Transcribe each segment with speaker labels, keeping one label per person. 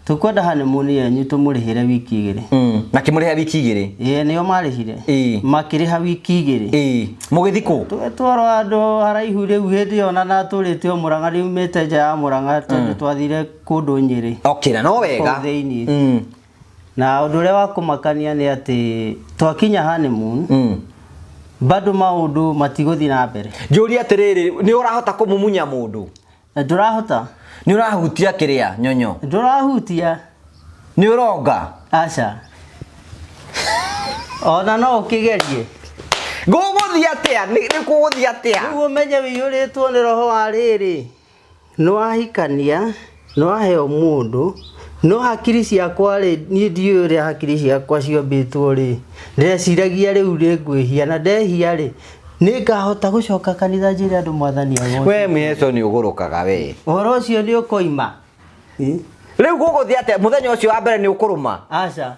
Speaker 1: Tũkwenda honeymoon yanyu tũmũrĩhĩre wiki 2.
Speaker 2: Na kĩmũrĩha wiki 2?
Speaker 1: Ĩĩ, nĩo marĩhire. Makĩrĩha wiki 2.
Speaker 2: Mũgĩthiĩ kũ?
Speaker 1: Tũgĩtwarwo handũ haraihu rĩu hĩndĩ ĩyo na natũrĩte o Mũrang'a, ndiumĩte nja ya Mũrang'a tondũ twathire kũndũ Nyĩrĩ.
Speaker 2: Okay, na no wega.
Speaker 1: Kũu thĩiniĩ. Na ũndũ ũrĩa wa kũmakania nĩ atĩ twakinya honeymoon, bado maũndũ matigũthiĩ na mbere.
Speaker 2: Njũrie atĩrĩrĩ, nĩ ũrahota kũmumunya mũndũ?
Speaker 1: Ndũrahota.
Speaker 2: Nĩ ũrahutia kĩrĩa nyonyo?
Speaker 1: Ndũrahutia.
Speaker 2: Nĩ ũronga?
Speaker 1: Aca. Ona no ũkĩgerie.
Speaker 2: Gũgũthiĩ atĩa? Nĩ kũgũthiĩ atĩa?
Speaker 1: Rĩu ũmenye wĩiyũrĩtwo nĩ roho wa rĩrĩ. Nĩ wahikania, nĩ waheo mũndũ, no hakiri ciakwa rĩ, niĩ ndiũĩ ũrĩa hakiri ciakwa ciombĩtwo rĩ, ndĩreciragia rĩu nĩ ngwĩhia, na ndehia rĩ, nĩ ngahota gũcoka kanitha njĩre andũ Mwathani agocwo.
Speaker 2: We Mweso nĩ ũgũrũkaga we.
Speaker 1: Ũhoro ũcio nĩ ũkoima.
Speaker 2: Rĩu gũgũthiĩ atĩa? Mũthenya ũcio wa mbere nĩ ũkũrũma?
Speaker 1: Aca.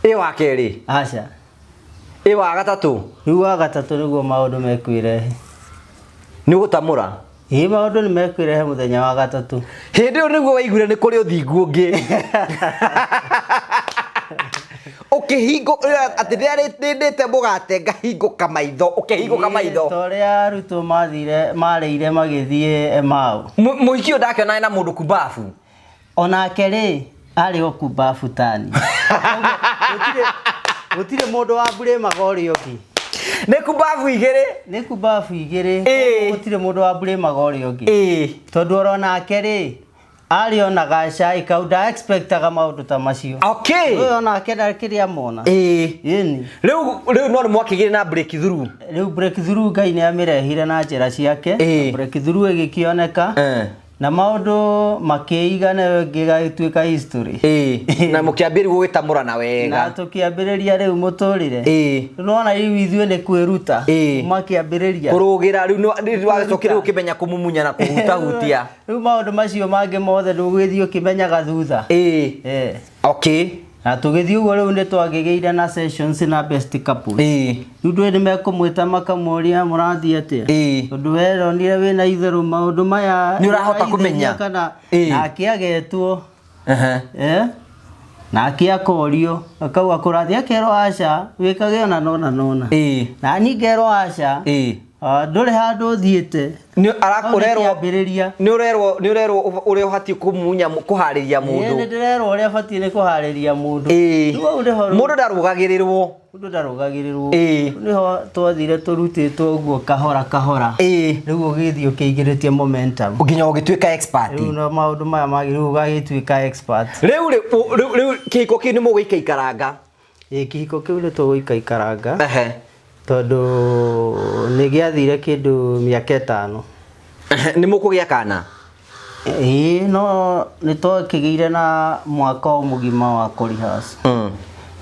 Speaker 2: Ĩ wa kerĩ?
Speaker 1: Aca.
Speaker 2: Ĩ wa gatatũ?
Speaker 1: Rĩu wa gatatũ nĩguo maũndũ mekwĩrehe.
Speaker 2: Nĩ ũgũtamũra?
Speaker 1: Ĩ, maũndũ nĩ mekwĩrehe mũthenya wa gatatũ.
Speaker 2: Hĩndĩ ĩyo nĩguo waiguire nĩ kũrĩ ũthingu ũngĩ. Ũkĩhingũ, atĩ ndĩrĩte mũgate ngahingũka maitho, ũkĩhingũka maitho.
Speaker 1: Ta ũrĩa arutwo mathire, marĩire magĩthiĩ Emau.
Speaker 2: Mũhiki ũyũ ndakĩonana na mũndũ kumbabu.
Speaker 1: Onake rĩ, arĩ o kumbabu tani. Gũtirĩ mũndũ wa mburĩmaga ũrĩa ũngĩ.
Speaker 2: Nĩ kumbabu igĩrĩ.
Speaker 1: Nĩ kumbabu igĩrĩ. Gũtirĩ mũndũ wa mburĩmaga ũrĩa ũngĩ. Tondũ oro nake rĩ, arĩ ona gacai kau nda expectaga maũndũ ta macio. Ũyũ onake ndakĩrĩ amona. Ĩni.
Speaker 2: Rĩu no nĩ mwakĩgĩire na breakthrough.
Speaker 1: Rĩu breakthrough Ngai nĩ amĩrehire na njĩra ciake. Breakthrough ĩgĩkĩoneka. Na maũndũ makĩiga nayo ĩngĩ ĩgagĩtuĩka history.
Speaker 2: Na mũkĩambĩrĩria gũgĩtamũrana wega.
Speaker 1: Na tũkĩambĩrĩria rĩu mũtũrĩre. Nĩwona rĩu ithuĩ nĩ kwĩruta. Makĩambĩrĩria.
Speaker 2: Kũrũgĩra rĩu nĩ wagĩcokire rĩu ũkĩmenya kũmumunya na kũhutahutia.
Speaker 1: Rĩu maũndũ macio mangĩ mothe ndũgũgĩthiĩ ũkĩmenyaga thutha. Na tũgĩthiĩ ũguo rĩu nĩ twagĩgĩire na sessions na best couples. Rĩu ndũĩ nĩ mekũmwĩta makamũria mũrathiĩ atĩa? Tondũ we ronire wĩna itherũ maũndũ maya
Speaker 2: Nĩ ũrahota kũmenya.
Speaker 1: Kana nake agetwo. Nake akorio, akauga kũrathiĩ akerwo aca, wĩkage ona nona nona. Na niĩ ngerwo aca. Ndũrĩ handũ ũthiĩte.
Speaker 2: Nĩ ara-
Speaker 1: Hau nĩ
Speaker 2: ũrerwo
Speaker 1: kĩambĩrĩria.
Speaker 2: Nĩ ũrerwo, nĩ ũrerwo ũrĩa ũbatiĩ kũmunya, kũharĩria mũndũ.
Speaker 1: Nĩ ndĩrerwo ũrĩa batiĩ nĩ kũharĩria mũndũ. Rĩu hau nĩho rĩu-
Speaker 2: Mũndũ ndarũgagĩrĩrwo.
Speaker 1: Mũndũ ndarũgagĩrĩrwo. Nĩho twathire tũrutĩtwo ũguo kahora kahora. Rĩu ũgĩthiĩ ũkĩingĩrĩtie momentum.
Speaker 2: Nginya ũgĩtuĩka expert.
Speaker 1: Rĩu no maũndũ maya mangĩ rĩu ũgagĩtuĩka expert.
Speaker 2: Rĩu rĩ, rĩu, rĩu kĩhiko kĩu nĩ mũgũikaikaranga?
Speaker 1: Ĩĩ, kĩhiko kĩu nĩ tũgũikaikaranga. Tondũ nĩ gĩathire kĩndũ mĩaka 5.
Speaker 2: Nĩ mũkũgĩa kana?
Speaker 1: Ĩĩ, no nĩ twakĩgĩire na mwaka o mũgima wa kũ-rehearse.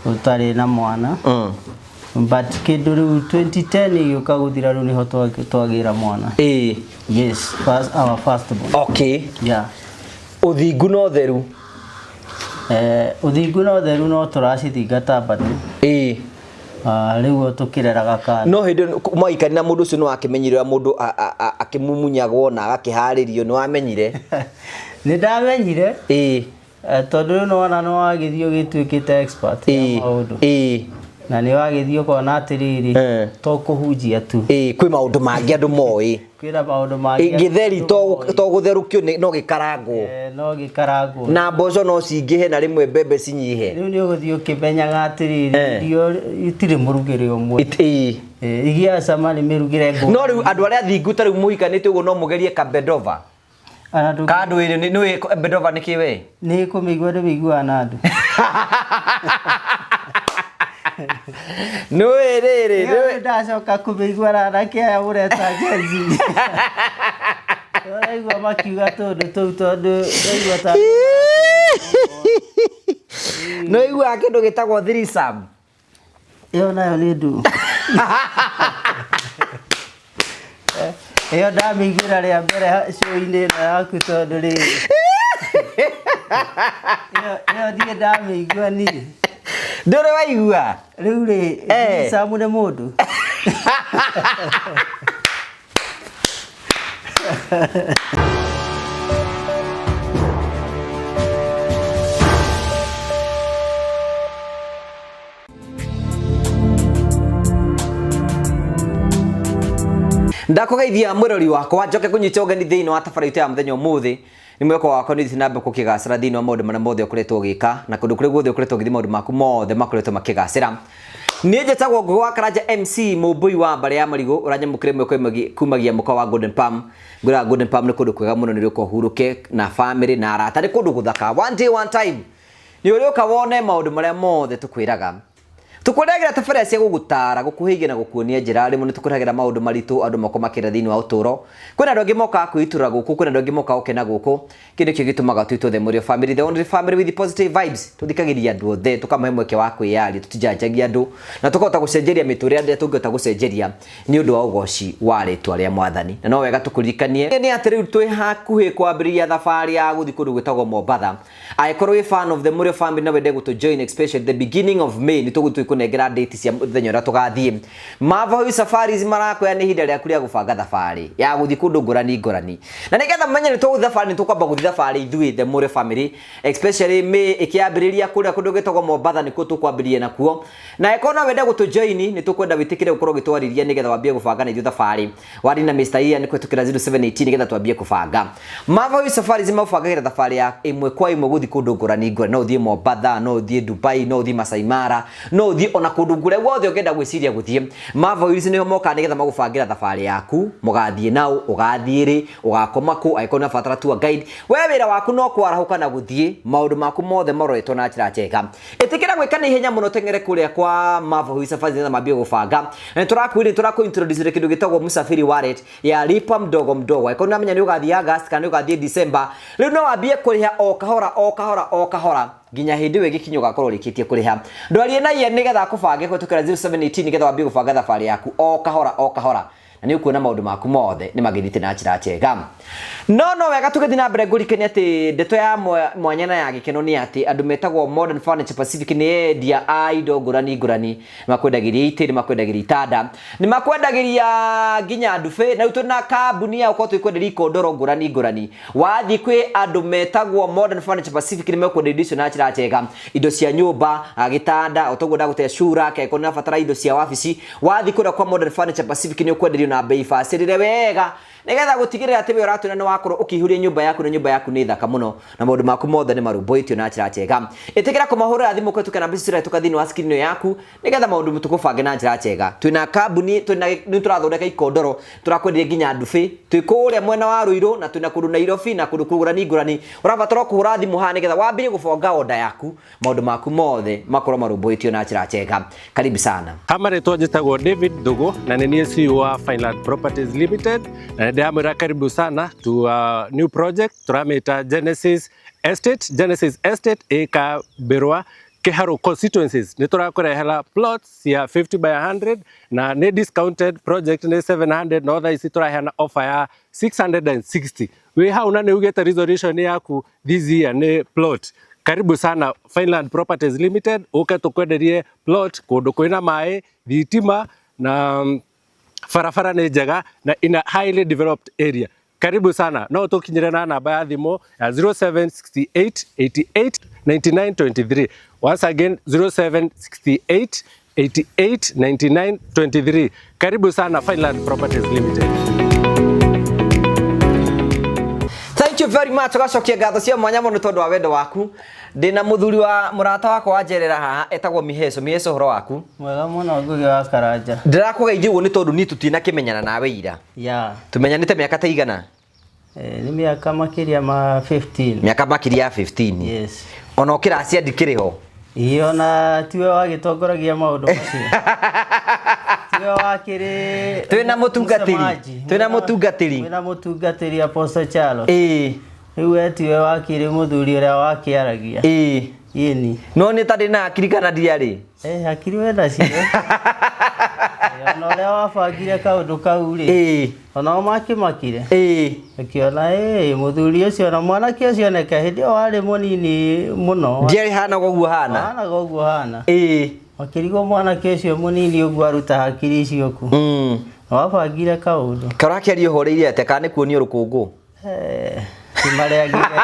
Speaker 1: Tũtarĩ na mwana. But kĩndũ rĩu 2010 ĩgĩũka gũthira rĩu nĩho twagĩra mwana. Yes, first, our first born. Yeah.
Speaker 2: Ũthingu na ũtheru.
Speaker 1: Ũthingu na ũtheru no tũracithingata bado. Rĩu o tũkĩreraga kana.
Speaker 2: No hĩndĩ ĩyo mwaikarire na mũndũ ũcio nĩ wakĩmenyire ũrĩa mũndũ akĩmumunyagwo na agakĩharĩrio, nĩ wamenyire?
Speaker 1: Nĩ ndamenyire. Tondũ rĩu nĩwona nĩ wagĩthiĩ ũgĩtuĩkĩte expert ya maũndũ. Na nĩ wagĩthiĩ ũkona atĩrĩrĩ, to kũhunjia tu.
Speaker 2: Kwĩ maũndũ mangĩ andũ moĩ.
Speaker 1: Kwĩna maũndũ mangĩ
Speaker 2: Gĩtheri to gũtherũkio no gĩkarangwo.
Speaker 1: No gĩkarangwo.
Speaker 2: Na mboco no cingĩhe na rĩmwe mbembe cinyihe.
Speaker 1: Rĩu nĩ ũgũthiĩ ũkĩmenyaga atĩrĩrĩ, irio itirĩ mũrugĩre ũmwe. Igĩa cama nĩ mĩrugĩre ngũrani.
Speaker 2: No rĩu andũ arĩa athingu ta rĩu mũhikanĩtie ũguo no mũgerie kabedova.
Speaker 1: Ana ndũngĩ-
Speaker 2: Ka andũ ĩrĩ, nĩ bedova nĩ kĩ we?
Speaker 1: Nĩ kũmĩigua ndĩmĩiguaga na andũ.
Speaker 2: Nĩ ũĩ rĩrĩ, nĩ ũĩ-
Speaker 1: Nĩ ndacoka kũmĩigua na anake aya mũreta Gen Z. Ũraigua makiuga tũndũ tũu tondũ ndaigua ta
Speaker 2: Nĩ ũiguaga kĩndũ gĩtagwo threesome?
Speaker 1: Ĩyo nayo nĩ ndu. Ĩyo ndamĩiguĩra rĩa mbere show-inĩ ĩno yaku tondũ rĩrĩ. Ĩyo ndirĩ ndamĩigua niĩ.
Speaker 2: Ndũrĩ waigua?
Speaker 1: Rĩu rĩ, threesome nĩ mũndũ?
Speaker 2: Ndakũgeithia mwĩrori wakwa, njoke kũnyita ũgeni thĩinĩ wa tabarĩra itũ ya mũthenya ũmũthĩ. Nĩ mwĩhoko wakwa nĩ ũthiĩte na mbere gũkĩgacĩra thĩinĩ wa maũndũ marĩa mothe ũkoretwo ũgĩka, na kũndũ kũrĩa guothe ũkoretwo ũgĩthiĩ maũndũ maku mothe makoretwo makĩgacĩra. Niĩ njĩtagwo Ngũgĩ wa Karanja MC, mũmbũi wa mbarĩ ya marigũ, ũranyamũkĩra ĩmwe kwa ĩmwe kumagia mũkawa wa Golden Palm. Ngwĩraga Golden Palm nĩ kũndũ kwega mũno, nĩ ũrĩũka ũhurũke na famĩlĩ na arata, nĩ kũndũ gũthaka. One day one time nĩ ũrĩũka wone maũndũ marĩa mothe tũkwĩraga. Tũkũrehagĩra tabarĩra cia gũgũtaara, gũkuhĩhia na gũkuonia njĩra. Rĩmwe nĩ tũkũrehagĩra maũndũ maritũ andũ moko makĩra thĩinĩ wa ũtũũro. Kwĩna andũ angĩ mokaga kwĩitũrũra gũkũ, kwĩna andũ angĩ mokaga gũkena gũkũ. Kĩu nĩkĩo gĩtũmaga twĩtwo The Mũrĩo Family, the only family with positive vibes. Tũthikagĩrĩria andũ othe, tũkamahe mweke wa kwĩyaria, tũtijanjagia andũ, na tũkahota gũcenjeria mĩtũrĩre ĩrĩa tũngĩhota gũcenjeria nĩ ũndũ wa ũgoci wa rĩtwa rĩa Mwathani. Na no wega tũkũririkanie nĩ atĩ rĩu twĩ hakuhĩ kwambĩrĩria thabarĩ ya gũthiĩ kũndũ gwĩtagwo Mombatha. Angĩkorwo wĩ fan of the Mũrĩo family na wende gũtũ join, especially the beginning of May, nĩ tũgũthiĩ kũnengera date cia mũthenya ũrĩa tũgathiĩ. Mavahui Safaris marakwĩra nĩ ihinda rĩaku rĩa gũbanga thabarĩ ya gũthiĩ kũndũ ngũrani ngũrani. Na nĩgetha mũmenye nĩ tũgũthiĩ thabarĩ, nĩ tũkwamba gũthiĩ thabarĩ ithuĩ the Mũrĩo family, especially May ĩkĩambĩrĩria kũrĩa kũndũ gwĩtagwo Mombatha nĩkuo tũkwambĩrĩria nakuo. Na angĩkorwo no wende gũtũ join, nĩ tũkwenda wĩtĩkĩre gũkorwo ũgĩtwarĩria nĩgetha wambie gũbanga na ithuĩ thabarĩ. Wari na Mr. Ian kũhetũkĩra 0718 nĩgetha twambie kũbanga. Mavahui Safaris magũbangagĩra thabarĩ ya ĩmwe kwa ĩmwe gũthiĩ kũndũ ngũrani ngũrani. No ũthiĩ Mombatha, no ũthiĩ Dubai, no ũthiĩ Masai Mara, no ũthiĩ ona kũndũ kũrĩa guothe ũngĩenda gwĩciria gũthiĩ. Mavahui nĩho mokaga nĩgetha magũbangĩra thabarĩ yaku, mũgathiĩ naũ, ũgathiĩ rĩ, ũgakoma kũ, angĩkorwo nĩ ũrabatara tour guide. We wĩra waku no kwarahũka na gũthiĩ, maũndũ maku mothe maroretwo na njĩra njega. Ĩtĩkĩra gwĩka na ihenya mũno, teng'ere kũrĩa kwa Mavahui Safaris nĩgetha mambie gũbanga. Na nĩtũrakwĩra, nĩtũrakũ introduce kĩndũ gĩtagwo Msafiri Wallet ya lipa mdogo mdogo. Angĩkorwo nĩũramenya nĩ ũgathiĩ August kana nĩ ũgathiĩ December, rĩu no wambie kũrĩha o kahora o kahora o kahora nginya hĩndĩ ĩyo ĩgĩkinya ũgakorwo ũrĩkĩtie kũrĩha. Ndwarie na Ian nĩgetha akũbange kũhetũkĩra 0718 nĩgetha wambie gũbanga thabarĩ yaku o kahora o kahora, na nĩ ũkuona maũndũ maku mothe nĩ magĩthiĩte na njĩra njega. No no wega tũgĩthiĩ na mbere, ngũrikanie atĩ ndeto ya mwanya na ya gĩkeno nĩ atĩ andũ metagwo Modern Furniture Pacific nĩ endia a indo ngũrani ngũrani. Nĩ makwendagĩria itĩ, nĩ makwendagĩria itanda, nĩ makwendagĩria nginya ndube, na rĩu twĩna kambuni ya gũkorwo tũgĩkwenderia ikondoro ngũrani ngũrani. Wathiĩ kwĩ andũ metagwo Modern Furniture Pacific nĩ mekwenderia indo icio na njĩra njega, indo cia nyũmba, gĩtanda, o toguo ndagũtea cura, angĩkorwo nĩ ũrabatara indo cia wabici, wathiĩ kũrĩa kwa Modern Furniture Pacific nĩ ũkwenderio na bei bacĩrĩre wega, nĩgetha gũtigĩrĩra atĩ we ũratwĩra nĩ wakorwo ũkĩihũria nyũmba yaku, na nyũmba yaku nĩ thaka mũno na maũndũ maku mothe nĩ marũmbũĩtio na njĩra njega. Ĩtĩkĩra kũmahũrĩra thimũ kũhetũkĩra namba icio cirahĩtũka thĩinĩ wa screen ĩyo yaku, nĩgetha maũndũ tũkũbange na njĩra njega. Twĩna kambuni, twĩna nĩ tũrathondeka ikondoro, tũrakwenderia nginya ndubi, twĩ kũrĩa mwena wa Ruiru na twĩna kũndũ Nairobi na kũndũ ngũrani ngũrani. Ũrabatara kũhũra thimũ haha nĩgetha wambie gũbonga order yaku, maũndũ maku mothe makorwo marũmbũĩtio na njĩra njega. Karibu sana.
Speaker 3: Ha marĩtwa njĩtagwo David Thugu na nĩ niĩ CEO wa Fineland Properties Limited, na nĩ ndĩramwĩra karibu sana to a new project tũramĩta Genesis Estate. Genesis Estate ĩ Kambĩrwa Kiharu constituencies. Nĩ tũrakũrehera plots cia 50 by 100 na nĩ discounted project, nĩ 700, no thaa ici tũraheana offer ya 660. Wĩ hau na nĩ ugĩte resolution yaku this year nĩ plot, karibu sana Fineland Properties Limited, uke tukwenderie plot kundu kwina maĩ, thitima na barabara nĩ njega na in a highly developed area. Karibu sana. No tukinyire na namba ya thimũ ya 0768 88 99 23. Once again, 0768 88 99 23. Karibu sana Fineland Properties Limited.
Speaker 2: Thank you very much. Tugacokia ngatho cia mwanya mũno tondũ wa wendo waku. Ndĩna mũthuri wa mũrata wakwa wa njerera haha etagwo Miheco. Miheco, ũhoro waku?
Speaker 1: Mwega mũno, Ngũgĩ wa Karanja.
Speaker 2: Ndĩrakũgeithia ũguo nĩ tondũ niĩ tũtinakĩmenyana nawe ira. Tumenyanĩte mĩaka ta igana?
Speaker 1: Nĩ mĩaka makĩria ma 15.
Speaker 2: Mĩaka makĩria ya 15.
Speaker 1: Yes.
Speaker 2: Ona ũkĩracia ndikĩrĩ ho.
Speaker 1: Ĩĩ, ona tiwe wagĩtongoragia maũndũ macio. Tiwe wakĩrĩ
Speaker 2: Twĩna mũtungatĩri.
Speaker 1: mũcemaji.
Speaker 2: Twĩna mũtungatĩri.
Speaker 1: Twĩna mũtungatĩri Apostle Charles. Rĩu we tiwe wakĩrĩ mũthuri ũrĩa wakĩaragia. Ĩni.
Speaker 2: No nĩ ta ndĩ na hakiri kana ndiarĩ?
Speaker 1: Hakiri we nacio. Ona ũrĩa wabangire kaũndũ kau rĩ. Onao makĩmakire. Akĩona mũthuri ũcio na mwanake ũcio neke hĩndĩ ĩyo warĩ mũnini mũno.
Speaker 2: Ndiarĩ hana ũguo hana.
Speaker 1: Hanaga ũguo hana. Makĩrigwo mwanake ũcio mũnini ũguo aruta hakiri icio kũ. Wabangire kaũndũ.
Speaker 2: Karakĩaria ũhoreire atĩa, kana nĩ kuonio rũkũngũ?
Speaker 1: Ti marĩa ngire.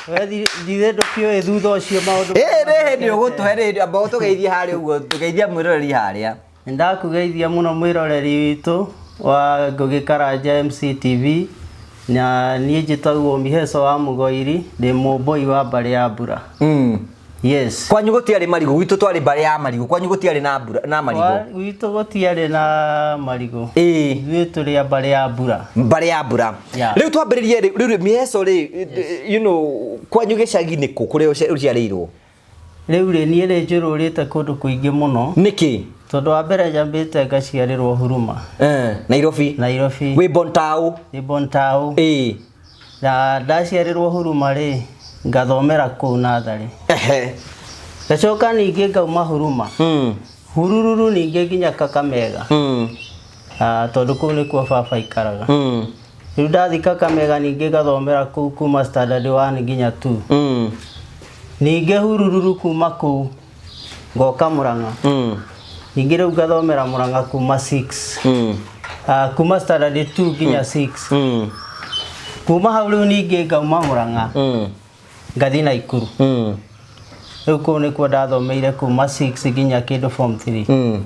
Speaker 1: We githĩ ndũkĩũĩ thutha ũcio maũndũ.
Speaker 2: Rĩ nĩ ũgũtũhe rĩ, amba ũtũgeithie harĩa ũguo, tũgeithia mwĩroreri harĩa.
Speaker 1: Nĩndakũgeithia mũno mwĩroreri witũ. Wa Ngũgĩ Karanja MCTV na niĩ njĩtagwo Miheco wa Mũgoiri, ndĩ mũmbũi wa mbarĩ ya Mbura. Yes.
Speaker 2: Kwanyu gũtiarĩ marigũ, gwitũ twarĩ mbarĩ ya marigũ, kwanyu gũtiarĩ na mbura na marigũ?
Speaker 1: Gwitũ gũtiarĩ na marigũ. Ithuĩ tũrĩ a mbarĩ ya Mbura.
Speaker 2: Mbarĩ ya Mbura.
Speaker 1: Yeah.
Speaker 2: Rĩu twambĩrĩrie rĩ, rĩu Miheco rĩ, kwanyu gĩcagi nĩ kũ kũrĩa ũciarĩirwo?
Speaker 1: Rĩu rĩ, niĩ nĩ njũrũrĩte kũndũ kũingĩ mũno.
Speaker 2: Nĩkĩ?
Speaker 1: Tondũ wa mbere njambĩte ngaciarĩrwo Huruma.
Speaker 2: Nairobi.
Speaker 1: Nairobi.
Speaker 2: Wĩ Bontau.
Speaker 1: Ndĩ Bontau. Na ndaciarĩrwo Huruma rĩ, ngathomera kũu natharĩ. Ngacoka ningĩ ngauma Huruma. Hurururu ningĩ nginya Kakamega. Tondũ kũu nĩkuo baba aikaraga. Rĩu ndathi Kakamega ningĩ ngathomera kũu kuma standard 1 nginya 2. Ningĩ Hurururu kuma kũu ngoka Murang'a. Ningĩ rĩu ngathomera Murang'a kuma 6. Kuma standard 2 nginya 6. Kuma hau rĩu ningĩ ngauma Murang'a. Ngathiĩ Naikuru. Rĩu kũu nĩkuo ndathomeire kuma 6 nginya kĩndũ form 3.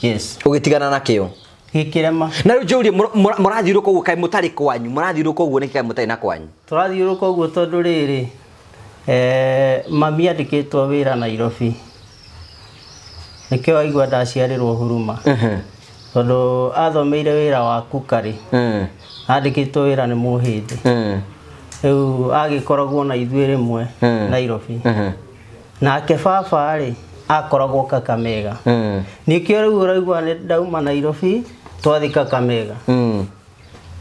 Speaker 1: Yes.
Speaker 2: Ũgĩtigana nakĩo?
Speaker 1: Gĩkĩrema.
Speaker 2: Na rĩu njũrie, mũrathiũrũrũka ũguo kaĩ mũtarĩ kwanyu? Mũrathiũrũrũka ũguo nĩkĩ kaĩ mũtarĩ na kwanyu?
Speaker 1: Tũrathiũrũrũka ũguo tondũ rĩrĩ, mami andĩkĩtwo wĩra Nairobi. Nĩkĩo waigua ndaciarĩrwo Huruma. Tondũ athomeire wĩra wa kukarĩ. Andĩkĩtwo wĩra nĩ Mũhĩndĩ. Rĩu agĩkoragwo na ithuĩ rĩmwe Nairobi. Nake baba rĩ, akoragwo Kakamega. Nĩkĩo rĩu ũraigua nĩ ndauma Nairobi, twathi Kakamega. Rĩu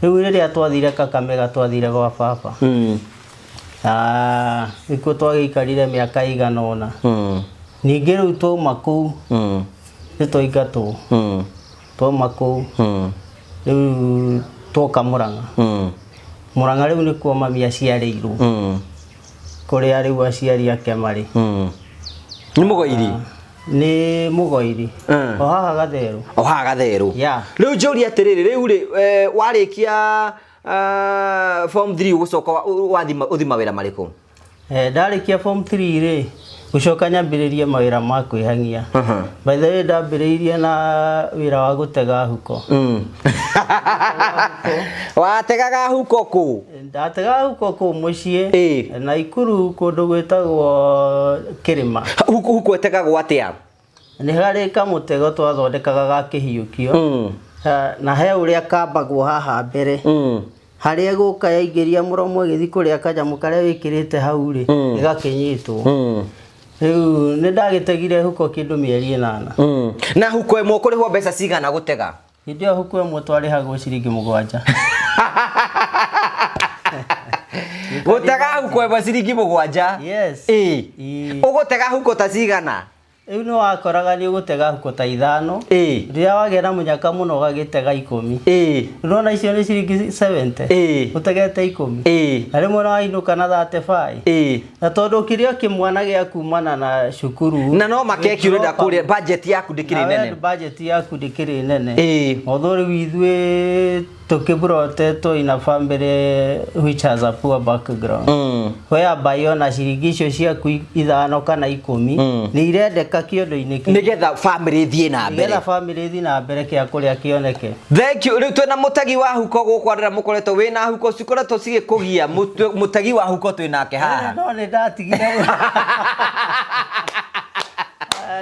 Speaker 1: rĩrĩa twathire Kakamega twathire gwa baba. Nĩkuo twagĩikarire mĩaka ĩigana ũna. Ningĩ rĩu twauma kũu, nĩ twaingatwo. Twauma kũu, rĩu twoka Murang'a. Murang'a rĩu nĩkuo mami aciarĩirwo. Kũrĩa rĩu aciari ake marĩ.
Speaker 2: Nĩ Mũgoiri?
Speaker 1: Nĩ Mũgoiri. O haha Gatherũ.
Speaker 2: O haha Gatherũ.
Speaker 1: Yeah.
Speaker 2: Rĩu njũrie atĩrĩrĩ, rĩu rĩ, warĩkia form 3 ũgũcoka ũthi mawĩra marĩkũ?
Speaker 1: Ndarĩkia form 3 rĩ, gũcoka nyambĩrĩrie mawĩra ma kwĩhang'ia. By the way, ndambĩrĩirie na wĩra wa gũtega huko.
Speaker 2: Wategaga huko kũ?
Speaker 1: Ndategaga huko kũu mũciĩ. Naikuru kũndũ gwĩtagwo Kĩrĩma.
Speaker 2: Huko ĩtegagwo atĩa?
Speaker 1: Nĩ harĩ kamũtego twathondekaga ga kĩhiũkio. Na he ũrĩa kambagwo haha mbere. Harĩa ĩgũka yaingĩria mũromo ĩgĩthiĩ kũrĩa kanyamũ karĩa wĩkĩrĩte hau rĩ, ĩgakĩnyitwo. Rĩu nĩ ndagĩtegire huko kĩndũ mĩeri 8.
Speaker 2: Na huko ĩmwe ũkũrĩhwo mbeca cigana gũtega?
Speaker 1: Hĩndĩ ĩyo huko ĩmwe twarĩhagwo ciringi 7.
Speaker 2: Gũtega huko ĩmwe ciringi 7?
Speaker 1: Yes.
Speaker 2: Ũgũtega huko ta cigana?
Speaker 1: Rĩu nĩ wakoraga nĩ ũgũtega huko ta 5. Rĩrĩa wagĩa na mũnyaka mũno ũgagĩtega 10. Ũrona icio nĩ ciringi 70. Ũtegete 10. Na rĩmwe nĩ wainũka na 35. Na tondũ kĩrĩa kĩmwana gĩa kumana na cukuru.
Speaker 2: Na no makeki ũrenda kũrĩa, budget yaku ndĩkĩrĩ
Speaker 1: Na we
Speaker 2: nene.
Speaker 1: budget yaku ndĩkĩrĩ nene. Although rĩu ithuĩ tũkĩbrotetwo in a family which has a poor background. Whereby ona ciringi icio ciaku 5 kana 10 nĩ irendeka kĩondo-inĩ kĩu.
Speaker 2: Nĩgetha family ĩthiĩ na mbere.
Speaker 1: Nĩgetha family ĩthiĩ na mbere kĩa kũrĩa kĩoneke.
Speaker 2: Thank you. Rĩu twĩna mũtegi wa huko gũkũ andũ arĩa mũkoretwo wĩna huko cikoretwo cigĩkũgia, mũtegi wa huko twĩnake haha.
Speaker 1: No nĩ ndatigire.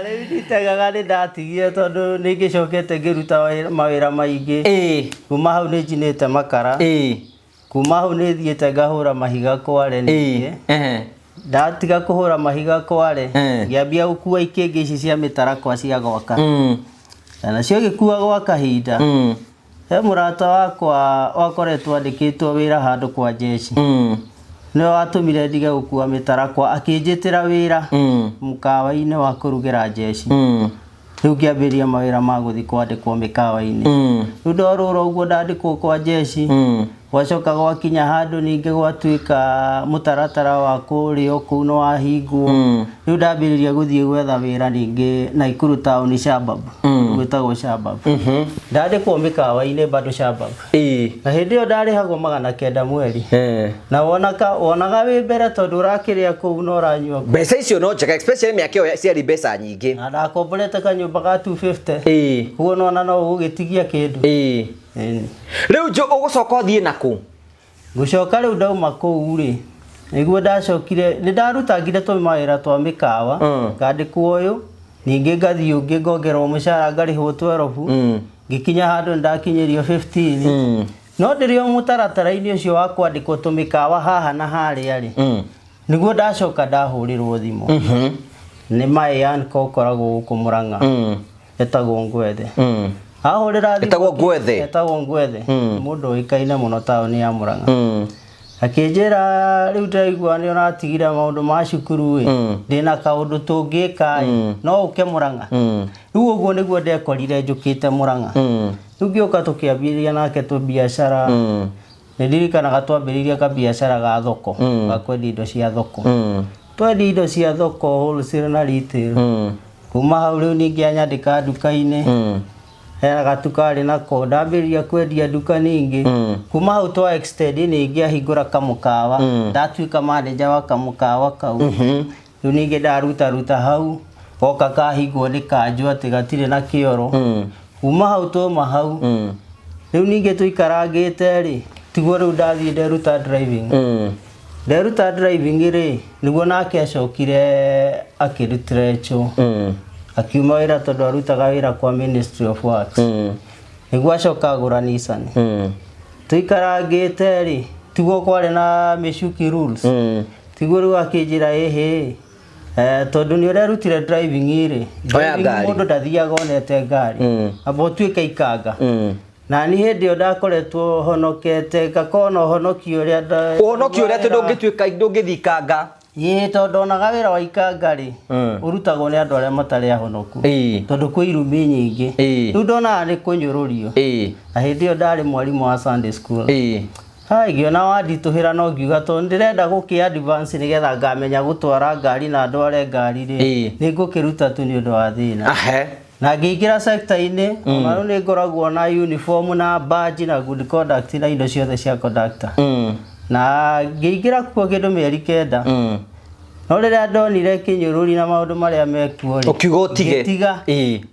Speaker 1: Rĩu nditegaga nĩ ndatigire tondũ nĩ ngĩcokete ngĩruta mawĩra maingĩ. Kuma hau nĩ njinĩte makara. Kuma hau nĩ thiĩte ngahũra mahiga kware ningĩ. Ndatiga kũhũra mahiga kware, ngĩambia gũkua ikĩngĩ ici cia mĩtarakwa cia gwaka. Na nacio gĩkua gwa kahinda. He mũrata wakwa wakoretwo andĩkĩtwo wĩra handũ kwa jeshi. Nĩwe watũmire ndige gũkua mĩtarakwa, akĩnjĩtĩra wĩra mũkawa-inĩ wa kũrugĩra jeshi. Rĩu ngĩambĩrĩria mawĩra ma gũthiĩ kwandĩkwo mĩkawa-inĩ. Rĩu ndorũra ũguo ndandĩkwo kwa jeshi. Gwacoka gwakinya handũ ningĩ gwatuĩka mũtaratara wa kũrĩo kũu nĩ wahingwo. Rĩu ndambĩrĩria gũthiĩ gwetha wĩra ningĩ Naikuru taũni Shabab. Gwĩtagwo Shabab. Ndandĩkwo mĩkawa-inĩ bado Shabab. Na hĩndĩ ĩyo ndarĩhagwo 900 mweri. Na wonaga wĩ mbere tondũ ũrakĩrĩa kũu na ũranyua kũu.
Speaker 2: Mbeca icio no njega, especially mĩaka ĩyo ciarĩ mbeca nyingĩ.
Speaker 1: Na ndakomborete kanyũmba ga 250. Koguo nona no ũgũgĩtigia kĩndũ. Ĩni.
Speaker 2: Rĩu njũ ũgũcoka ũthiĩ nakũ?
Speaker 1: Ngũcoka rĩu ndauma kũu rĩ, nĩguo ndacokire, nĩ ndarutangire tũmawĩra twa mĩkawa, ngandĩkwo ũyũ, ningĩ ngathiĩ ũngĩ ngongerwo mũcara ngarĩhwo 12, ngĩkinya handũ nĩ ndakinyĩrio 15. No ndĩrĩ o mũtaratara-inĩ ũcio wa kwandĩkwo tũmĩkawa haha na harĩa rĩ, nĩguo ndacoka ndahũrĩrwo thimũ nĩ my uncle ũkoragwo gũkũ Mũrang'a, etagwo Ngwethe. Ahũrĩra thimũ.
Speaker 2: Etagwo Ngwethe?
Speaker 1: Etagwo Ngwethe, mũndũ ũĩkaine mũno taũni ya Mũrang'a. Akĩnjĩra rĩu ndĩraigua nĩ ũratigire maũndũ ma cukuru ĩ, ndĩna kaũndũ tũngĩka ĩ, no ũke Mũrang'a. Rĩu ũguo nĩguo ndekorire njũkĩte Mũrang'a. Rĩu ngĩũka tũkĩambĩrĩria nake tũbiacara. Nĩ ndirikanaga twambĩrĩirie kabiacara ga thoko, ga kwendia indo cia thoko. Twendia indo cia thoko wholesale na retail. Kuma hau rĩu ningĩ anyandĩka nduka-inĩ. Hena gatuka arĩ nako, ndambĩrĩria kwendia nduka ningĩ. Kuma hau twa extend ningĩ ahingũra kamũkawa, ndatuĩka manager wa kamũkawa kau. Rĩu ningĩ ndarutaruta hau, goka kahingwo nĩ kanjũ atĩ gatirĩ na kĩoro. Kuma hau twauma hau, rĩu ningĩ tũikarangĩte rĩ, tiguo rĩu ndathiĩ nderuta driving. Nderuta driving rĩ, nĩguo nake acokire akĩrutĩra akiuma wĩra tondũ arutaga wĩra kwa Ministry of Works. Nĩguo acoka agũra Nissan. Tũikarangĩte rĩ, tiguo kwarĩ na Michuki rules. Tiguo rĩu akĩnjĩra ĩhĩ, tondũ nĩ ũrerutire driving rĩ,
Speaker 2: Oya
Speaker 1: driving
Speaker 2: ngari.
Speaker 1: mũndũ ndathiaga onete ngari, amba ũtuĩke ikanga. Na ni hĩndĩ ĩyo ndakoretwo honokete, ngakorwo na ũhonokio ũrĩa
Speaker 2: Ũhonokio ũrĩa atĩ ndũngĩtuĩka ndũngĩthiĩ ikanga.
Speaker 1: Ĩĩ, tondũ onaga wĩra wa ikanga rĩ, ũrutagwo nĩ andũ arĩa matarĩ ahonoku. Tondũ kwĩ irumi nyingĩ. Rĩu ndonaga nĩ kũnyũrũrio. Na hĩndĩ ĩyo ndarĩ mwarimũ wa Sunday school. Hai, ngĩona wanditũhĩra no ngiuga tondũ ndĩrenda gũkĩ advance nĩgetha ngamenya gũtwara ngari na ndware ngari rĩ, nĩ ngũkĩruta tu nĩ ũndũ wa thĩna. Na ngĩingĩra sector-inĩ, ona rĩu nĩ ngoragwo na uniform na badge na good conduct na indo ciothe cia conductor. Na ngĩingĩra kuo kĩndũ mĩeri 9. No rĩrĩa ndonire kĩnyũrũri na maũndũ marĩa mekuo rĩ,
Speaker 2: Ũkiuga ũtige.
Speaker 1: Ngĩtiga.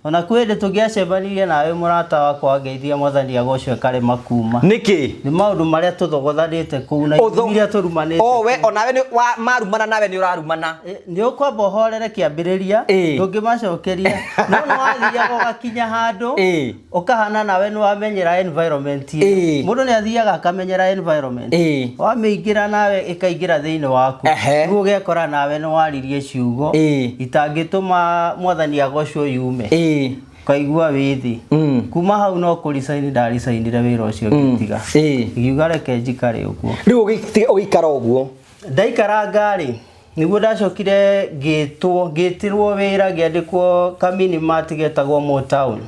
Speaker 1: Ona kwĩ hĩndĩ tũngĩacemanirie nawe mũrata wakwa wangeithia mwathani agocwo karema kuma.
Speaker 2: Nĩkĩ?
Speaker 1: Nĩ maũndũ marĩa tũthogothanĩte kũu na
Speaker 2: Ũtho-
Speaker 1: irumi iria tũrumanĩte.
Speaker 2: O we onawe nĩ marumana nawe nĩ ũrarumana.
Speaker 1: Nĩ ũkwamba ũhorere kĩambĩrĩria, ndũngĩmacokeria, no nĩ wathiaga ũgakinya handũ, ũkahana nawe nĩ wamenyera environment ĩyo. Mũndũ nĩ athiaga akamenyera environment. Wamĩingĩra nawe ĩkaingĩra thĩinĩ waku. Rĩu ũgekora nawe nĩ waririe ciugo itangĩtũma mwathani agocwo yume. Ũkaigua wĩ thĩ. Kuma hau no kũricaini ndaricainire wĩra ũcio ngĩtiga. Ngiuga reke njikare ũguo.
Speaker 2: Rĩu ũgĩikara ũguo?
Speaker 1: Ndaikaranga rĩ, nĩguo ndacokire ngĩtĩrwo wĩra ngĩandĩkwo kamini mart getagwo Motown.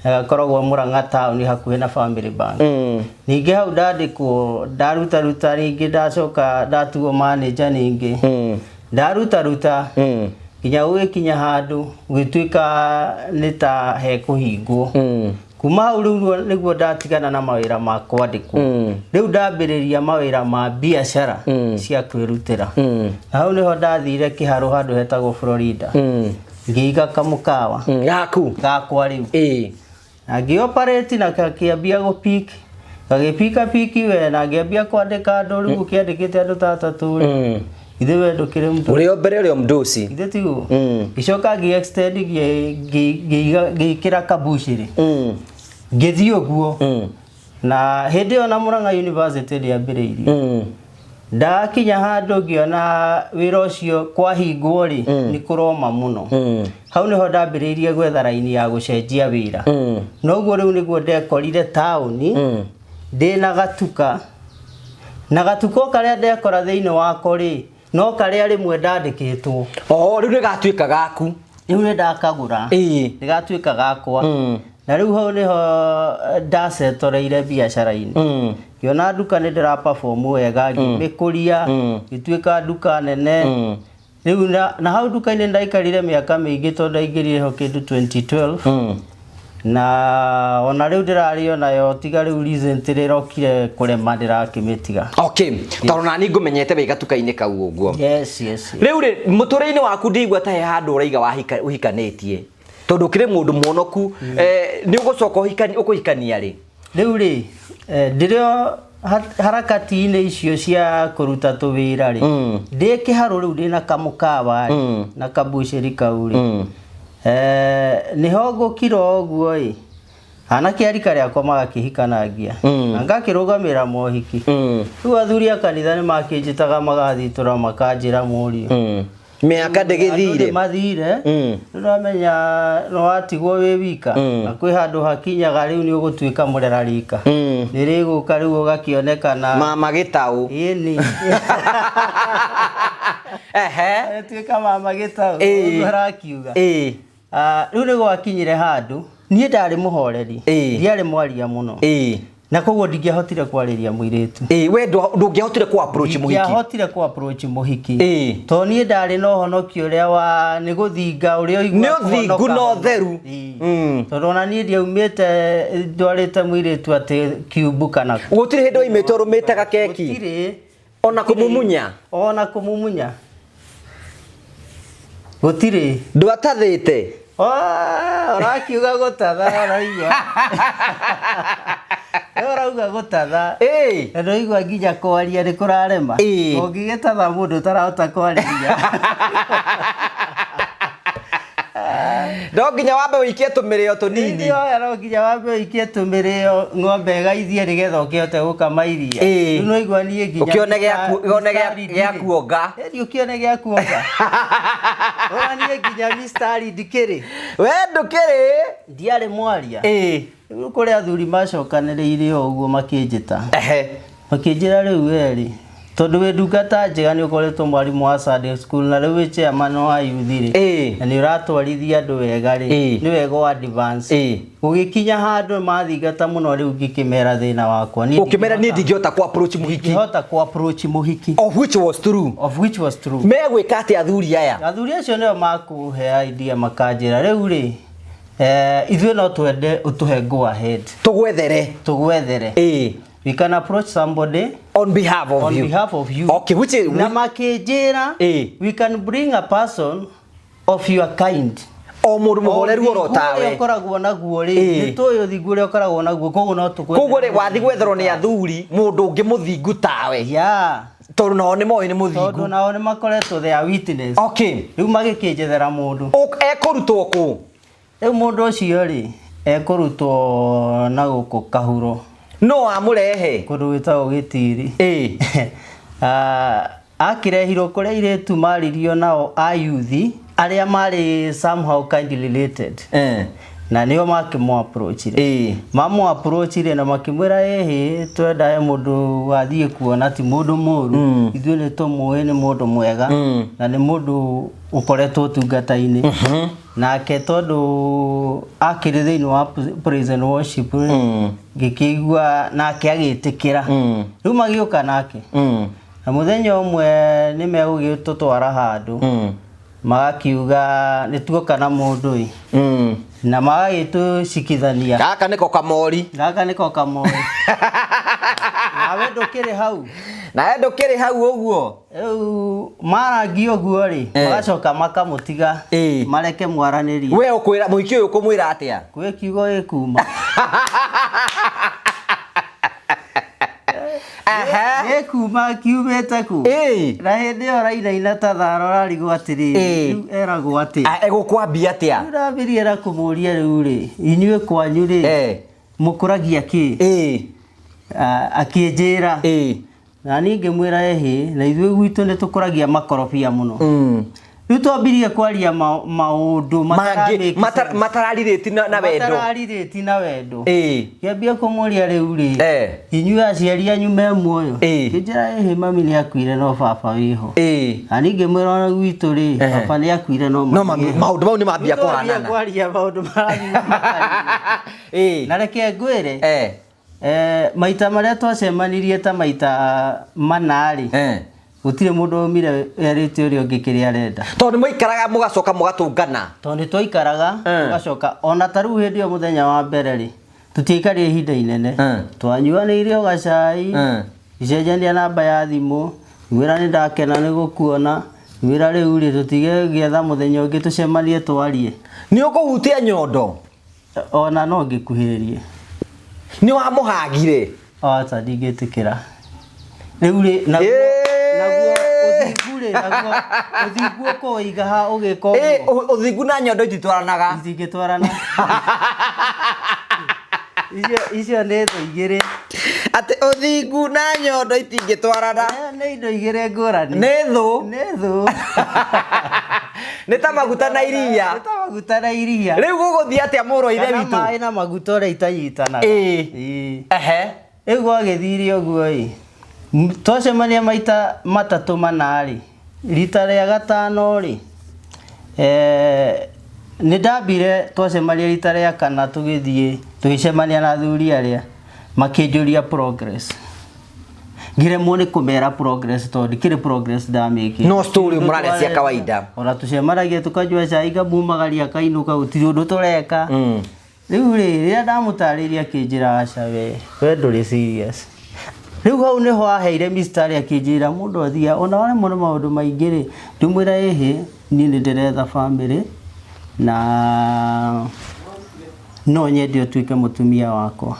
Speaker 1: Gakoragwo Murang'a town hakuhĩ na Family Bank. Ningĩ hau ndandĩkwo ndarutaruta ningĩ ndacoka ndatuo manager ningĩ. Ndarutaruta nginya gũgĩkinya handũ gũgĩtuĩka nĩ ta hekũhingwo. Kuma hau rĩu nĩguo ndatigana na mawĩra ma kwandĩkwo. Rĩu ndambĩrĩria mawĩra ma biacara cia kwĩrutĩra. Na hau nĩho ndathire kĩharũ handũ hetagwo Florida. Ngĩiga kamũkawa.
Speaker 2: Gaku?
Speaker 1: Gakwa rĩu. Na ngĩoperate na gakĩambia gũpeak. Gagĩpika piki we na ngĩambia kwandĩka andũ rĩu ũkĩandĩkĩte andũ ta atatũ rĩ. Ithe we ndũkĩrĩ mũndũ.
Speaker 2: Ũrĩ o mbere ũrĩ o mũndũci.
Speaker 1: Ithe tiguo. Ngĩcoka ngĩ extend ngĩĩkĩra kabucĩrĩ. Ngĩthiĩ ũguo. Na hĩndĩ ĩyo na Murang'a University ndĩambĩrĩirie. Ndakinya handũ ngĩona wĩra ũcio kwahingwo rĩ, nĩ kũroma mũno. Hau nĩho ndambĩrĩirie gwetha raini ya gũcenjia wĩra. Noguo rĩu nĩguo ndekorire taũni, ndĩna gatuka. Na gatuka o karĩa ndekora thĩinĩ wako rĩ, no karĩa rĩmwe ndandĩkĩtwo.
Speaker 2: O, rĩu nĩ gatuĩka gaku.
Speaker 1: Rĩu nĩ ndakagũra. Nĩ gatuĩka gakwa. Na rĩu hau nĩho ndacetoreire biacara-inĩ. Ngĩona nduka nĩ ndĩra perform wega, ngĩmĩkũria, ngĩtuĩka nduka nene. Rĩu na hau nduka-inĩ ndaikarire mĩaka mĩingĩ tondũ ndaingĩrire ho kĩndũ 2012. Na ona rĩu ndĩrarĩ onayo tiga rĩu recently rĩrokire kũrema ndĩrakĩmĩtiga.
Speaker 2: Okay, tondũ nani ngũmenyete wĩ gatuka-inĩ kau ũguo.
Speaker 1: Yes, yes, yes.
Speaker 2: Rĩu rĩ, mũtũrĩre-inĩ waku ndĩigua ta he handũ ũraiga ũhikanĩtie. Tondũ ũkĩrĩ mũndũ mwonoku, nĩ ũgũcoka ũhikania rĩ?
Speaker 1: Rĩu rĩ, ndĩrĩ o harakati-inĩ icio cia kũruta tũwĩra rĩ, ndĩ kĩharũ rĩu ndĩna kamũkawa rĩ, na kambucĩri kau rĩ, nĩho ngũkira ũguo ĩ, anake a rika rĩakwa magakĩhikanangia na ngakĩrũgamĩra mohiki. Rĩu athuri a kanitha nĩ makĩnjĩtaga magathitũra makanjĩra mũriũ,
Speaker 2: Mĩaka
Speaker 1: andũ
Speaker 2: ndĩgĩthire.
Speaker 1: nĩ mathire, rĩu nĩwamenya nĩwatigwo wĩ wika, na kwĩ handũ hakinyaga rĩu nĩ ũgũtuĩka mũrera rika, nĩ rĩgũka rĩu ũgakĩonekana
Speaker 2: Mama gĩtaũ.
Speaker 1: Ĩni.
Speaker 2: Ehe.
Speaker 1: Tuĩka mama gĩtaũ,
Speaker 2: Ĩĩ.
Speaker 1: ũguo arakiuga.
Speaker 2: Ĩĩ.
Speaker 1: Rĩu nĩ gwakinyire handũ niĩ ndarĩ mũhoreri,
Speaker 2: Ĩĩ.
Speaker 1: ndiarĩ mwaria mũno,
Speaker 2: Ĩĩ.
Speaker 1: na koguo ndingĩahotire kwarĩria mũirĩtu.
Speaker 2: Ĩĩ, we ndũngĩahotire kũ approach mũhiki.
Speaker 1: Ndingĩahotire kũ approach mũhiki,
Speaker 2: Ĩĩ.
Speaker 1: tondũ niĩ ndarĩ na ũhonokio ũrĩa wa nĩ gũthinga ũrĩa ũiguaga
Speaker 2: Nĩ ũthingu
Speaker 1: kũhonoka.
Speaker 2: na ũtheru.
Speaker 1: Ĩĩ. Tondũ ona niĩ ndiaumĩte ndwarĩte mũirĩtu atĩ kiumbu kana kũ.
Speaker 2: Gũtirĩ hĩndĩ waimĩte ũrũmĩte gakeki.
Speaker 1: Gũtirĩ.
Speaker 2: Ona kũmumunya.
Speaker 1: Ona kũmumunya gũtirĩ.
Speaker 2: Ndwatathĩte.
Speaker 1: Ũrakiuga gũtatha, ũraigua Rĩu ũrauga gũtatha.
Speaker 2: Ĩĩ.
Speaker 1: Na ndũraigua nginya kwaria nĩ kũrarema.
Speaker 2: Ĩĩ.
Speaker 1: Ũngĩgĩtatha mũndũ ũtarahota kwarĩria.
Speaker 2: No nginya wambe ũikie tũmĩrĩo tũnini.
Speaker 1: Ĩĩ, no nginya wambe ũikie tũmĩrĩo ng'ombe ĩgaithie nĩgetha ũkĩhote gũkama iria.
Speaker 2: Ĩĩ.
Speaker 1: Rĩu nĩwaigua niĩ nginya
Speaker 2: Ũkĩone ũkĩone
Speaker 1: mistari
Speaker 2: gĩa
Speaker 1: ndirĩ.
Speaker 2: kuonga.
Speaker 1: Ĩni ũkĩone gĩa kuonga. Ona niĩ nginya mistari ndikĩrĩ.
Speaker 2: We ndũkĩrĩ.
Speaker 1: Ndiarĩ mwaria.
Speaker 2: Ĩĩ.
Speaker 1: Rĩu kũrĩ athuri macokanĩrĩire o ũguo makĩnjĩta.
Speaker 2: Ehe.
Speaker 1: Makĩnjĩra rĩu we rĩ, tondũ wĩ ndungata njega nĩ ũkoretwo mwarimũ wa Sunday school na rĩu wĩ chairman wa youth rĩ,
Speaker 2: Ĩĩ.
Speaker 1: na nĩ ũratwarithia andũ wega rĩ,
Speaker 2: Ĩĩ.
Speaker 1: nĩ wega wa advance.
Speaker 2: Ĩĩ.
Speaker 1: Gũgĩkinya handũ mathingata mũno rĩu ngĩkĩmera thĩna wakwa. Niĩ
Speaker 2: Ũkĩmera niĩ ndingĩhota kũ approach mũhiki.
Speaker 1: ndingĩhota kũ approach mũhiki.
Speaker 2: Of which was true.
Speaker 1: Of which was true.
Speaker 2: Megwĩka atĩa athuri aya?
Speaker 1: Athuri acio nĩo makũhe idea makanjĩra rĩu rĩ, ithuĩ no twende ũtũhe go ahead.
Speaker 2: Tũgwethere.
Speaker 1: Tũgwethere.
Speaker 2: Ĩĩ.
Speaker 1: We can approach somebody
Speaker 2: On behalf of
Speaker 1: on
Speaker 2: you.
Speaker 1: behalf of you.
Speaker 2: Okay, which is
Speaker 1: Na makĩnjĩra
Speaker 2: Ĩĩ.
Speaker 1: we can bring a person of your kind.
Speaker 2: O mũndũ mũhoreru oro
Speaker 1: Ũthingu ũrĩa
Speaker 2: tawe.
Speaker 1: ũkoragwo naguo rĩ,
Speaker 2: Ĩĩ.
Speaker 1: nĩ tũĩ ũthingu ũrĩa ũkoragwo naguo, koguo no tũgwethere.
Speaker 2: Koguo rĩ wathi gwetherwo nĩ athuri mũndũ ũngĩ mũthingu tawe.
Speaker 1: Yeah.
Speaker 2: Tondũ nao nĩ moĩ nĩ
Speaker 1: Tondũ
Speaker 2: mũthingu.
Speaker 1: nao nĩ makoretwo they are witness.
Speaker 2: Okay.
Speaker 1: Rĩu magĩkĩnjethera mũndũ.
Speaker 2: Ekũrutwo kũ?
Speaker 1: Rĩu mũndũ ũcio rĩ, ekũrutwo na gũkũ Kahuro,
Speaker 2: No amũrehe.
Speaker 1: kũndũ gwĩtagwo Gĩtiri.
Speaker 2: Ĩĩ.
Speaker 1: Akĩrehirwo kũrĩa airĩtu maririo nao a youth arĩa marĩ somehow kindly related.
Speaker 2: Eh.
Speaker 1: Na nĩo makĩmũ approachire.
Speaker 2: Ĩĩ.
Speaker 1: Mamũ approachire na makĩmwĩra ĩhĩ, twenda he mũndũ wathiĩ kuona ti mũndũ mũru, ithuĩ nĩ tũmũĩ nĩ mũndũ mwega, na nĩ mũndũ ũkoretwo ũtungata-inĩ. Nake tondũ akĩrĩ thĩinĩ wa praise and worship rĩ, ngĩkĩigua nake agĩtĩkĩra. Rĩu magĩũka nake. Na mũthenya ũmwe nĩ megũgĩtũtwara handũ, magakiuga nĩ tuoka na mũndũ ĩ, na magagĩtũcikithania.
Speaker 2: Gaka nĩko kamori.
Speaker 1: Gaka nĩko kamori. Nawe ndũkĩrĩ hau.
Speaker 2: Nawe ndũkĩrĩ hau ũguo.
Speaker 1: Rĩu marangi ũguo rĩ, magacoka makamũtiga
Speaker 2: Ĩĩ.
Speaker 1: mareke mwaranĩrie.
Speaker 2: We ũkwĩra mũhiki ũyũ ũkũmwĩra atĩa?
Speaker 1: Gwĩ kiugo gĩkuma.
Speaker 2: Aha.
Speaker 1: Gĩkuma kiumĩte kũ?
Speaker 2: Ĩĩ.
Speaker 1: Na hĩndĩ ĩyo ũrainaina ta thara ũrarigwo atĩrĩrĩ,
Speaker 2: Ĩĩ.
Speaker 1: rĩu eragwo atĩa?
Speaker 2: Egũkwambia atĩa?
Speaker 1: Rĩu ndambirie na kũmũria rĩu rĩ, inyuĩ kwanyu rĩ, mũkũragia kĩ?
Speaker 2: Ĩĩ.
Speaker 1: Akĩnjĩra.
Speaker 2: Ĩĩ.
Speaker 1: Na niĩ ngĩmwĩra ĩhĩ, na ithuĩ gwitũ nĩ tũkũragia makorobia mũno. Rĩu twambirie kwaria maũndũ
Speaker 2: Mangĩ matararirĩti na wendo.
Speaker 1: matararirĩti na wendo.
Speaker 2: Ĩĩ.
Speaker 1: Ngĩambia kũmũria rĩu rĩ,
Speaker 2: Eh.
Speaker 1: inyuĩ aciari anyu me muoyo?
Speaker 2: Ĩĩ.
Speaker 1: Ngĩnjĩra ĩhĩ, mami nĩ akuire no baba wĩho.
Speaker 2: Ĩĩ.
Speaker 1: Na niĩ ngĩmwĩra ona gwitũ rĩ,
Speaker 2: Ehe.
Speaker 1: baba nĩ akuire no
Speaker 2: No
Speaker 1: mami
Speaker 2: mami
Speaker 1: wĩho.
Speaker 2: maũndũ mau nĩ mambia
Speaker 1: Rĩu twambia
Speaker 2: kũhanana.
Speaker 1: kwaria maũndũ marathiĩ makarĩrĩka.
Speaker 2: Ĩĩ.
Speaker 1: Na reke ngwĩre,
Speaker 2: Eh.
Speaker 1: maita marĩa twacemanirie ta maita mana rĩ,
Speaker 2: Eh.
Speaker 1: gũtirĩ mũndũ waumire erĩte ũrĩa ũngĩ kĩrĩa arenda.
Speaker 2: Tondũ nĩ mũikaraga mũgacoka mũgatũngana.
Speaker 1: Tondũ nĩ twaikaraga tũgacoka ona ta rĩu hĩndĩ ĩyo mũthenya wa mbere rĩ, tũtiaikarire ihinda inene. Twanyuanĩire o gacai, ngĩcenjania namba ya thimũ, ngĩmwĩra nĩ ndakena nĩ gũkuona, ngĩmwĩra rĩu rĩ tũtige gĩetha mũthenya ũngĩ tũcemanie twarie.
Speaker 2: Nĩ ũkũhutia nyondo.
Speaker 1: Ona no ngĩkuhĩrĩrie.
Speaker 2: Nĩ wamũhagire?
Speaker 1: Aca, ndingĩtĩkĩra. Rĩu rĩ, naguo naguo ũthingu rĩ, naguo ũthingu ũkũwĩiga ha ũgĩka
Speaker 2: Ĩ,
Speaker 1: ũguo?
Speaker 2: Ũthingu na nyondo ititwaranaga.
Speaker 1: Itingĩtwarana. Icio nĩ thũ igĩrĩ.
Speaker 2: Atĩ ũthingu na nyondo itingĩtwarana.
Speaker 1: Nĩ indo igĩrĩ ngũrani.
Speaker 2: Nĩ thũ.
Speaker 1: Nĩ thũ.
Speaker 2: Nĩ ta maguta na iria.
Speaker 1: Nĩ ta maguta na iria.
Speaker 2: Rĩu gũgũthiĩ atĩa, mũrũ wa ithe
Speaker 1: Kana
Speaker 2: witũ?
Speaker 1: maĩ na maguta ũrĩa itanyitanaga.
Speaker 2: Ĩĩ.
Speaker 1: Ĩĩ.
Speaker 2: Ehe.
Speaker 1: Rĩu gwagĩthire ũguo ĩ, twacemania maita matatũ mana rĩ, rita rĩa gatano rĩ, nĩ ndambire twacemania rita rĩa kana, tũgĩthiĩ tũgĩcemania na athuri arĩa makĩnjũria progress, ngĩremwo nĩ kũmera progress tondũ ndikĩrĩ progress ndamĩkĩte.
Speaker 2: No story mũraria cia kawaida.
Speaker 1: Ona tũcemanagia tũkanyua cai, ngamumagaria akainũka, gũtirĩ ũndũ tũreka. Rĩu rĩ, rĩrĩa ndamũtarĩirie akĩnjĩra, "Aca, we ndũrĩ serious." Rĩu hau nĩho aheire mistari, akĩnjĩra mũndũ athiaga ona waremwo nĩ maũndũ maingĩ rĩ. Ngĩmwĩra, "Ĩhĩ, niĩ nĩ ndĩretha family na no nyende ũtuĩke mũtumia wakwa."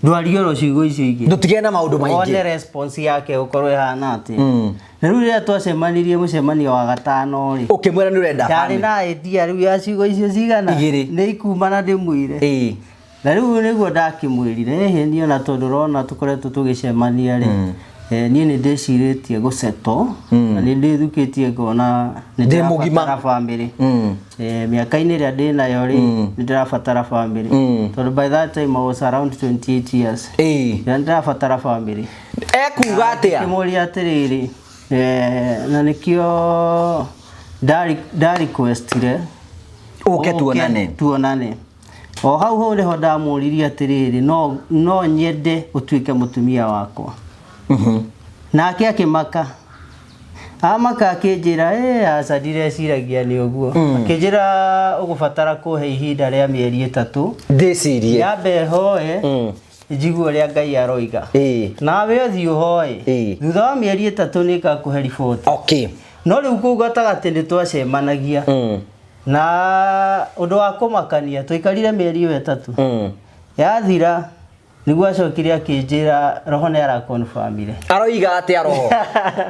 Speaker 1: Ndwarie oro ciugo icio ingĩ.
Speaker 2: Ndũtigane na maũndũ
Speaker 1: one
Speaker 2: maingĩ.
Speaker 1: Response yake gũkorwo ĩhana atĩa. Na rĩu rĩrĩa twacemanirie mũcemanio wa gatano rĩ,
Speaker 2: Ũkĩmwĩra nĩ ũrenda
Speaker 1: ndarĩ
Speaker 2: family.
Speaker 1: na idea rĩu ya ciugo icio cigana.
Speaker 2: Igĩrĩ.
Speaker 1: Nĩ ikumana ndĩmwĩre. Na rĩu nĩguo ndakĩmwĩrire, "Ĩhĩ, niĩ ona tondũ ũrona tũkoretwo tũgĩcemania rĩ, niĩ nĩ ndĩcirĩtie gũsettle na nĩ ndĩthukĩtie ngona nĩ
Speaker 2: Ndĩ mũgima.
Speaker 1: ndĩrabatara family. Mĩaka-inĩ ĩrĩa ndĩnayo rĩ, nĩ ndĩrabatara family," tondũ by that time I was around 28 years. Na ndĩrabatara family.
Speaker 2: Ekuga atĩa?
Speaker 1: Ngĩmũria atĩrĩrĩ, na nĩkĩo nda requestire
Speaker 2: ũke tuonane.
Speaker 1: Tuonane. O hau hau nĩho ndamũririe atĩrĩrĩ, no nyende ũtuĩke mũtumia wakwa?" Nake akĩmaka, amaka akĩnjĩra, "Ĩ, aca, ndireciragia nĩ ũguo." Akĩnjĩra, "Ũgũbatara kũhe ihinda rĩa mĩeri 3
Speaker 2: Ndĩcirie.
Speaker 1: Nyambe hoe, njigue ũrĩa Ngai aroiga. Nawe ũthiĩ ũhoe. Thutha wa mĩeri 3 nĩ ngakũhe riboti." No rĩu kũu gatagatĩ nĩ twacemanagia. Na ũndũ wa kũmakania, twaikarire mĩeri ĩyo 3. Yathira nĩguo acokire akĩnjĩra roho nĩ arakonfamire.
Speaker 2: Aroiga atĩa roho?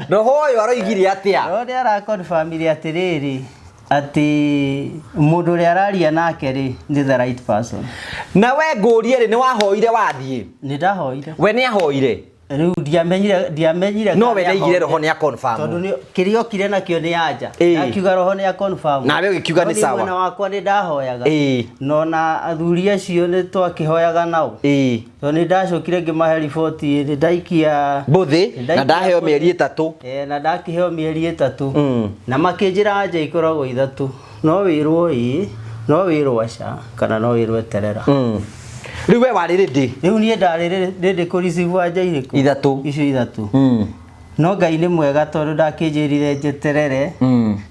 Speaker 2: Roho ũyũ aroigire atĩa?
Speaker 1: Roho nĩ arakonfamire atĩrĩrĩ, atĩ mũndũ ũrĩa araria nake rĩ, nĩ the right person.
Speaker 2: Na we ngũrie rĩ, nĩ wahoire wathiĩ?
Speaker 1: Nĩ ndahoire.
Speaker 2: We nĩ ahoire?
Speaker 1: Rĩu ndiamenyire
Speaker 2: No we
Speaker 1: kana
Speaker 2: nĩaigire
Speaker 1: nĩahoire.
Speaker 2: Roho nĩ aconfirm.
Speaker 1: Tondũ kĩrĩa okire nakĩo nĩ anja. Akiuga roho nĩ aconfirm.
Speaker 2: Nawe ũgĩkiuga nĩ
Speaker 1: No niĩ
Speaker 2: sawa.
Speaker 1: Mwena wakwa nĩ ndahoyaga. No na athuri acio nĩ twakĩhoyaga nao. Tondũ nĩ ndacokire ngĩmahe riboti, nĩ ndaikia
Speaker 2: Mbũthĩ na
Speaker 1: ndaikia
Speaker 2: ndaheo
Speaker 1: mbũthĩ.
Speaker 2: mĩeri 3.
Speaker 1: Na ndakĩheo mĩeri 3. Na makĩnjĩra anja ikoragwo ithatũ: no wĩrwo ĩĩ, no wĩrwo aca, kana no wĩrwo eterera.
Speaker 2: Rĩu we warĩ ready?
Speaker 1: Rĩu niĩ ndarĩ ready kũ receive anja irĩkũ?
Speaker 2: Ithatũ.
Speaker 1: Icio ithatũ. No Ngai nĩ mwega tondũ ndakĩnjĩrire njeterere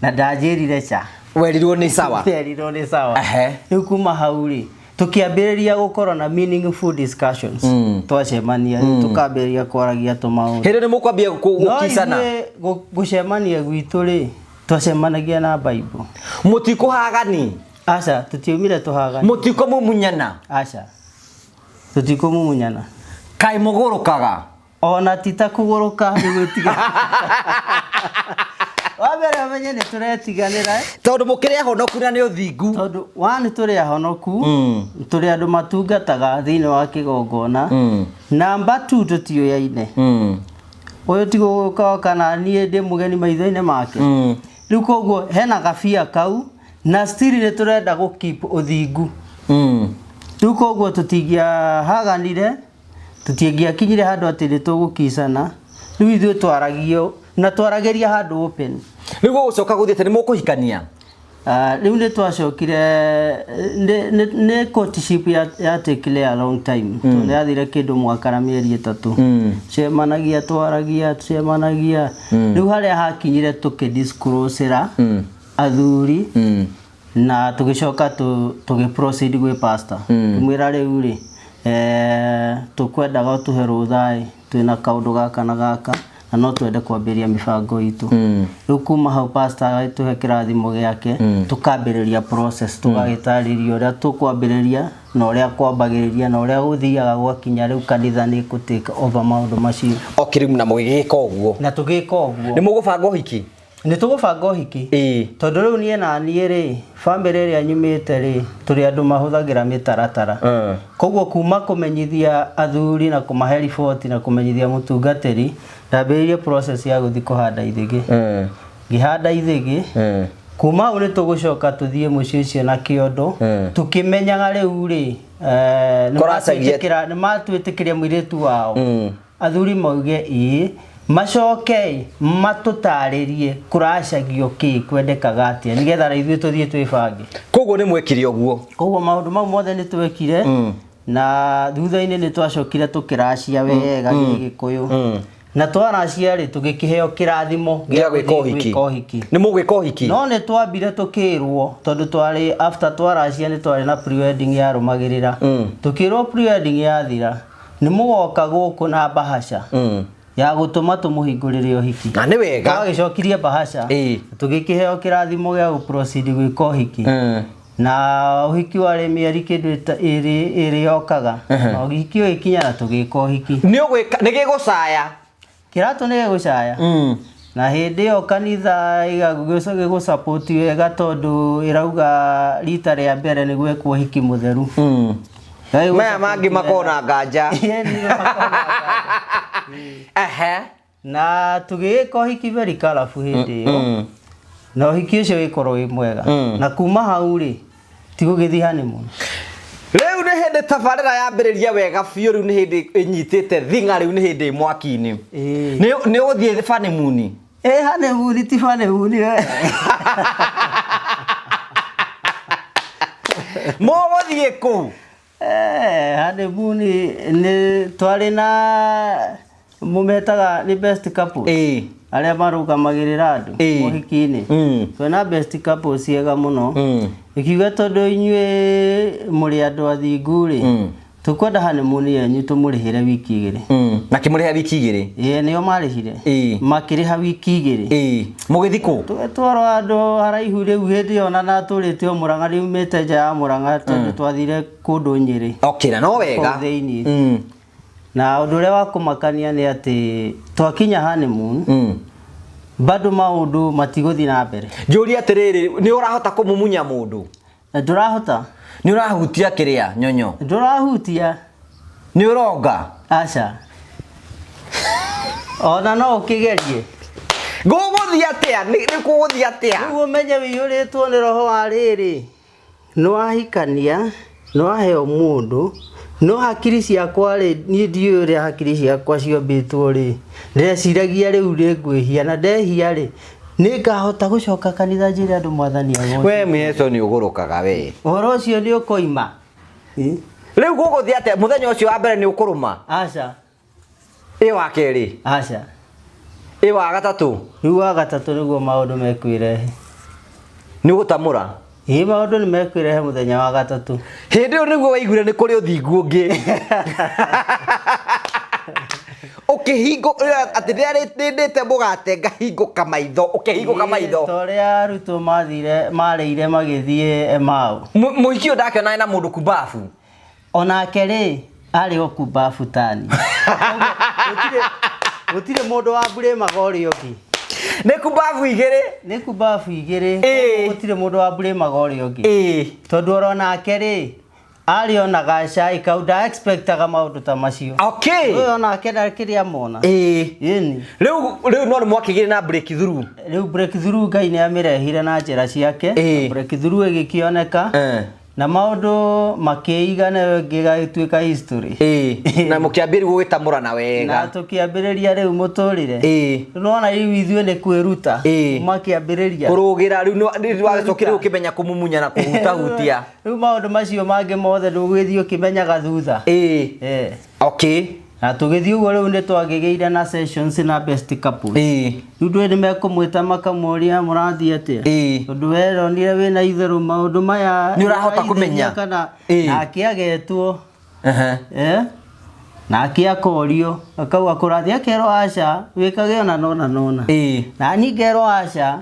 Speaker 1: na ndanjĩrire ca.
Speaker 2: Werirwo nĩ sawa.
Speaker 1: Nderirwo nĩ sawa.
Speaker 2: Ehe.
Speaker 1: Rĩu kuma hau rĩ, tũkĩambĩrĩria gũkorwo na meaningful discussions. Twacemania rĩu tũkambĩrĩria kwaragia tũmaũndũ.
Speaker 2: Hĩndĩ nĩ mũkwambia
Speaker 1: No
Speaker 2: gũkicana.
Speaker 1: ithuĩ gũcemania gwitũ rĩ, twacemanagia na Bible.
Speaker 2: Mũtikũhagani?
Speaker 1: Aca, tũtiaumire tũhagani.
Speaker 2: Mũtikũmumunyana?
Speaker 1: Aca, tũtikũmumunyana.
Speaker 2: Kaĩ mũgũrũkaga?
Speaker 1: Ona ti ta kũgũrũka, nĩ gwĩtiga. Wa mbere ũmenye nĩ tũretiganĩra.
Speaker 2: Tondũ mũkĩrĩ ahonoku na nĩ ũthingu.
Speaker 1: Tondũ one, tũrĩ ahonoku, tũrĩ andũ matungataga thĩinĩ wa kĩgongona. Namba two, tũtiũyaine. Ũyũ ti gũgũka kana niĩ ndĩ mũgeni maitho-inĩ make. Rĩu koguo hena gabia kau na still nĩ tũrenda gũ keep ũthingu. Rĩu koguo tũtingĩahaganire, tũtingĩakinyire handũ atĩ nĩ tũgũkicana. Rĩu ithuĩ twaragio na twaragĩria handũ open.
Speaker 2: Rĩu gũgũcoka gũthiĩ atĩ nĩ mũkũhikania?
Speaker 1: Ah, rĩu nĩ twacokire nĩ courtship ya take a long time, tondũ yathire kĩndũ mwaka na mĩeri 3. Cemanagia, twaragia, cemanagia, rĩu harĩa hakinyire tũkĩdisclosera athuri na tũgĩcoka tũgĩ proceed gwĩ pastor, tũmwĩra rĩu rĩ, tũkwendaga ũtũhe rũtha ĩ, twĩna kaũndũ gaka na gaka na no twende kwambĩrĩria mĩbango itũ. Rĩu kuma hau pastor agĩtũhe kĩrathimo gĩake, tũkambĩrĩria process, tũgagĩtarĩria ũrĩa tũkwambĩrĩria. na ũrĩa kwambagĩrĩria na ũrĩa gũthiaga gwakinya rĩu kanitha nĩ kũ take over maũndũ macio.
Speaker 2: Okay, rĩu na mũgĩgĩka ũguo.
Speaker 1: Na tũgĩka ũguo.
Speaker 2: Nĩ mũgũbanga ũhiki?
Speaker 1: Nĩ tũgũbanga ũhiki. Tondũ rĩu niĩ na niĩ rĩ, bamĩrĩ ĩrĩa nyumĩte rĩ, tũrĩ andũ mahũthagĩra mĩtaratara. Koguo kuma kũmenyithia athuri na kũmahe riboti na kũmenyithia mũtungatĩri, ndambĩrĩirie process ya gũthiĩ kũhanda ithĩgĩ. Ngĩhanda ithĩgĩ, kuma hau nĩ tũgũcoka tũthiĩ mũciĩ ũcio na kĩondo, tũkĩmenyaga rĩu rĩ,
Speaker 2: Kũracagia-
Speaker 1: nĩ matwĩtĩkĩria mũirĩtu wao. Athuri mauge ĩĩ, macoke matũtarĩrie kũracagio kĩ, kwendekaga atĩa, nĩgetha na ithuĩ tũthiĩ twĩbange.
Speaker 2: Koguo nĩ mwekire ũguo.
Speaker 1: Koguo maũndũ mau mothe nĩ twekire, na thutha-inĩ nĩ twacokire tũkĩracia wega gĩgĩkũyũ. Na twaracia rĩ, tũgĩkĩheo kĩrathimo
Speaker 2: gĩa gwĩka
Speaker 1: gũthiĩ
Speaker 2: ũhiki.
Speaker 1: gwĩka ũhiki.
Speaker 2: Nĩ mũgwĩka ũhiki?
Speaker 1: No nĩ twambire tũkĩrwo, tondũ twarĩ after twaracia nĩ twarĩ na pre-wedding yarũmagĩrĩra. Tũkĩrwo pre-wedding yathira, nĩ mũgoka gũkũ na bahasha ya gũtũma tũmũhingũrĩre ũhiki.
Speaker 2: Na nĩ wega.
Speaker 1: Twagĩcokirie bahasha, tũgĩkĩheo kĩrathimo gĩa gũ proceed gwĩka ũhiki. Na ũhiki warĩ mĩeri kĩndũ ĩrĩ yokaga. Na ũhiki ũgĩkinya na tũgĩka ũhiki.
Speaker 2: Nĩ ũgwĩka, nĩ gĩgũcaya.
Speaker 1: Kĩratũ nĩ gĩgũcaya. Na hĩndĩ ĩyo kanitha ĩgagũ wega tondũ ĩrauga rita rĩa mbere nĩ gwekwo ũhiki mũtheru.
Speaker 2: Maya mangĩ makona nganja. Ehe.
Speaker 1: Na tũgĩgĩka ũhiki very colourful hĩndĩ ĩyo. Na ũhiki ũcio ũgĩkorwo wĩ mwega. Na kuma hau rĩ, ti gũgĩthiĩ honeymoon.
Speaker 2: Rĩu nĩ hĩndĩ tabarĩra yambĩrĩria wega biũ, rĩu nĩ hĩndĩ ĩnyitĩte thing'a, rĩu nĩ hĩndĩ ĩ mwaki-inĩ. Nĩ ũgũthiĩ honeymoon?
Speaker 1: Ĩ honeymoon ti honeymoon we.
Speaker 2: Mũgũthiĩ kũ?
Speaker 1: Honeymoon nĩ twarĩ na mũmetaga nĩ best couple. Arĩa marũgamagĩrĩra andũ ũhiki-inĩ. Twĩna best couples ega mũno. Ĩkiuga tondũ inyuĩ mũrĩ andũ athingu rĩ, tũkwenda honeymoon yanyu tũmũrĩhĩre wiki igĩrĩ.
Speaker 2: Na kĩmũrĩha wiki igĩrĩ?
Speaker 1: Ĩĩ, nĩo marĩhire. Makĩrĩha wiki igĩrĩ.
Speaker 2: Mũgĩthiĩ kũ?
Speaker 1: Tũgĩtwarwo handũ haraihu rĩu hĩndĩ ĩyo na natũrĩte o Mũrang'a, riumĩte nja ya Mũrang'a tondũ twathire kũndũ Nyĩrĩ.
Speaker 2: Okay, na no wega.
Speaker 1: Kũu thĩiniĩ. Na ũndũ ũrĩa wa kũmakania nĩ atĩ twakinya honeymoon, bado maũndũ matigũthiĩ na mbere.
Speaker 2: Njũrie atĩrĩrĩ, nĩ ũrahota kũmumunya mũndũ?
Speaker 1: Ndũrahota.
Speaker 2: Nĩ ũrahutia kĩrĩa nyonyo?
Speaker 1: Ndũrahutia.
Speaker 2: Nĩ ũronga?
Speaker 1: Aca. Ona no ũkĩgerie.
Speaker 2: Gũgũthiĩ atĩa? Nĩ gũgũthiĩ atĩa?
Speaker 1: Rĩu ũmenye wĩiyũrĩtwo nĩ roho wa rĩrĩ. Nĩ wahikania, nĩ waheo mũndũ, no hakiri ciakwa rĩ, niĩ ndiũĩ ũrĩa hakiri ciakwa ciombĩtwo rĩ, ndĩreciragia rĩu nĩ ngwĩhia, na ndehia rĩ, nĩ ngahota gũcoka kanitha njĩre andũ mwathani agocwo.
Speaker 2: We mĩeco nĩ ũgũrũkaga we.
Speaker 1: Ũhoro ũcio nĩ ũkoima.
Speaker 2: Rĩu gũgũthiĩ atĩa? Mũthenya ũcio wa mbere nĩ ũkũrũma?
Speaker 1: Aca.
Speaker 2: Ĩ wa kerĩ?
Speaker 1: Aca.
Speaker 2: Ĩ wa gatatũ?
Speaker 1: Rĩu wa gatatũ nĩguo maũndũ mekwĩrehe.
Speaker 2: Nĩ ũgũtamũra?
Speaker 1: Ĩ maũndũ nĩ mekwĩrehe mũthenya wa gatatũ.
Speaker 2: Hĩndĩ ĩyo nĩguo waiguire nĩ kũrĩ ũthingu ũngĩ. Ũkĩhingũ, atĩ ndĩrĩte mũgate ngahingũka maitho, ũkĩhingũka maitho.
Speaker 1: Ta ũrĩa arutwo mathire, marĩire magĩthiĩ Emau.
Speaker 2: Mũhiki ũyũ ndakĩonana na mũndũ kumbabu.
Speaker 1: Onake rĩ, arĩ o kumbabu tani. Gũtirĩ mũndũ wa mburĩmaga ũrĩa ũngĩ.
Speaker 2: Nĩ kumbabu igĩrĩ.
Speaker 1: Nĩ kumbabu igĩrĩ. Gũtirĩ mũndũ wa mburĩmaga ũrĩa ũngĩ. Tondũ oro nake rĩ, arĩ ona gacai kau nda expectaga maũndũ ta macio. Ũyũ onake ndakĩrĩ amona. Ĩni.
Speaker 2: Rĩu no nĩ mwakĩgĩire na breakthrough.
Speaker 1: Rĩu breakthrough Ngai nĩ amĩrehire na njĩra ciake. Breakthrough ĩgĩkĩoneka. Na maũndũ makĩiga nayo ĩngĩ ĩgagĩtuĩka history.
Speaker 2: Na mũkĩambĩrĩria gũgĩtamũrana wega.
Speaker 1: Na tũkĩambĩrĩria rĩu mũtũrĩre. Nĩwona rĩu ithuĩ nĩ kwĩruta. Makĩambĩrĩria.
Speaker 2: Kũrũgĩra rĩu nĩ wagĩcokire rĩu ũkĩmenya kũmumunya na kũhutahutia.
Speaker 1: Rĩu maũndũ macio mangĩ mothe ndũgũgĩthiĩ ũkĩmenyaga thutha. Na tũgĩthiĩ ũguo rĩu nĩ twagĩgĩire na sessions na best couples. Rĩu ndũĩ nĩ mekũmwĩta makamũria mũrathiĩ atĩa. Tondũ we ronire wĩna itherũ maũndũ maya
Speaker 2: Nĩ ũrahota
Speaker 1: nĩ
Speaker 2: kũmenya.
Speaker 1: kana nake agetwo. Nake akorio akauga kũrathiĩ akerwo aca wĩkage ona nona nona. Na niĩ ngerwo aca.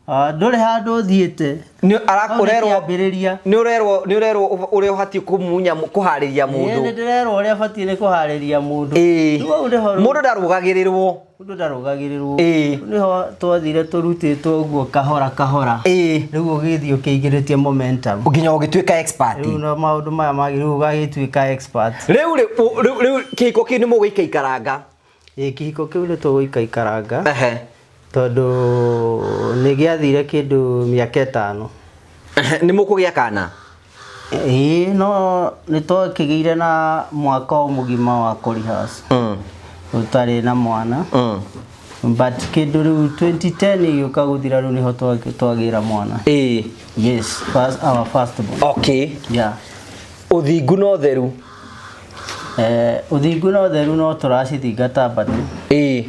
Speaker 1: Ah, ndũrĩ handũ ũthiĩte.
Speaker 2: Nĩ
Speaker 1: Hau nĩ
Speaker 2: ũrerwo
Speaker 1: kĩambĩrĩria.
Speaker 2: nĩ ũrerwo nĩ ũrerwo ũrĩa ũbatiĩ kũmunya kũharĩria
Speaker 1: Ĩĩ, nĩ
Speaker 2: mũndũ.
Speaker 1: ndĩrerwo ũrĩa batiĩ nĩ kũharĩria mũndũ.
Speaker 2: Ĩĩ.
Speaker 1: Rĩu hau nĩho rĩu
Speaker 2: Mũndũ ndarũgagĩrĩrwo.
Speaker 1: Mũndũ ndarũgagĩrĩrwo.
Speaker 2: Ĩĩ.
Speaker 1: Nĩho twathire tũrutĩtwo ũguo kahora kahora.
Speaker 2: Ĩĩ.
Speaker 1: Rĩu ũgĩthiĩ ũkĩingĩrĩtie momentum.
Speaker 2: Nginya ũgĩtuĩka expert.
Speaker 1: Rĩu no maũndũ maya mangĩ rĩu ũgagĩtuĩka expert.
Speaker 2: Rĩu rĩ rĩu rĩu kĩhiko kĩu nĩ mũgũikaikaranga.
Speaker 1: Ĩĩ, kĩhiko kĩu nĩ tũgũikaikaranga.
Speaker 2: Ehe.
Speaker 1: Tondũ nĩ gĩathire kĩndũ mĩaka 5.
Speaker 2: Ehe, nĩ mũkũgĩa kana?
Speaker 1: Ĩĩ, no nĩ twakĩgĩire na mwaka o mũgima wa kũ-rehearse. Ũtarĩ na mwana. But kĩndũ rĩu 2010 ĩgĩũka gũthira rĩu nĩho twagĩra mwana.
Speaker 2: Ĩĩ.
Speaker 1: Yes, first, our first born.
Speaker 2: Okay.
Speaker 1: Yeah.
Speaker 2: Ũthingu na ũtheru.
Speaker 1: Ũthingu na ũtheru no tũracithingata bado.
Speaker 2: Ĩĩ.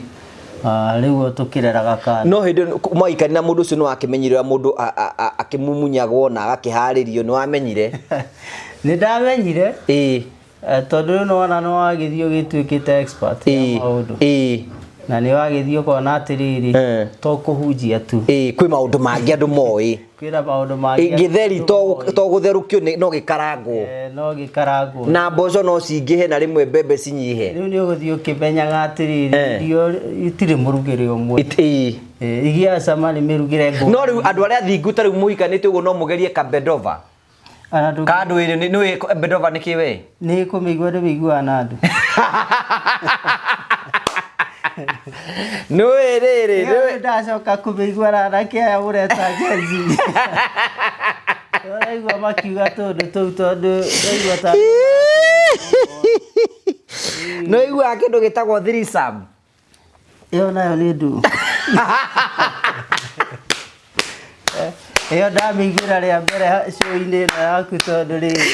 Speaker 1: Rĩu o tũkĩreraga kana.
Speaker 2: No hĩndĩ ĩyo mwaikarire na mũndũ ũcio nĩ wakĩmenyire ũrĩa mũndũ akĩmumunyagwo na agakĩharĩrio, nĩ wamenyire?
Speaker 1: Nĩ ndamenyire.
Speaker 2: Ĩĩ.
Speaker 1: Tondũ rĩu nĩwona nĩ wagĩthiĩ ũgĩtuĩkĩte expert ya maũndũ.
Speaker 2: Ĩĩ.
Speaker 1: Na nĩ wagĩthiĩ ũkona atĩrĩrĩ, to kũhunjia tu.
Speaker 2: Ĩĩ, kwĩ maũndũ mangĩ andũ moĩ.
Speaker 1: Kwĩna maũndũ mangĩ
Speaker 2: Gĩtheri
Speaker 1: andũ moĩ.
Speaker 2: to gũtherũkio no gĩkarangwo.
Speaker 1: No gĩkarangwo.
Speaker 2: Na mboco no cingĩhe na rĩmwe mbembe cinyihe.
Speaker 1: Rĩu nĩ ũgũthiĩ ũkĩmenyaga atĩrĩrĩ, irio itirĩ mũrugĩre ũmwe.
Speaker 2: Ĩĩ.
Speaker 1: Igia cama nĩ mĩrugĩre ngũrani.
Speaker 2: No rĩu andũ arĩa athingu ta rĩu mũhikanĩtie ũguo no mũgerie kabedova. Kandũ ĩrĩ nĩ nĩ bedova nĩ kĩ we?
Speaker 1: Nĩ kũmĩigua ndĩmĩiguaga na andũ.
Speaker 2: Nĩ ũĩ rĩrĩ.
Speaker 1: Rĩu ndacoka kũmĩigua na anake aya mũreta Gen Z. Ũraigua makiuga tũndũ tũu tondũ ndaigua ta
Speaker 2: Nĩ ũiguaga kĩndũ gĩtagwo threesome?
Speaker 1: Ĩyo nayo nĩ ndu. Ĩyo ndamĩiguĩra rĩa mbere show-inĩ ĩno yaku tondũ rĩrĩ.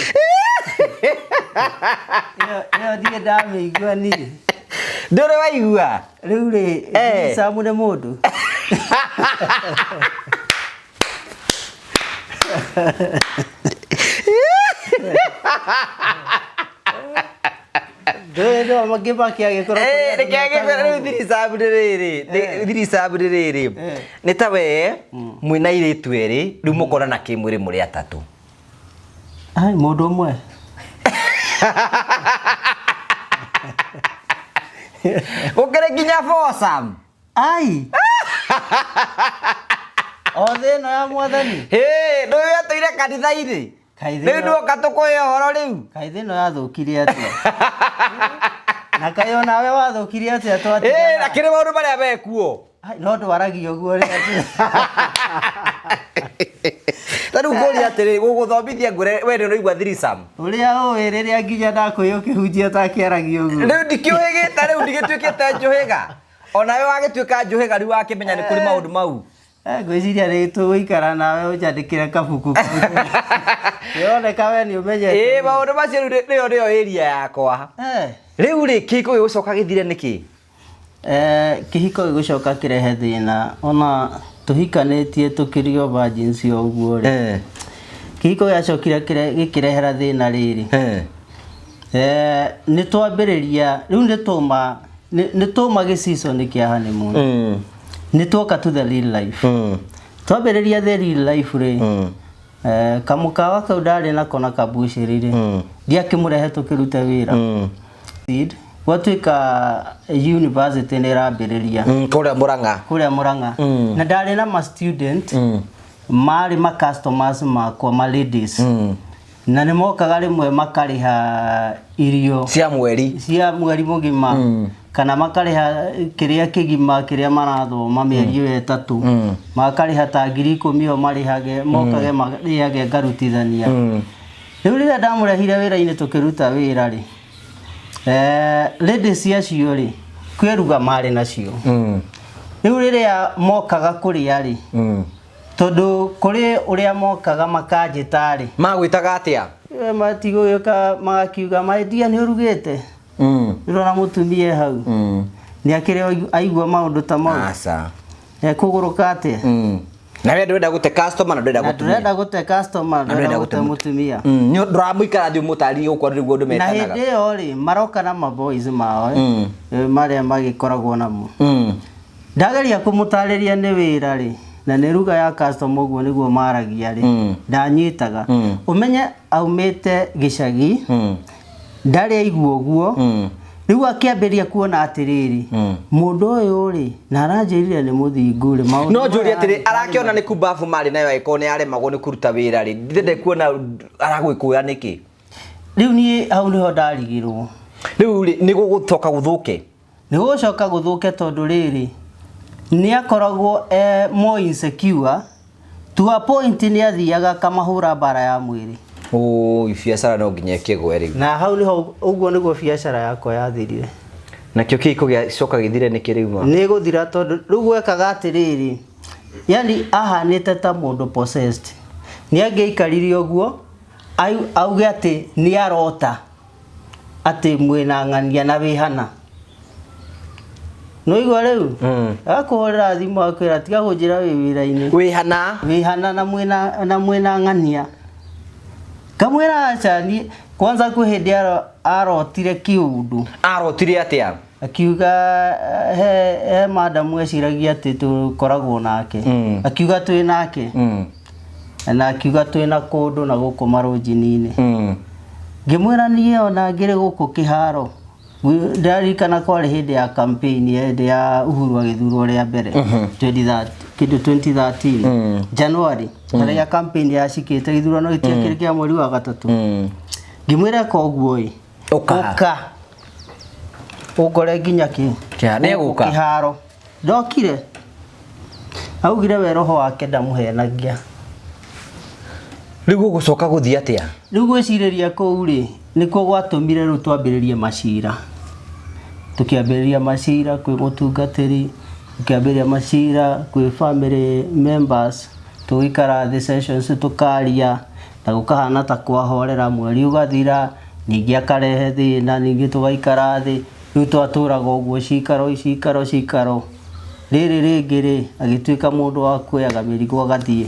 Speaker 1: Ĩyo ndirĩ ndamĩigua niĩ.
Speaker 2: Ndũrĩ waigua?
Speaker 1: Rĩu rĩ, threesome nĩ mũndũ? Ndũĩ no ngĩmaki agĩkorwo kũrĩ andũ
Speaker 2: Reke
Speaker 1: metaga
Speaker 2: rĩu
Speaker 1: ũguo.
Speaker 2: threesome nĩ rĩrĩ, threesome nĩ rĩrĩ. Nĩ ta we mwĩna airĩtu erĩ, rĩu mũkonana kĩmwĩrĩ mũrĩ atatũ.
Speaker 1: Ai, mũndũ ũmwe.
Speaker 2: Gũkĩrĩ nginya foursome.
Speaker 1: Ai. O thĩ ĩno ya mwathani.
Speaker 2: Hĩ, ndũĩ atũire kanitha-inĩ.
Speaker 1: Kaĩ thĩ
Speaker 2: Rĩu
Speaker 1: ĩno-
Speaker 2: nĩwoka tũkũhe ũhoro rĩu.
Speaker 1: Kaĩ thĩ ĩno yathũkire atĩa? Na kaĩ onawe wathũkire atĩa twatigana?
Speaker 2: Ĩ, na kĩrĩ maũndũ marĩa mekuo.
Speaker 1: Ai, no ndwaragia ũguo rĩ atĩ.
Speaker 2: Ta rĩu ngũria atĩrĩ, gũgũthomithia ngwĩre we nĩ ũraigua threesome?
Speaker 1: Ũrĩa ũĩ rĩrĩa nginya ndakũĩ ũkĩhunjia takĩaragia ũguo.
Speaker 2: Rĩu ndikĩũhĩgĩte rĩu ndigĩtuĩkĩte njũhĩga. Onawe wagĩtuĩka njũhĩga rĩu wakĩmenya nĩ kũrĩ maũndũ mau.
Speaker 1: Ngwĩciria rĩ tũgũikara nawe ũnjandĩkĩre kabuku. Ĩroneka we nĩ ũmenyete.
Speaker 2: Ĩ, maũndũ macio rĩu nĩyo nĩyo area yakwa. Rĩu rĩ kĩhiko gĩgũcoka gĩthire nĩkĩ?
Speaker 1: Kĩhiko gĩgũcoka kĩrehe thĩna ona tũhikanĩtie tũkĩrĩ o virgins o ũguo rĩ. Kĩhiko gĩacokire gĩkĩrehera thĩna rĩrĩ. Nĩ twambĩrĩria rĩu nĩ tũma nĩ tũma gĩ season kĩa honeymoon. Nĩ tuoka to the real life. Twambĩrĩria the real life rĩ. Kamũkawa kau ndarĩ nako na kambucĩrĩ rĩ. Ndiakĩmũrehe tũkĩrute wĩra. Gwatuĩka university nĩ ĩrambĩrĩria.
Speaker 2: Kũrĩa Mũrang'a.
Speaker 1: Kũrĩa Mũrang'a. Na ndarĩ na ma student marĩ ma customers makwa ma ladies. Na nĩ mokaga rĩmwe makarĩha irio
Speaker 2: cia mweri,
Speaker 1: cia mweri mũgima. Kana makarĩha kĩrĩa kĩgima kĩrĩa marathoma mĩeri ĩyo 3. Makarĩha ta 10,000 o marĩhage, mokage marĩhage ngarutithania. Rĩu rĩrĩa ndamũrehire wĩra-inĩ tũkĩruta wĩra rĩ, ladies acio rĩ, kwĩruga marĩ nacio. Rĩu rĩrĩa mokaga kũrĩa rĩ, tondũ kũrĩ ũrĩa mokaga makanjĩta rĩ.
Speaker 2: Magwĩtaga atĩa?
Speaker 1: Matigũgĩũka magakiuga, my dear, nĩ ũrugĩte? Ndĩrona mũtumia hau. Nĩ akĩrĩ aigua maũndũ ta mau.
Speaker 2: Aca.
Speaker 1: Ekũgũrũka atĩa?
Speaker 2: Na we ndũrenda gũte customer na ndũrenda
Speaker 1: Na
Speaker 2: gũtumia.
Speaker 1: ndũrenda gũte customer,
Speaker 2: Na ndũrenda
Speaker 1: ndũrenda gũte
Speaker 2: gũte
Speaker 1: mũtumia.
Speaker 2: Nĩ ndũramũikara thĩ ũmũtarĩrie gũkũ andũ nĩguo andũ
Speaker 1: Na
Speaker 2: metanaga.
Speaker 1: hĩndĩ ĩyo rĩ, maroka na maboys mao, marĩa magĩkoragwo namo. Ndageria kũmũtarĩria nĩ wĩra rĩ, na nĩ ruga ya customer ũguo nĩguo maragia rĩ, ndanyitaga. Ũmenye aumĩte gĩcagi, ndarĩ aigua ũguo. Rĩu akĩambĩrĩria kuona atĩrĩrĩ, mũndũ ũyũ rĩ, na aranjĩrire nĩ mũthingu rĩ, maũndũ
Speaker 2: No
Speaker 1: maya
Speaker 2: njũrie atĩrĩ,
Speaker 1: areka
Speaker 2: arakĩona nĩ kumbabu marĩ nayo angĩkorwo nĩ aremagwo nĩ kũruta wĩra rĩ, ndĩrenda kuona aragwĩkũya nĩkĩ?
Speaker 1: Rĩu niĩ hau nĩho ndarigirwo.
Speaker 2: Rĩu rĩ, nĩ gũgũcoka gũthũke.
Speaker 1: Nĩ gũcoka gũthũke tondũ rĩrĩ, nĩ akoragwo e more insecure to a point, nĩ athiaga akamahũra mbara ya mwĩrĩ.
Speaker 2: Ũi, biacara no nginya ĩkĩgwe rĩu.
Speaker 1: Na hau nĩho ũguo nĩguo biacara yakwa yathirire.
Speaker 2: Nakĩo kĩhiko gĩacoka gĩthire nĩkĩ rĩu ma?
Speaker 1: Nĩ gũthira tondũ rĩu gwekaga atĩrĩrĩ, yani ahanĩte ta mũndũ possessed. Nĩ angĩaikarire ũguo auge atĩ nĩ arota atĩ mwĩna ng'ania na wĩhana. Nĩwaigua rĩu? Agakũhũrĩra thimũ akwĩra tiga kũnjĩra wĩ wĩra-inĩ.
Speaker 2: Wĩhana.
Speaker 1: Wĩhana na mwĩna na mwĩna ng'ania. Kamwĩra aca niĩ kwanza kwĩ hĩndĩ arotire kĩũndũ.
Speaker 2: Arotire atĩa?
Speaker 1: Akiuga he madamu eciragia atĩ tũkoragwo nake. Akiuga twĩ nake. Na akiuga twĩ na kũndũ na gũkũ marũnjini-inĩ. Ngĩmwĩra niĩ ona ngĩrĩ gũkũ kĩharo. Ndaririkana kwarĩ hĩndĩ ya campaign, hĩndĩ ya Uhuru agĩthurwo rĩa mbere 2013, kĩndũ 2013 January, harĩa campaign yacikĩte gĩthurano gĩtiakĩrĩ kĩa mweri wa gatatũ. Ngĩmwĩra eka ũguo ĩ,
Speaker 2: Ũka.
Speaker 1: Ũka ũngore nginya kĩ
Speaker 2: Nĩ egũka?
Speaker 1: Kĩharo. Ndokire, augire we roho wake ndamũhenagia.
Speaker 2: Rĩu gũgũcoka gũthiĩ atĩa?
Speaker 1: Rĩu gwĩcirĩria kũu rĩ, nĩkuo gwatũmire rĩu twambĩrĩrie macira. Tũkĩambĩrĩria macira kwĩ mũtungatĩri, tũkĩambĩrĩria macira kwĩ family members, tũgĩikara thĩ sessions tũkaria, na gũkahana ta kwahorera, mweri ũgathira, ningĩ akarehe thĩna, ningĩ tũgaikara thĩ. Rĩu twatũraga ũguo cikaro cikaro cikaro. Rĩrĩ rĩngĩ rĩ, agĩtuĩka mũndũ wa kuoyaga mĩrigo agathiĩ.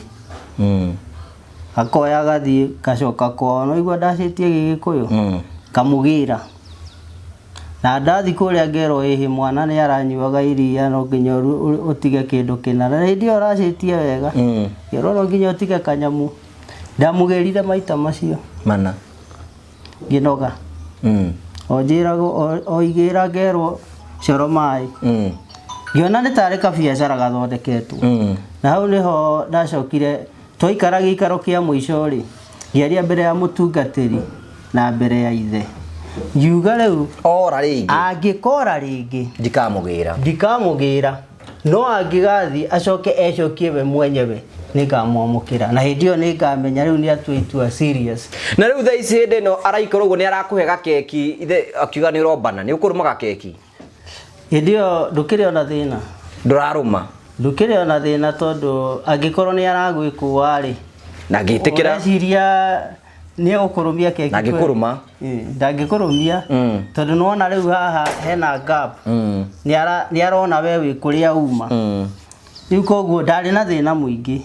Speaker 1: Akoya agathiĩ, gacoka kwao. No igua ndacĩtie Gĩgĩkũyũ? Kamũgĩra. Na ndathi kũrĩa ngerwo ĩhĩ mwana nĩ aranyuaga iria, no nginya ũtige kĩndũ kĩna. Na hĩndĩ ĩyo ũracĩtie wega. Ngerwo no nginya ũtige kanyamũ. Ndamũgĩrire maita macio.
Speaker 2: Mana.
Speaker 1: Ngĩnoga. O njĩragwo, o igĩra ngerwo coro maĩ. Ngĩona nĩ tarĩ kabiacara gathondeketwo. Na hau nĩho ndacokire twaikara gĩikaro kĩa mũico rĩ, ngĩaria mbere ya mũtungatĩri na mbere ya ithe. Ngiuga rĩu
Speaker 2: Ora rĩngĩ.
Speaker 1: Angĩkora rĩngĩ
Speaker 2: ndikamũgĩra.
Speaker 1: Ndikamũgĩra, no angĩgathiĩ acoke ecokie we mwenyewe, nĩngamwamũkĩra, na hĩndĩ ĩyo nĩngamenya rĩu nĩ atua itua serious.
Speaker 2: Na rĩu thaa ici hĩndĩ ĩno araikara ũguo nĩ arakũhe gakeki, ithe akiuga nĩ ũrombana, nĩ ũkũrũma gakeki?
Speaker 1: Hĩndĩ ĩyo ndũkĩrĩ ona thĩna.
Speaker 2: Ndũrarũma.
Speaker 1: Ndũkĩrĩ ona thĩna tondũ angĩkorwo nĩ aragwĩkũa rĩ,
Speaker 2: na ngĩtĩkĩra,
Speaker 1: ũreciria nĩ egũkũrũmia keki?
Speaker 2: Na angĩkũrũma?
Speaker 1: Ndangĩkũrũmia tondũ nĩwona rĩu haha hena gap. Nĩ arona we wĩ kũrĩa uma. Rĩu koguo ndarĩ na thĩna mũingĩ.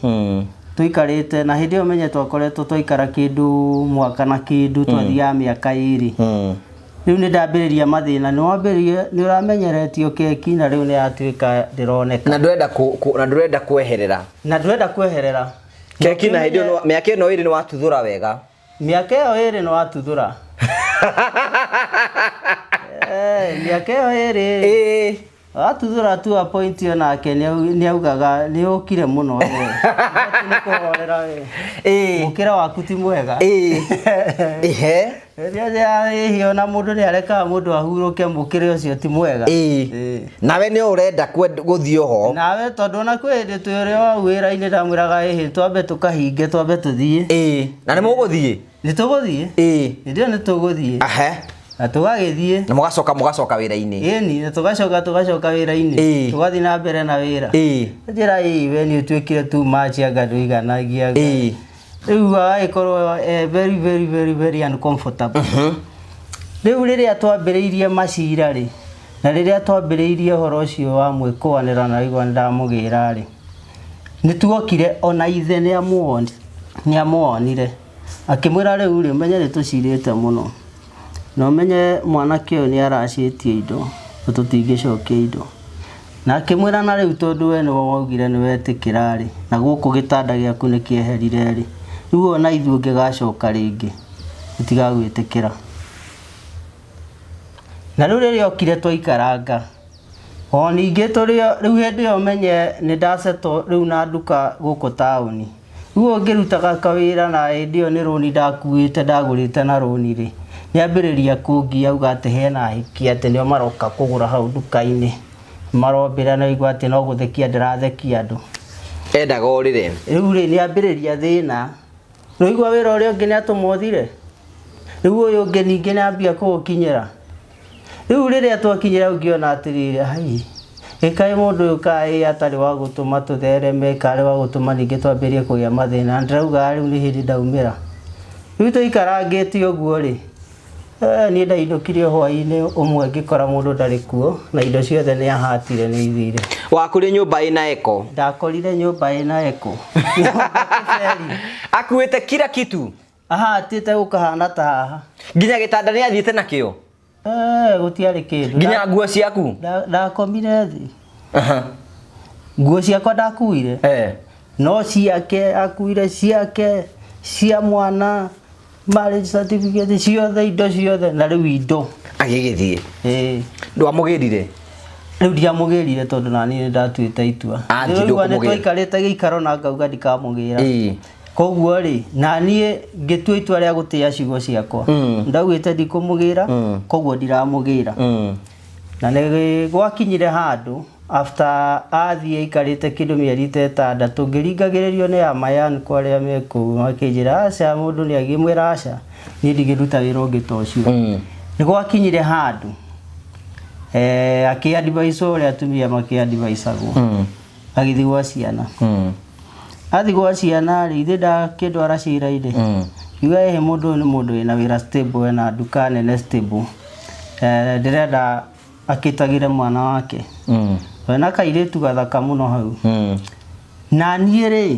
Speaker 1: Tũikarĩte na hĩndĩ ĩyo menye twakoretwo twaikara kĩndũ mwaka na kĩndũ, twathiaga mĩaka 2. Rĩu nĩ ndambĩrĩria mathĩna, nĩ wambĩrĩria nĩ ũramenyeretio keki na rĩu nĩ yatuĩka ndĩroneka.
Speaker 2: Na ndũrenda na ndũrenda kweherera.
Speaker 1: Na ndũrenda kweherera.
Speaker 2: Keki na hĩndĩ ĩyo mĩaka ĩno 2 nĩ watuthũra wega.
Speaker 1: Mĩaka ĩyo 2 nĩ watuthũra. Mĩaka ĩyo 2. Watuthũra tu a point ĩyo nake nĩ augaga nĩ ũkire mũno we. Nĩ kũhorera we. Mũkĩra waku ti mwega.
Speaker 2: Ihe.
Speaker 1: Rĩrĩa ĩhĩ ona mũndũ nĩ arekaga mũndũ ahurũke, mũkĩra ũcio ti mwega.
Speaker 2: Nawe nĩ ũrenda gũthiĩ oho.
Speaker 1: Nawe tondũ ona kwĩ hĩndĩ twĩ ũrĩa wa wĩra-inĩ ndamwĩraga ĩhĩ twambe tũkahinge, twambe tũthiĩ.
Speaker 2: Na nĩ mũgũthiĩ?
Speaker 1: Nĩ tũgũthiĩ. Hĩndĩ ĩyo nĩ tũgũthiĩ. Na tũgagĩthiĩ.
Speaker 2: Na mũgacoka wĩra-inĩ.
Speaker 1: Ĩni, na tũgacoka wĩra-inĩ. Tũgathiĩ na mbere na wĩra. Njĩra ĩĩ we nĩ ũtuĩkire too much anga ndũiganagia. Rĩu agagĩkorwo very, very, very, very uncomfortable. Rĩu rĩrĩa twambĩrĩirie macira rĩ, na rĩrĩa twambĩrĩirie ũhoro ũcio wa mwĩkũanĩra na igua ndamũgĩra rĩ, nĩ tuokire ona ithe nĩ amuonire. Akĩmwĩra rĩu rĩ, ũmenye nĩ tũcirĩte mũno. Na ũmenye mwanake ũyũ nĩ aracĩtie indo, na tũtingĩcokia indo. Na akĩmwĩra na rĩu tondũ we nĩwe waugire nĩ wetĩkĩra rĩ, na gũkũ gĩtanda gĩaku nĩ kĩeherire rĩ, rĩu ona ithuĩ ũngĩgacoka rĩngĩ tũtigagwĩtĩkĩra. Na rĩu rĩrĩa okire twaikaranga, o ningĩ tũrĩ rĩu hĩndĩ ĩyo menye nĩ ndasetwo rĩu na nduka gũkũ taũni. Rĩu ũngĩrutaga kawĩra na hĩndĩ ĩyo nĩ rũni ndakuĩte ndagũrĩte na rũni rĩ, nĩambĩrĩria kũngia auga atĩ hena ahiki atĩ nĩo maroka kũgũra hau nduka-inĩ. Marombĩra na igua atĩ no gũthekia ndĩrathekia andũ.
Speaker 2: Endaga ũrĩre.
Speaker 1: Rĩu rĩ nĩambĩrĩria thĩna. Nĩwaigua wĩra ũrĩa ũngĩ nĩatũma ũthire? Rĩu ũyũ ũngĩ ningĩ nĩambia kũũkinyĩra. Rĩu rĩrĩa twakinyĩra ũngĩona atĩrĩrĩ, ai, ĩkaĩ mũndũ ũyũ kaĩ atarĩ wa gũtũma tũthereme, karĩ wa gũtũma ningĩ twambĩrĩrie kũgĩa mathĩna. Na ndĩrauga rĩu nĩ hĩndĩ ndaumĩra. Rĩu tũikarangĩte ũguo rĩ, niĩ ndainũkire hwaĩ-inĩ ũmwe ngĩkora mũndũ ndarĩ kuo na indo ciothe nĩ ahatire nĩ ithire.
Speaker 2: Wakũrĩ nyũmba ĩna eko.
Speaker 1: Ndakorire nyũmba ĩna eko.
Speaker 2: Akuĩte kila kitu.
Speaker 1: Ahatĩte gũkahana ta haha.
Speaker 2: Nginya gĩtanda nĩ athiĩte nakĩo.
Speaker 1: Gũtiarĩ kĩndũ.
Speaker 2: Nginya nguo ciaku.
Speaker 1: Ndakomire thĩ. Nguo ciakwa ndakuire. No ciake akuire ciake cia mwana, marriage certificate ciothe, indo ciothe na rĩu indo.
Speaker 2: Agĩgĩthiĩ. Ndwamũgĩrire?
Speaker 1: Rĩu ndiamũgĩrire tondũ nani nĩ ndatuĩte itua.
Speaker 2: Athiĩ
Speaker 1: Rĩu nĩ
Speaker 2: ndũkũmũgĩra.
Speaker 1: twaikarĩte gĩikaro na ngauga ndikamũgĩra. Koguo rĩ, na niĩ ngĩtua itua rĩa gũtĩa ciugo ciakwa. Ndaugĩte ndikũmũgĩra, koguo ndiramũgĩra. Na nĩ gwakinyire handũ after athiĩ aikarĩte kĩndũ mĩeri ta ĩtandatũ ngĩringagĩrĩrio nĩ amayan kwa arĩa me kũu makĩnjĩra aca mũndũ nĩ agĩmwĩra aca niĩ ndingĩruta wĩra ũngĩ ta ũcio. Nĩ gwakinyire handũ akĩ-advise ũrĩa atumia makĩ-advisagwo. Agĩthiĩ gwa ciana. Athiĩ gwa ciana rĩ, ithe ndakĩndwara cira-inĩ. Ngiuga ĩhĩ mũndũ ũyũ nĩ mũndũ wĩna wĩra stable, ena nduka nene stable. Ndĩrenda akĩtagĩre mwana wake. Wena kairĩtu gathaka mũno hau. Na niĩ rĩ,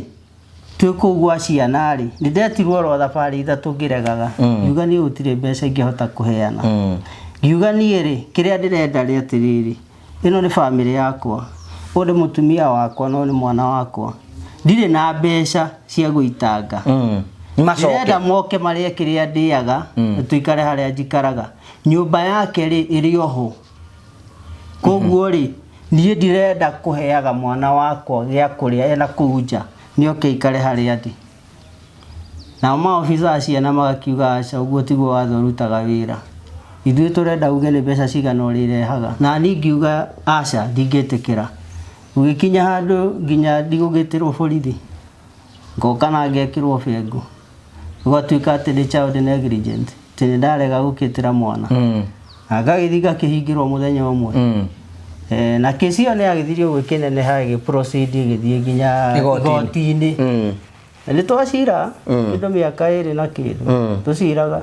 Speaker 1: twĩ kũu gwa ciana rĩ, nĩ ndetirwo oro thabarĩ ithatũ ngĩregaga. Ngiuga niĩ gũtirĩ mbeca ingĩhota kũheana. Ngiuga niĩ rĩ, kĩrĩa ndĩrenda rĩ atĩrĩrĩ, ĩno nĩ bamĩrĩ yakwa. Ũyũ nĩ mũtumia wakwa na ũyũ nĩ mwana wakwa. Ndirĩ na mbeca cia gũitanga.
Speaker 2: Macoke.
Speaker 1: Ndĩrenda moke marĩe kĩrĩa ndĩaga, na tũikare harĩa njikaraga. Nyũmba yake rĩ, ĩrĩ oho. Koguo rĩ, niĩ ndirenda kũheaga mwana wakwa gĩa kũrĩa ena kũu nja, nĩoke aikare harĩa ndĩ. Nao maobitha a ciana magakiuga aca, ũguo tiguo watho ũrutaga wĩra. Ithuĩ tũrenda uge nĩ mbeca cigana ũrĩrehaga. Na niĩ ngiuga aca, ndingĩtĩkĩra. Gũgĩkinya handũ nginya ndigũgĩtĩrwo borithi. Ngoka na ngekĩrwo bengo. Gũgatuĩka atĩ nĩ child negligent, atĩ nĩ ndarega gũkĩtĩra mwana. Na ngagĩthiĩ ngakĩhingĩrwo mũthenya ũmwe. Na kesi ĩyo nĩ yagĩthirie ũguo ĩkĩneneha ĩgĩ proceed ĩgĩthiĩ nginya
Speaker 2: Igoti-inĩ.
Speaker 1: igoti-inĩ. Na nĩ twacira kĩndũ mĩaka ĩrĩ na kĩndũ. Tũciraga.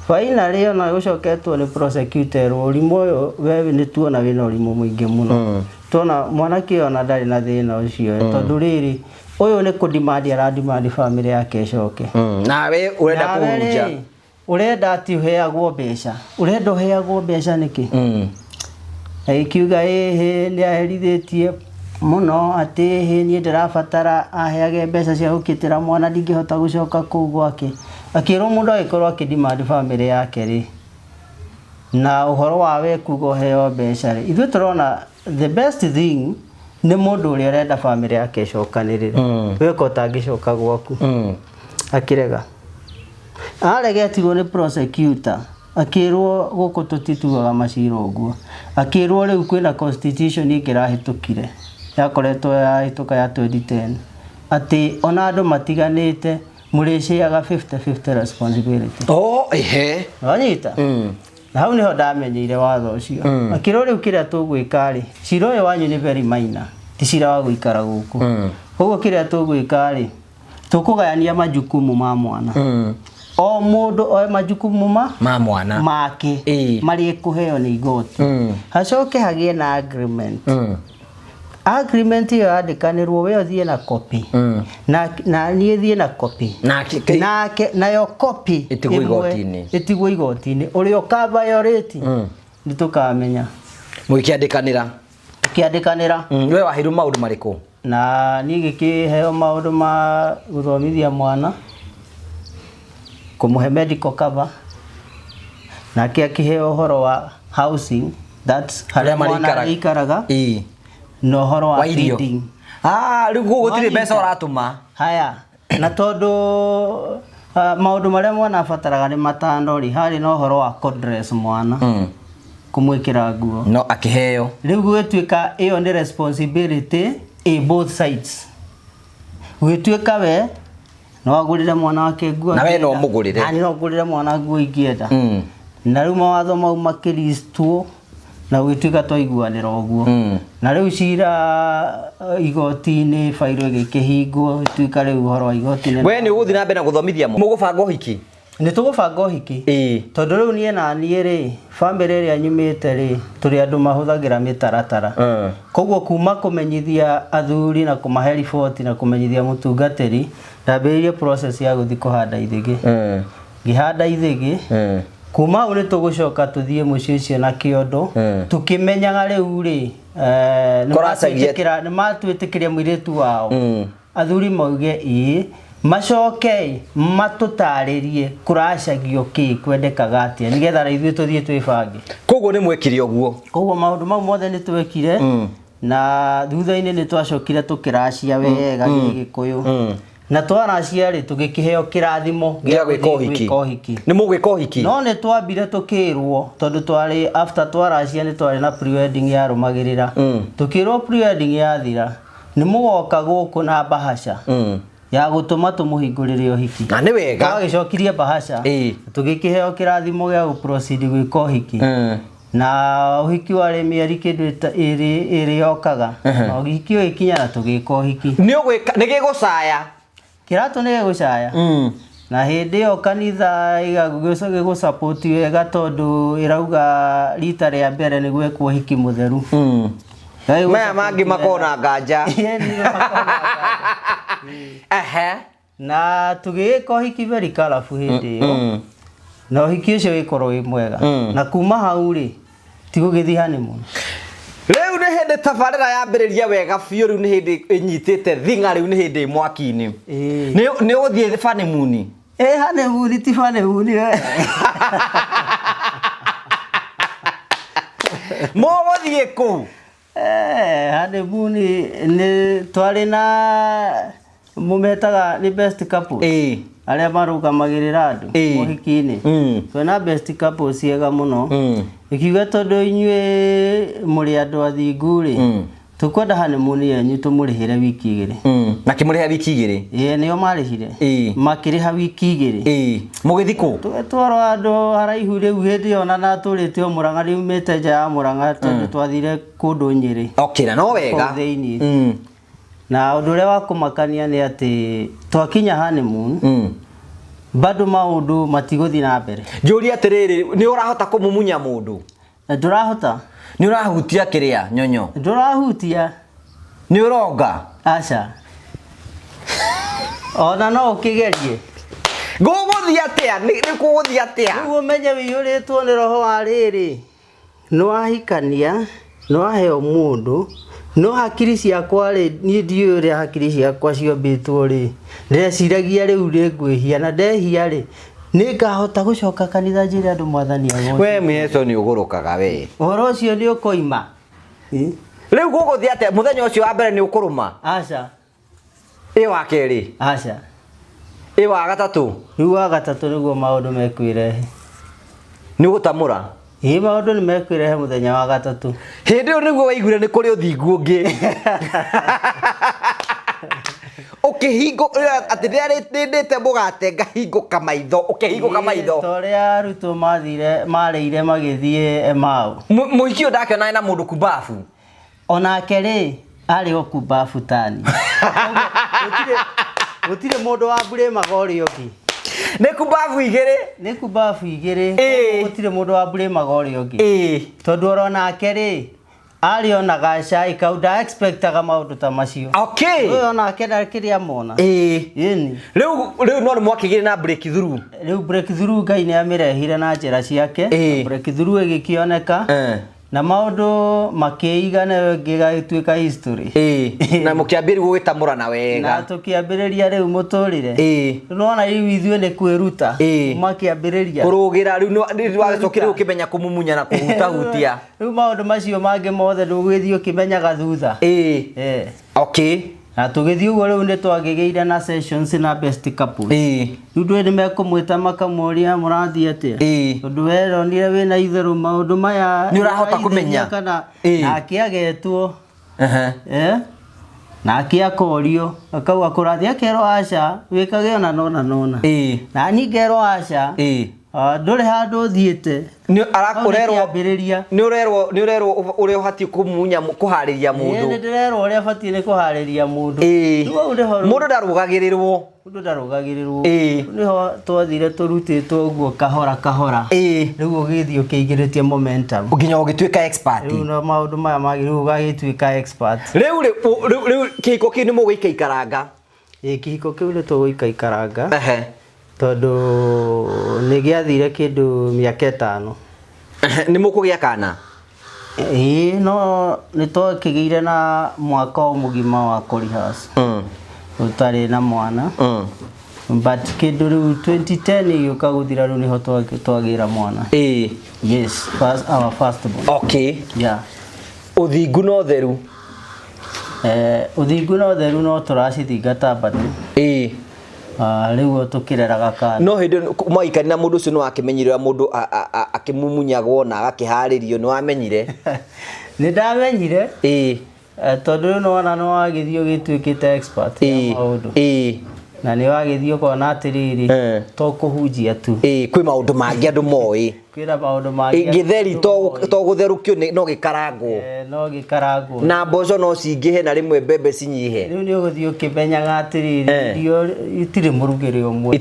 Speaker 1: Finally ona gũcoketwo nĩ prosecutor ũrimũ ũyũ we nĩ tuona wĩna ũrimũ mũingĩ mũno. Tuona mwanake ũyũ ona ndarĩ na thĩna ũcio tondũ rĩrĩ ũyũ nĩ kũ-demand ara-demand family yake ĩcoke.
Speaker 2: Nawe ũrenda
Speaker 1: Nawe
Speaker 2: kũhunja.
Speaker 1: rĩ, ũrenda atĩ ũheagwo mbeca. Ũrenda ũheagwo mbeca nĩkĩ? Agĩkiuga ĩhĩ nĩ aherithĩtie mũno atĩ ĩhĩ niĩ ndĩrabatara aheage mbeca cia gũkĩtĩra mwana ndingĩhota gũcoka kũu gwake. Akĩrwo mũndũ agĩkorwo akĩ-demand family yake rĩ, na ũhoro wa we kuga ũheo mbeca rĩ, ithuĩ tũrona the best thing nĩ mũndũ ũrĩa ũrenda family yake ĩcokanĩrĩre. Weka ũtangĩcoka gwaku. Akĩrega. Aregetirwo nĩ prosecutor. Akĩrwo gũkũ tũtituaga macira ũguo. Akĩrwo rĩu kwĩna constitution ĩngĩ ĩrahĩtũkire. Yakoretwo yahĩtũka ya 2010. Atĩ ona andũ matiganĩte mũrĩciaga 50-50 responsibility.
Speaker 2: Oh, ehe.
Speaker 1: Wanyita? Na hau niho ndamenyeire watho ũcio. Akĩrwo rĩu kĩrĩa tũgwĩka rĩ, cira ũyũ wanyu nĩ very minor, ti cira wa gũikara gũkũ. Koguo kĩrĩa tũgwĩka rĩ, tũkũgayania majukumu ma mwana. O mũndũ oe majukumu
Speaker 2: Ma mwana.
Speaker 1: make marĩa ekũheo nĩ igoti. Hacoke hagĩe na agreement. Agreement ĩyo yandĩkanĩrwo we ũthiĩ na copy. Na niĩ thiĩ na copy. Nake nayo copy
Speaker 2: Ĩtigwo
Speaker 1: ĩmwe
Speaker 2: igoti-inĩ.
Speaker 1: ĩtigwo igoti-inĩ. Ũrĩa ũka violate nĩ tũkamenya.
Speaker 2: Mũgĩkĩandĩkanĩra.
Speaker 1: Tũkĩandĩkanĩra.
Speaker 2: We waheirwo maũndũ marĩkũ?
Speaker 1: Na niĩ ngĩkĩheo maũndũ ma gũthomithia mwana, kũmũhe medical cover, nake akĩheo ũhoro wa housing, that's harĩa mwana arĩikaraga, na ũhoro wa
Speaker 2: Wa irio.
Speaker 1: feeding.
Speaker 2: Ah, rĩu gũtirĩ
Speaker 1: Wanyita.
Speaker 2: mbeca ũratũma.
Speaker 1: Haya, na tondũ maũndũ marĩa mwana abataraga nĩ matano rĩ, harĩ na ũhoro wa kũdress mwana, kũmwĩkĩra nguo.
Speaker 2: No akĩheo.
Speaker 1: Rĩu gũgĩtuĩka ĩyo nĩ responsibility ĩ both sides. Gũgĩtuĩka we no agũrĩre mwana wake nguo
Speaker 2: Na we no
Speaker 1: angĩenda.
Speaker 2: ũmũgũrĩre.
Speaker 1: Na niĩ no ngũrĩre mwana nguo ingĩenda. Na rĩu mawatho mau makĩristwo na gũgĩtuĩka twaiguanĩra ũguo. Na rĩu cira igoti-inĩ bairũ ĩgĩkĩhingwo, ĩtuĩka rĩu ũhoro wa igoti-inĩ.
Speaker 2: We nĩ ũgũthiĩ na mbere na gũthomithia mũgũbanga ũhiki?
Speaker 1: Nĩ tũgũbanga ũhiki. Tondũ rĩu niĩ na niĩ rĩ, bamĩrĩ ĩrĩa nyumĩte rĩ, tũrĩ andũ mahũthagĩra mĩtaratara. Koguo kuma kũmenyithia athuri na kũmahe riboti na kũmenyithia mũtungatĩri, ndambĩrĩirie process ya gũthiĩ kũhanda ithĩgĩ. Ngĩhanda ithĩgĩ, kuma hau nĩ tũgũcoka tũthiĩ mũciĩ ũcio na kĩondo, tũkĩmenyaga rĩu rĩ,
Speaker 2: Kũracagia-
Speaker 1: nĩ matwĩtĩkĩria mũirĩtu wao. Athuri mauge ĩĩ, macoke matũtarĩrie kũracagio kĩ, kwendekaga atĩa, nĩgetha na ithuĩ tũthiĩ twĩbange.
Speaker 2: Koguo nĩ mwekire ũguo.
Speaker 1: Koguo maũndũ mau mothe nĩ twekire, na thutha-inĩ nĩ twacokire tũkĩracia wega gĩgĩkũyũ. Na twaracia rĩ, tũgĩkĩheo kĩrathimo
Speaker 2: Gĩa gwĩka
Speaker 1: gũthiĩ
Speaker 2: ũhiki.
Speaker 1: gwĩka ũhiki.
Speaker 2: Nĩ mũgwĩka ũhiki?
Speaker 1: No nĩ twambire tũkĩrwo, tondũ twarĩ after twaracia nĩ twarĩ na pre-wedding yarũmagĩrĩra. Tũkĩrwo pre-wedding yathira, nĩ mũgoka gũkũ na bahasha ya gũtũma tũmũhingũrĩre ũhiki.
Speaker 2: Na nĩ wega.
Speaker 1: Twagĩcokirie bahasha, tũgĩkĩheo kĩrathimo gĩa gũproceed gwĩka ũhiki. Na ũhiki warĩ mĩeri kĩndũ ĩrĩ yokaga. Na ũhiki ũgĩkinya na tũgĩka ũhiki.
Speaker 2: Nĩ ũgwĩka, nĩ gĩgũcaya.
Speaker 1: Kĩratũ nĩ gĩgũcaya. Na hĩndĩ ĩyo kanitha ĩgagũsupport wega tondũ ĩrauga rita rĩa mbere nĩ gwekwo ũhiki mũtheru.
Speaker 2: Maya mangĩ makona nganja. Ehe.
Speaker 1: Na tũgĩgĩka ũhiki very colourful hĩndĩ ĩyo. Na ũhiki ũcio ũgĩkorwo wĩ mwega. Na kuma hau rĩ, ti gũgĩthiĩ honeymoon.
Speaker 2: Rĩu nĩ hĩndĩ tabarĩra yambĩrĩria wega biũ, rĩu nĩ hĩndĩ ĩnyitĩte thing'a, rĩu nĩ hĩndĩ ĩ mwaki-inĩ. Nĩ ũgũthiĩ honeymoon?
Speaker 1: Honeymoon ti honeymoon we.
Speaker 2: Mũgũthiĩ kũ?
Speaker 1: Honeymoon nĩ twarĩ na mũmetaga nĩ best couple. Arĩa marũgamagĩrĩra andũ ũhiki-inĩ. Twĩna best couple ciega mũno. Ĩkiuga tondũ inyuĩ mũrĩ andũ athingu rĩ, tũkwenda honeymoon yanyu tũmũrĩhĩre wiki igĩrĩ.
Speaker 2: Na kĩmũrĩha wiki igĩrĩ?
Speaker 1: Ĩĩ, nĩo marĩhire. Makĩrĩha wiki igĩrĩ.
Speaker 2: Mũgĩthiĩ kũ?
Speaker 1: Tũgĩtwarwo handũ haraihu rĩu hĩndĩ ĩyo na natũrĩte o Mũrang'a, riumĩte nja ya Mũrang'a tondũ twathire kũndũ Nyĩrĩ.
Speaker 2: Okay, na no wega.
Speaker 1: Kũu thĩiniĩ. Na ũndũ ũrĩa wa kũmakania nĩ atĩ twakinya honeymoon, bado maũndũ matigũthiĩ na mbere.
Speaker 2: Njũrie atĩrĩrĩ, nĩ ũrahota kũmumunya mũndũ?
Speaker 1: Ndũrahota.
Speaker 2: Nĩ ũrahutia kĩrĩa nyonyo?
Speaker 1: Ndũrahutia.
Speaker 2: Nĩ ũronga?
Speaker 1: Aca. Ona no ũkĩgerie.
Speaker 2: Gũgũthiĩ atĩa? Nĩ gũgũthiĩ atĩa?
Speaker 1: Rĩu ũmenye wĩiyũrĩtwo nĩ roho wa rĩrĩ. Nĩ wahikania, nĩ waheo mũndũ, no hakiri ciakwa rĩ, niĩ ndiũĩ ũrĩa hakiri ciakwa ciombĩtwo rĩ, ndĩreciragia rĩu nĩ ngwĩhia, na ndehia rĩ, nĩ ngahota gũcoka kanitha njĩre andũ mwathani agocwo.
Speaker 2: We Mweso nĩ ũgũrũkaga we.
Speaker 1: Ũhoro ũcio nĩ ũkoima.
Speaker 2: Rĩu gũgũthiĩ atĩa? Mũthenya ũcio wa mbere nĩ ũkũrũma?
Speaker 1: Aca.
Speaker 2: Ĩ wa kerĩ?
Speaker 1: Aca.
Speaker 2: Ĩ wa gatatũ?
Speaker 1: Rĩu wa gatatũ nĩguo maũndũ mekwĩrehe.
Speaker 2: Nĩ ũgũtamũra?
Speaker 1: Ĩ, maũndũ nĩ mekwĩrehe mũthenya wa gatatũ.
Speaker 2: Hĩndĩ ĩyo nĩguo waiguire nĩ kũrĩ ũthingu ũngĩ. Ũkĩhingũ, atĩ ndĩrĩte mũgate ngahingũka maitho, ũkĩhingũka maitho.
Speaker 1: Ta ũrĩa arutwo mathire, marĩire magĩthiĩ Emau.
Speaker 2: Mũhiki ũyũ ndakĩonana na mũndũ kumbabu.
Speaker 1: Onake rĩ, arĩ o kumbabu tani. Gũtirĩ mũndũ wa mburĩmaga ũrĩa ũngĩ.
Speaker 2: Nĩ kumbabu igĩrĩ.
Speaker 1: Nĩ kumbabu igĩrĩ. Gũtirĩ mũndũ wa mburĩmaga ũrĩa ũngĩ. Tondũ oro nake rĩ, arĩ ona gacai kau nda expectaga maũndũ ta macio. Ũyũ onake ndakĩrĩ amona. Ĩni.
Speaker 2: Rĩu no nĩ mwakĩgĩire na breakthrough.
Speaker 1: Rĩu breakthrough Ngai nĩ amĩrehire na njĩra ciake. Breakthrough ĩgĩkĩoneka. Na maũndũ makĩiga nayo ĩngĩ ĩgagĩtuĩka history.
Speaker 2: Ĩĩ, na mũkĩambia rĩu gũgĩtamũrana
Speaker 1: Na
Speaker 2: wega.
Speaker 1: tũkĩambĩrĩria rĩu mũtũrĩre. Nĩwona rĩu ithuĩ nĩ kwĩruta.
Speaker 2: Ĩĩ.
Speaker 1: Makĩambĩrĩria.
Speaker 2: Kũrũgĩra rĩu nĩ wagĩcokire rĩu ũkĩmenya kũmumunya na kũhutahutia.
Speaker 1: Rĩu maũndũ macio mangĩ mothe ndũgũgĩthiĩ ũkĩmenyaga thutha.
Speaker 2: Ĩĩ. Okay.
Speaker 1: Na tũgĩthiĩ ũguo rĩu nĩ twagĩgĩire na sessions na best couples. Rĩu ndũĩ nĩ mekũmwĩta makamũria mũrathiĩ atĩa. Tondũ we ronire wĩna itherũ maũndũ maya
Speaker 2: Nĩ ũrahota
Speaker 1: nĩũraithĩria
Speaker 2: kũmenya.
Speaker 1: kana nake agetwo. Nake akorio akauga kũrathiĩ akerwo aca wĩkage ona nona nona. Na niĩ ngerwo aca ndũrĩ handũ ũthiĩte.
Speaker 2: Nĩ
Speaker 1: Hau nĩ kĩambĩrĩria.
Speaker 2: nĩ ũrerwo nĩ ũrerwo ũrĩa ũbatiĩ kũmunya kũharĩria
Speaker 1: Ĩĩ, nĩ
Speaker 2: mũndũ.
Speaker 1: ndĩrerwo ũrĩa batiĩ nĩ kũharĩria mũndũ. Rĩu hau nĩho
Speaker 2: Mũndũ ndarũgagĩrĩrwo.
Speaker 1: Mũndũ ndarũgagĩrĩrwo. Rĩu nĩho twathire tũrutĩtwo ũguo kahora kahora. Rĩu ũgĩthiĩ ũkĩingĩrĩtie momentum.
Speaker 2: Nginya ũgĩtuĩka expert.
Speaker 1: Rĩu no maũndũ maya mangĩ rĩu ũgagĩtuĩka expert.
Speaker 2: Rĩu rĩ rĩu rĩu kĩhiko kĩu nĩ mũgũikaikaranga?
Speaker 1: Ĩĩ kĩhiko kĩu nĩ tũgũikaikaranga. Tondũ nĩ gĩathire kĩndũ mĩaka 5.
Speaker 2: Nĩ mũkũgĩa kana?
Speaker 1: Ĩĩ no nĩ twakĩgĩire na mwaka o mũgima wa kũrehearse. Ũtarĩ na mwana. But kĩndũ rĩu 2010 ĩgĩũka gũthira rĩu nĩho twagĩra mwana. Yes, first, our first born.
Speaker 2: Okay.
Speaker 1: Yeah.
Speaker 2: Ũthingu na ũtheru.
Speaker 1: Ũthingu na ũtheru no tũracithingata bado. Rĩu tũkĩreraga kana.
Speaker 2: No hĩndĩ ĩyo mwaikarire na mũndũ ũcio nĩ wakĩmenyire ũrĩa mũndũ akĩmumunyagwo na agakĩharĩrio, nĩ wamenyire?
Speaker 1: Nĩ ndamenyire. Tondũ rĩu nĩwona nĩ wagĩthiĩ ũgĩtuĩkĩte expert ya maũndũ. Na nĩ wagĩthiĩ ũkona atĩrĩrĩ, to kũhunjia tu.
Speaker 2: Kwĩ maũndũ mangĩ andũ moĩ.
Speaker 1: Kwĩna maũndũ mangĩ
Speaker 2: Gĩtheri
Speaker 1: andũ moĩ.
Speaker 2: to gũtherũkio no gĩkarangwo.
Speaker 1: No gĩkarangwo.
Speaker 2: Na mboco no cingĩhe na rĩmwe mbembe cinyihe.
Speaker 1: Rĩu nĩ ũgũthiĩ ũkĩmenyaga atĩrĩrĩ, irio itirĩ mũrugĩre ũmwe.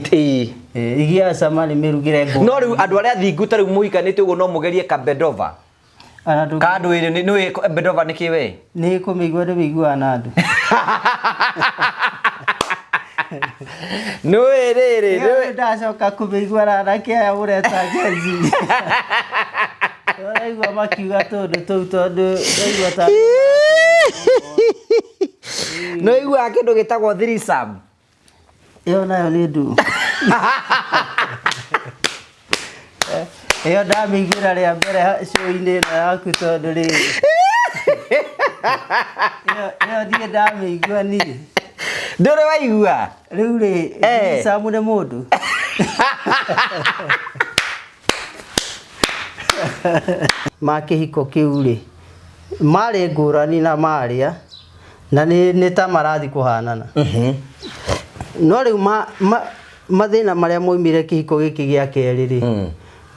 Speaker 1: Igia cama nĩ mĩrugĩre ngũrani.
Speaker 2: No rĩu andũ arĩa athingu ta rĩu mũhikanĩtie ũguo no mũgerie kabedova. Kandũ ĩrĩ nĩ nĩ bedova nĩ kĩ we?
Speaker 1: Nĩ kũmĩigua ndĩmĩiguaga na andũ.
Speaker 2: Nĩ rĩrĩ,
Speaker 1: nĩ ndacoka kũmĩigua na anake aya mũreta Gen Z. Ũraigua makiuga tũndũ tũu tondũ ndaigua ta
Speaker 2: Nĩ ũiguaga kĩndũ gĩtagwo threesome?
Speaker 1: Ĩyo nayo nĩ ndu. Ĩyo ndamĩiguĩra rĩa mbere show-inĩ ĩno yaku tondũ rĩrĩ. Ĩyo ndirĩ ndamĩigua niĩ.
Speaker 2: Ndũrĩ waigua?
Speaker 1: Rĩu rĩ, threesome nĩ mũndũ? Ma kĩhiko kĩu rĩ, marĩ ngũrani na marĩa, na nĩ ta marathiĩ kũhanana. No rĩu mathĩna marĩa moimire kĩhiko gĩkĩ gĩa kerĩ rĩ,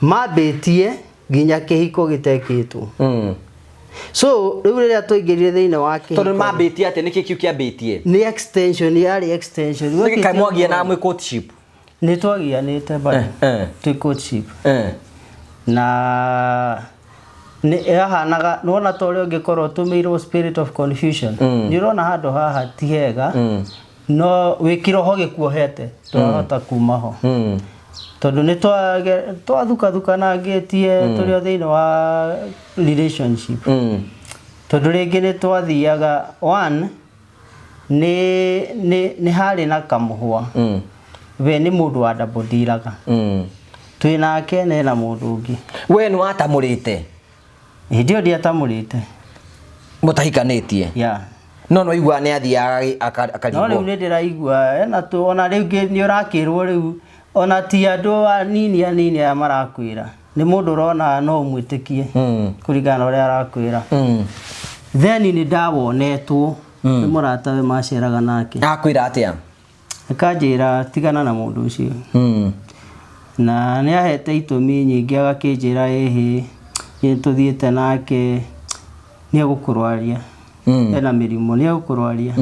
Speaker 1: mambĩtie nginya kĩhiko gĩtekĩtwo. So rĩu rĩrĩa twaingĩrire thĩinĩ wa kĩhiko
Speaker 2: Tondũ mambĩtie atĩa? Nĩkĩ kĩu kĩambĩtie?
Speaker 1: Nĩ extension, yarĩ extension.
Speaker 2: Nĩkĩ kaĩ mwagia na mwĩ courtship?
Speaker 1: Nĩ twagianĩte bado. Twĩ courtship. Na nĩ yahanaga, nĩwona ta ũrĩa ũngĩkorwo ũtũmĩirwo spirit of confusion. Nĩ ũrona handũ haha ti hega, no wĩ kĩroho gĩkuohete, ndwahota kuma ho. Tondũ nĩ twathukathukanangĩtie tũrĩ o thĩinĩ wa relationship. Tondũ rĩngĩ nĩ twathiaga, one, nĩ harĩ na kamũhwa. We nĩ mũndũ wa double dealaga. Twĩ nake na ena mũndũ ũngĩ.
Speaker 2: We nĩ watamũrĩte?
Speaker 1: Hĩndĩ ĩyo ndiatamũrĩte.
Speaker 2: Mũtahikanĩtie?
Speaker 1: Yeah.
Speaker 2: No no igua nĩ athiaga akarigwo.
Speaker 1: No rĩu nĩ ndĩraigua ena tu, ona rĩu nĩ ũrakĩrwo rĩu, ona ti andũ anini anini aya marakwĩra. Nĩ mũndũ ũrona no ũmwĩtĩkie kũringana na ũrĩa arakwĩra. Then nĩ ndawonetwo nĩ mũratawe maceraga nake.
Speaker 2: Akwĩra atĩa?
Speaker 1: Akanjĩra tigana na mũndũ ũcio. Na nĩ ahete itũmi nyingĩ agakĩnjĩra ĩhĩ, nĩ tũthiĩte nake, nĩ egũkũrwaria. Ena mĩrimũ, nĩ egũkũrwaria.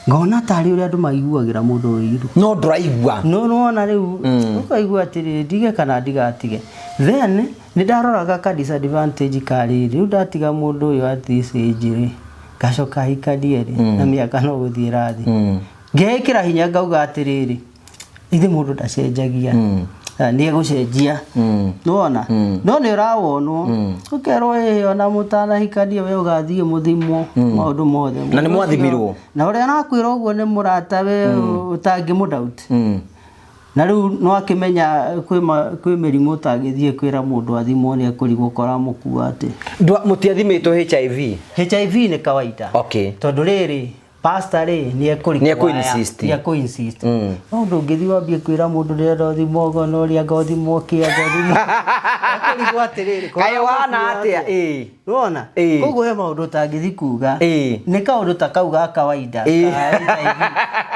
Speaker 1: Ngona tarĩ ũrĩa andũ maiguagĩra mũndũ ũiru.
Speaker 2: No ndũraigua.
Speaker 1: No nĩwona rĩu, ũkaigua atĩrĩrĩ, ndige kana ndigatige. Then nĩ ndaroraga ka disadvantage ka rĩrĩ, rĩu ndatiga mũndũ ũyũ at this age rĩ, ngacoka hikanie rĩ, na mĩaka no gũthiĩ ĩrathiĩ. Ngeĩkĩra hinya ngauga atĩrĩrĩ, ithe mũndũ ndacenjagia. Nĩ egũcenjia. Nĩwona? No nĩ ũrawonwo, ũkerwo ĩ ona mũtanahikania we ũgathiĩ mũthimwo maũndũ mothe.
Speaker 2: Na nĩ mwathimirwo?
Speaker 1: Na ũrĩa arakwĩra ũguo nĩ mũratawe ũtangĩmũ doubt. Na rĩu no akĩmenya kwĩ mĩrimũ ũtangĩthiĩ kwĩra mũndũ athimwo nĩ ekũrigwo kora mũkua atĩ.
Speaker 2: Mũtiathimĩtwo HIV?
Speaker 1: HIV nĩ kawaida. Tondũ rĩrĩ, pastor rĩ nĩ ekũ
Speaker 2: Nĩ ekũ-insist.
Speaker 1: Nĩ ekũ insist. No ndũngĩthiĩ wambie kwĩra mũndũ ndĩrenda ũthimwo gonorrhea, anga ũthimwo kĩ, anga ũthimwo, ekũrigwo atĩrĩrĩ,
Speaker 2: Kaĩ wana atĩa? Ĩĩ.
Speaker 1: Nĩwona? Koguo he maũndũ ũtangĩthiĩ kuga. Nĩ kaũndũ ta kau ga kawaida ka HIV.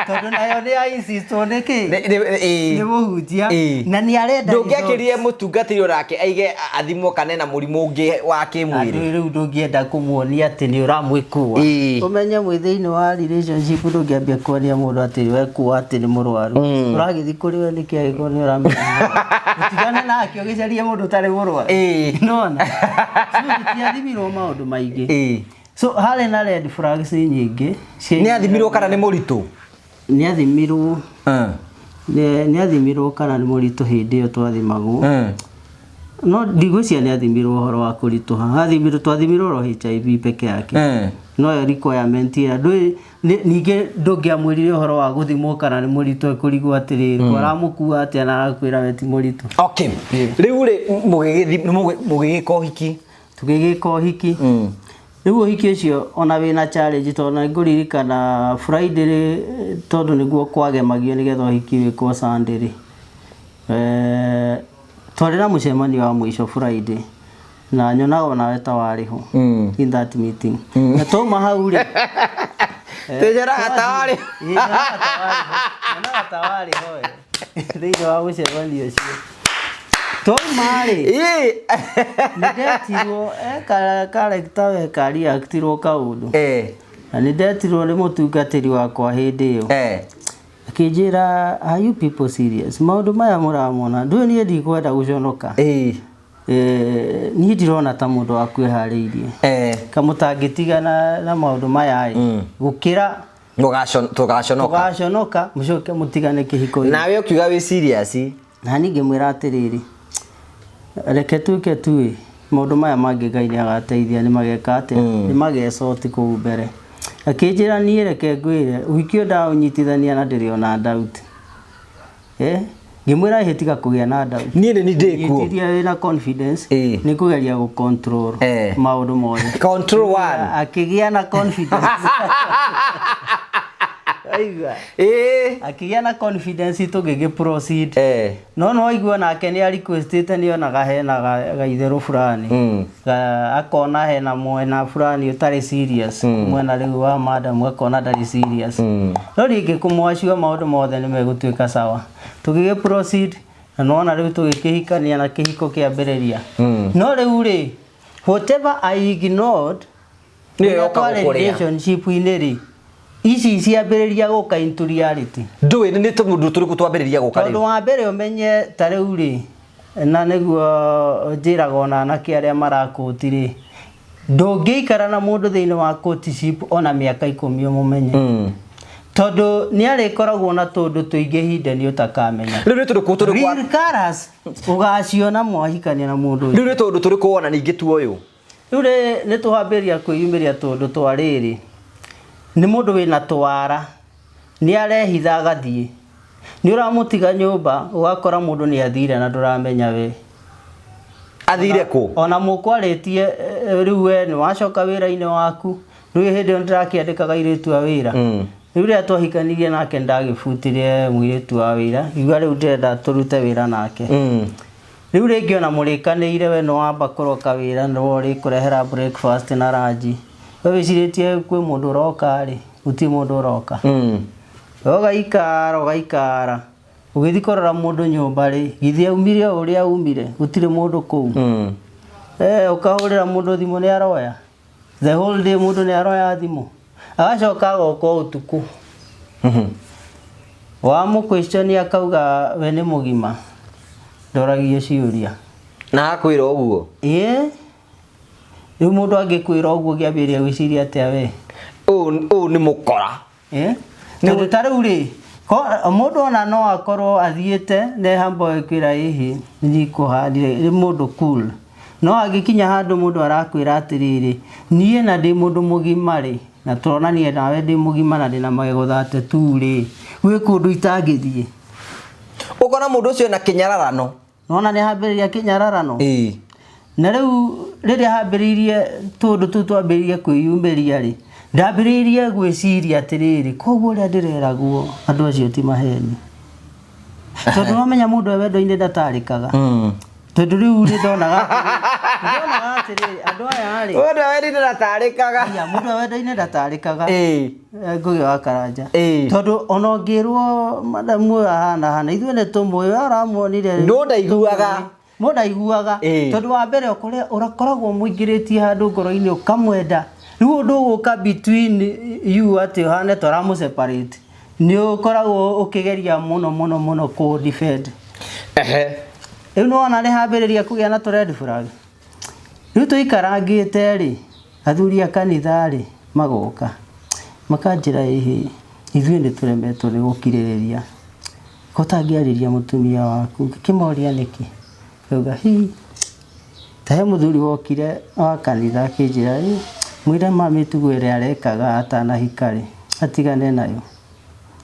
Speaker 1: Tondũ nayo nĩ ya insistwo nĩ kĩ? Nĩ mũhunjia. Na nĩ arenda
Speaker 2: Ndũngĩakĩrire mũtungatĩri onake aige athimwo kana ena mũrimũ ũngĩ wa kĩmwĩrĩ.
Speaker 1: Andũ rĩu ndũngĩenda kũmuonia atĩ nĩ ũramwĩkua. Ũmenye mwĩ thĩinĩ wa relationship ndũngĩambia kuonia mũndũ atĩ wekua atĩ nĩ mũrwaru. Ũragĩthiĩ kũrĩ we nĩkĩ angĩkorwo nĩ ũramenya nĩ mũrwaru? Ũtigane nake ũgĩcarie mũndũ ũtarĩ mũrwaru. Nĩwona? So tũtiathimirwo maũndũ maingĩ. So harĩ na red flags nyingĩ.
Speaker 2: Nĩ athimirwo kana nĩ mũritũ?
Speaker 1: Nĩ athimirwo. Nĩ athimirwo kana nĩ mũritũ hĩndĩ ĩyo twathimagwo. No ndigwĩciria nĩ athimirwo ũhoro wa kũritũha. Athimirwo, twathimirwo oro HIV peke yake. No yo requirement ĩrĩa ndũĩ ningĩ ndũngĩamwĩrire ũhoro wa gũthimwo kana nĩ mũritũ ekũrigwo atĩrĩrĩ, aramũkua atĩa na arakwĩra we ti mũritũ.
Speaker 2: Okay. Rĩu rĩ mũgĩgĩka ũhiki?
Speaker 1: Tũgĩgĩka ũhiki. Rĩu ũhiki ũcio ona wĩna challenge tondũ nĩ ngũririkana Friday rĩ, tondũ nĩguo kwagemagio nĩgetha ũhiki wĩkwo Sunday rĩ. Twarĩ na mũcemanio wa mũico Friday na nyonaga onawe ta warĩ ho in that meeting. Na twauma hau rĩ,
Speaker 2: Tũnyonaga ta warĩ.
Speaker 1: Ĩĩ, nyonaga ta warĩ ho. Nyonaga ta warĩ ho we. Thĩinĩ wa mũcemanio ũcio. Twauma rĩ, nĩ ndetirwo character we ka reactirwo kaũndũ. Na nĩ ndetirwo nĩ mũtungatĩri wakwa hĩndĩ ĩyo. Akĩnjĩra, are you people serious? Maũndũ maya mũramona, ndũĩ niĩ ndikwenda gũconoka. Niĩ ndirona ta mũndũ waku eharĩirie. Kamũtangĩtigana na maũndũ maya ĩ, gũkĩra
Speaker 2: Tũgaconoka.
Speaker 1: Tũgaconoka, mũcoke mũtigane kĩhiko-inĩ.
Speaker 2: Nawe ũkiuga wĩ serious.
Speaker 1: Na niĩ ngĩmwĩra atĩrĩrĩ, reke tuĩke tuĩ, maũndũ maya mangĩ Ngai nĩ agateithia nĩ mageka atĩa? Nĩ magesoti kũu mbere. Akĩnjĩra niĩ reke ngwĩre, ũhiki ũyũ ndaũnyitithania na ndĩrĩ ona doubt. Ngĩmwĩra ĩhĩ tiga kũgĩa na doubt.
Speaker 2: Niĩ nĩ ndĩ kuo.
Speaker 1: Nyitithia wĩna confidence, nĩ kũgeria gũ control maũndũ mothe.
Speaker 2: Control one.
Speaker 1: Akĩgĩa na confidence. Aigua. Akĩgĩa na confidence tũgĩgĩ proceed. No no aigua nake nĩ requestĩte nĩ onaga hena gaitherũ fulani. Akona hena mwena fulani ũtarĩ serious. Mwena rĩu wa madam akona ndarĩ serious. No rĩngĩ kũmwaciwa maũndũ mothe nĩ megũtuĩka sawa. Tũgĩgĩ proceed na nĩwona rĩu tũgĩkĩhikania na kĩhiko kĩambĩrĩria. No rĩu rĩ, whatever I ignored,
Speaker 2: Nĩyo
Speaker 1: rĩrĩa
Speaker 2: yoka
Speaker 1: twarĩ
Speaker 2: gũkũrĩa.
Speaker 1: relationship-inĩ rĩ, ici ciambĩrĩria gũka into reality.
Speaker 2: Ndũĩ nĩ tũndũ tũrĩkũ twambĩrĩria gũka rĩu?
Speaker 1: Tondũ wa mbere ũmenye ta rĩu rĩ, na nĩguo njĩraga ona anake arĩa marakũti rĩ, ndũngĩikara na mũndũ thĩinĩ wa courtship ona mĩaka 10 ũmũmenye. Tondũ nĩ arĩkoragwo na tũndũ tũingĩ hidden ũtakamenya.
Speaker 2: Rĩu nĩ tũndũ kũ tũrĩkũ
Speaker 1: Real colours ũgaciona mwahikania na mũndũ ũcio.
Speaker 2: Rĩu nĩ tũndũ tũrĩkũ wona ningĩ tu ũyũ?
Speaker 1: Rĩu nĩ tũhambĩrĩria kwĩyumĩria tũndũ twa rĩrĩ. Nĩ mũndũ wĩna twara, nĩ arehitha agathiĩ. Nĩ ũramũtiga nyũmba, ũgakora mũndũ nĩ athire na ndũramenya we.
Speaker 2: Athire kũ?
Speaker 1: Ona mũkwarĩtie, rĩu we nĩ wacoka wĩra-inĩ waku. Rĩu hĩndĩ ĩyo ndĩrakĩandĩkaga airĩtu a wĩra. Rĩu rĩrĩa twahikanirie nake ndagĩbutire mũirĩtu wa wĩra, ngiuga rĩu ndĩrenda tũrute wĩra nake. Rĩu rĩngĩ ona mũrĩkanĩire we nĩ wamba kũroka wĩra nĩwe ũrĩkũrehera breakfast na lunch. We wĩcirĩtie kwĩ mũndũ ũroka rĩ, gũtirĩ mũndũ ũroka. We ũgaikara ũgaikara, ũgĩthiĩ kũrora mũndũ nyũmba rĩ, githĩ aumire o ũrĩa aumire, gũtirĩ mũndũ kũu. Ũkahũrĩra mũndũ thimũ nĩ aroya. The whole day mũndũ nĩ aroya thimũ. Agacoka agoka ũtukũ. Wamũ question akauga we nĩ mũgima. Ndoragio ciũria.
Speaker 2: Na akwĩra ũguo?
Speaker 1: Ĩĩ. Rĩu mũndũ angĩkwĩra ũguo ũngĩambĩrĩria gwĩciria atĩa we?
Speaker 2: Ũyũ nĩ mũkora.
Speaker 1: Tondũ ta rĩu rĩ, Mũndũ ona no akorwo athiĩte nehamba ĩkwĩra ĩhĩ nĩkũhandire nĩ mũndũ cool, no angĩkinya handũ mũndũ arakwĩra atĩrĩrĩ, niĩ na ndĩ mũndũ mũgima rĩ, na tũronania nawe ndĩ mũgima na ndĩna magego 32 rĩ, gwĩ kũndũ itangĩthiĩ.
Speaker 2: Ũkona mũndũ ũcio ena kĩnyararano.
Speaker 1: Nona nĩ hambĩrĩria kĩnyararano.
Speaker 2: Ĩĩ.
Speaker 1: Na rĩu rĩrĩa hambĩrĩirie tũndũ tũu twambĩrĩirie kwĩyumĩria rĩ, ndambĩrĩirie gwĩciria atĩrĩrĩ, koguo ũrĩa ndĩreragwo andũ acio ti maheni, tondũ wamenya mũndũ e wendo-inĩ ndatarĩkaga. Tondũ rĩu nĩ ndonaga atĩrĩrĩ, andũ aya rĩ,
Speaker 2: Mũndũ e wendo-inĩ ndatarĩkaga.
Speaker 1: Ia, mũndũ e wendo-inĩ ndatarĩkaga.
Speaker 2: Ĩĩ.
Speaker 1: Ngũgĩ wa Karanja.
Speaker 2: Ĩĩ.
Speaker 1: Tondũ ona ũngĩrwo madamu ũyũ ahana hana, ithuĩ nĩ tũmũĩ, we ũramuonire rĩ.
Speaker 2: Mũndũ ndaiguaga.
Speaker 1: Mũndũ ndaiguaga.
Speaker 2: Ĩĩ.
Speaker 1: Tondũ wa mbere ũkoragwo mũingĩrĩtie handũ ngoro-inĩ ũkamwenda. Rĩu ũndũ ũgũka between you atĩ ũhane ta ũramũ separate. Nĩ ũkoragwo ũkĩgeria mũno mũno mũno kũ defend.
Speaker 2: Ehe.
Speaker 1: Rĩu nĩwona nĩ hambĩrĩria kũgĩa na tũ red flag. Rĩu tũikarangĩte rĩ, athuri a kanitha rĩ, magoka makanjĩra, ĩhĩ, ithuĩ nĩ tũremetwo nĩ gũkirĩrĩria, ko ũtangĩarĩria mũtumia waku. Ngĩkĩmoria nĩkĩ, ngauga hi ta he mũthuri wokire wa kanitha akĩnjĩra, ĩ mwĩre ma mĩtugo ĩrĩa arekaga atanahika rĩ, atigane nayo.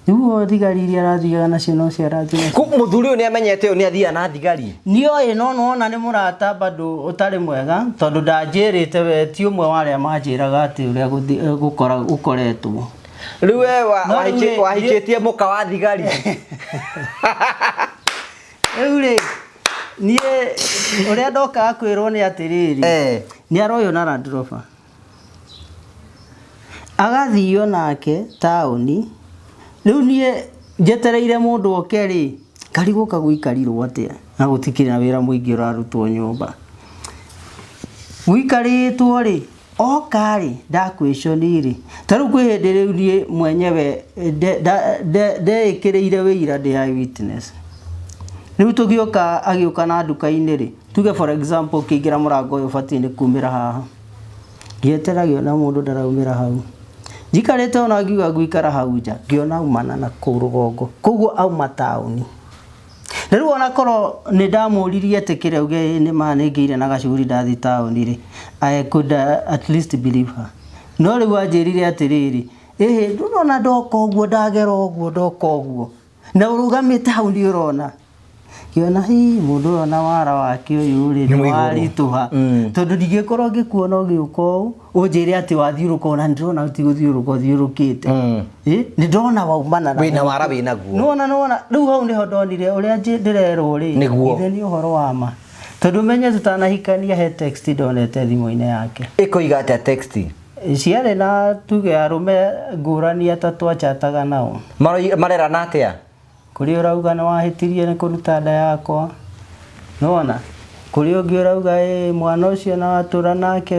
Speaker 1: Rĩu thigari iria arathiaga nacio no cio arathiĩ nacio.
Speaker 2: Mũthuri ũyũ nĩ amenyete ũyũ nĩ athiaga na thigari.
Speaker 1: Nioĩ, no nĩwona nĩ mũrata bado ũtarĩ mwega, tondũ ndanjĩrĩte we ti ũmwe wa arĩa manjĩraga atĩ ũrĩa gũkoretwo.
Speaker 2: Rĩu we
Speaker 1: No rĩu rĩ,
Speaker 2: wahikĩtie mũka wa thigari.
Speaker 1: Rĩu rĩ, niĩ ũrĩa ndokaga kwĩrwo nĩ atĩrĩrĩ, nĩ aroywo na Land Rover, agathio nake taũni. Rĩu niĩ njetereire mũndũ oke rĩ, ngarigwo gũikarirwo atĩa na gũtikĩrĩ na wĩra mũingĩ ũrarutwo nyũmba. Gũikarĩtwo rĩ, oka rĩ, ndakwĩconi rĩ, ta rĩu kwĩ hĩndĩ rĩu niĩ mwenyewe ndeĩkĩrĩire wĩira ndĩ eye witness. Rĩu tũgĩũka, agĩũka na nduka-inĩ rĩ, tuge for example ũkĩingĩra mũrango ũyũ ũbatiĩ nĩ kumĩra haha, ngĩetera ngĩona mũndũ ndaraumĩra hau. Njikarĩte ona ngiuga ngũikara hau nja, ngĩona aumana na kũu rũgongo, koguo auma taũni. Na rĩu ona korwo nĩ ndamũririe etĩkĩre auge nĩ ma nĩ ngĩire na gacuri ndathiĩ taũni rĩ, I could at least believe her. No rĩu anjĩrire atĩrĩrĩ, ĩhĩ ndũrona ndoka ũguo, ndagera ũguo, ndoka ũguo, na ũrũgamĩte hau nĩ ũrona. Ngĩona hi mũndũ ũyũ ona wara wake ũyũ rĩ, nĩ waritũha, tondũ ndingĩkorwo ngĩkuona ũgĩũka ũũ ũnjĩre atĩ wathiũrũka, ona nĩndĩrona ti gũthiũrũka ũthiũrũkĩte. Nĩ ndona waumana na
Speaker 2: Wĩna wara wĩnaguo.
Speaker 1: Nĩwona, nĩwona rĩu hau nĩho ndonire ũrĩa ndĩrerwo rĩ,
Speaker 2: Nĩguo.
Speaker 1: ithe nĩ ũhoro wa ma, tondũ menye tũtanahikania he text ndonete thimũ-inĩ yake.
Speaker 2: Ĩkoiga atĩa text?
Speaker 1: Ciarĩ na tuge arũme ngũrani atatũ achataga nao.
Speaker 2: Marerana atĩa?
Speaker 1: Kũrĩ ũrauga nĩ wahĩtirie nĩ kũruta nda yakwa, nĩwona. Kũrĩ ũngĩ ũrauga ĩ mwana ũcio na watũra nake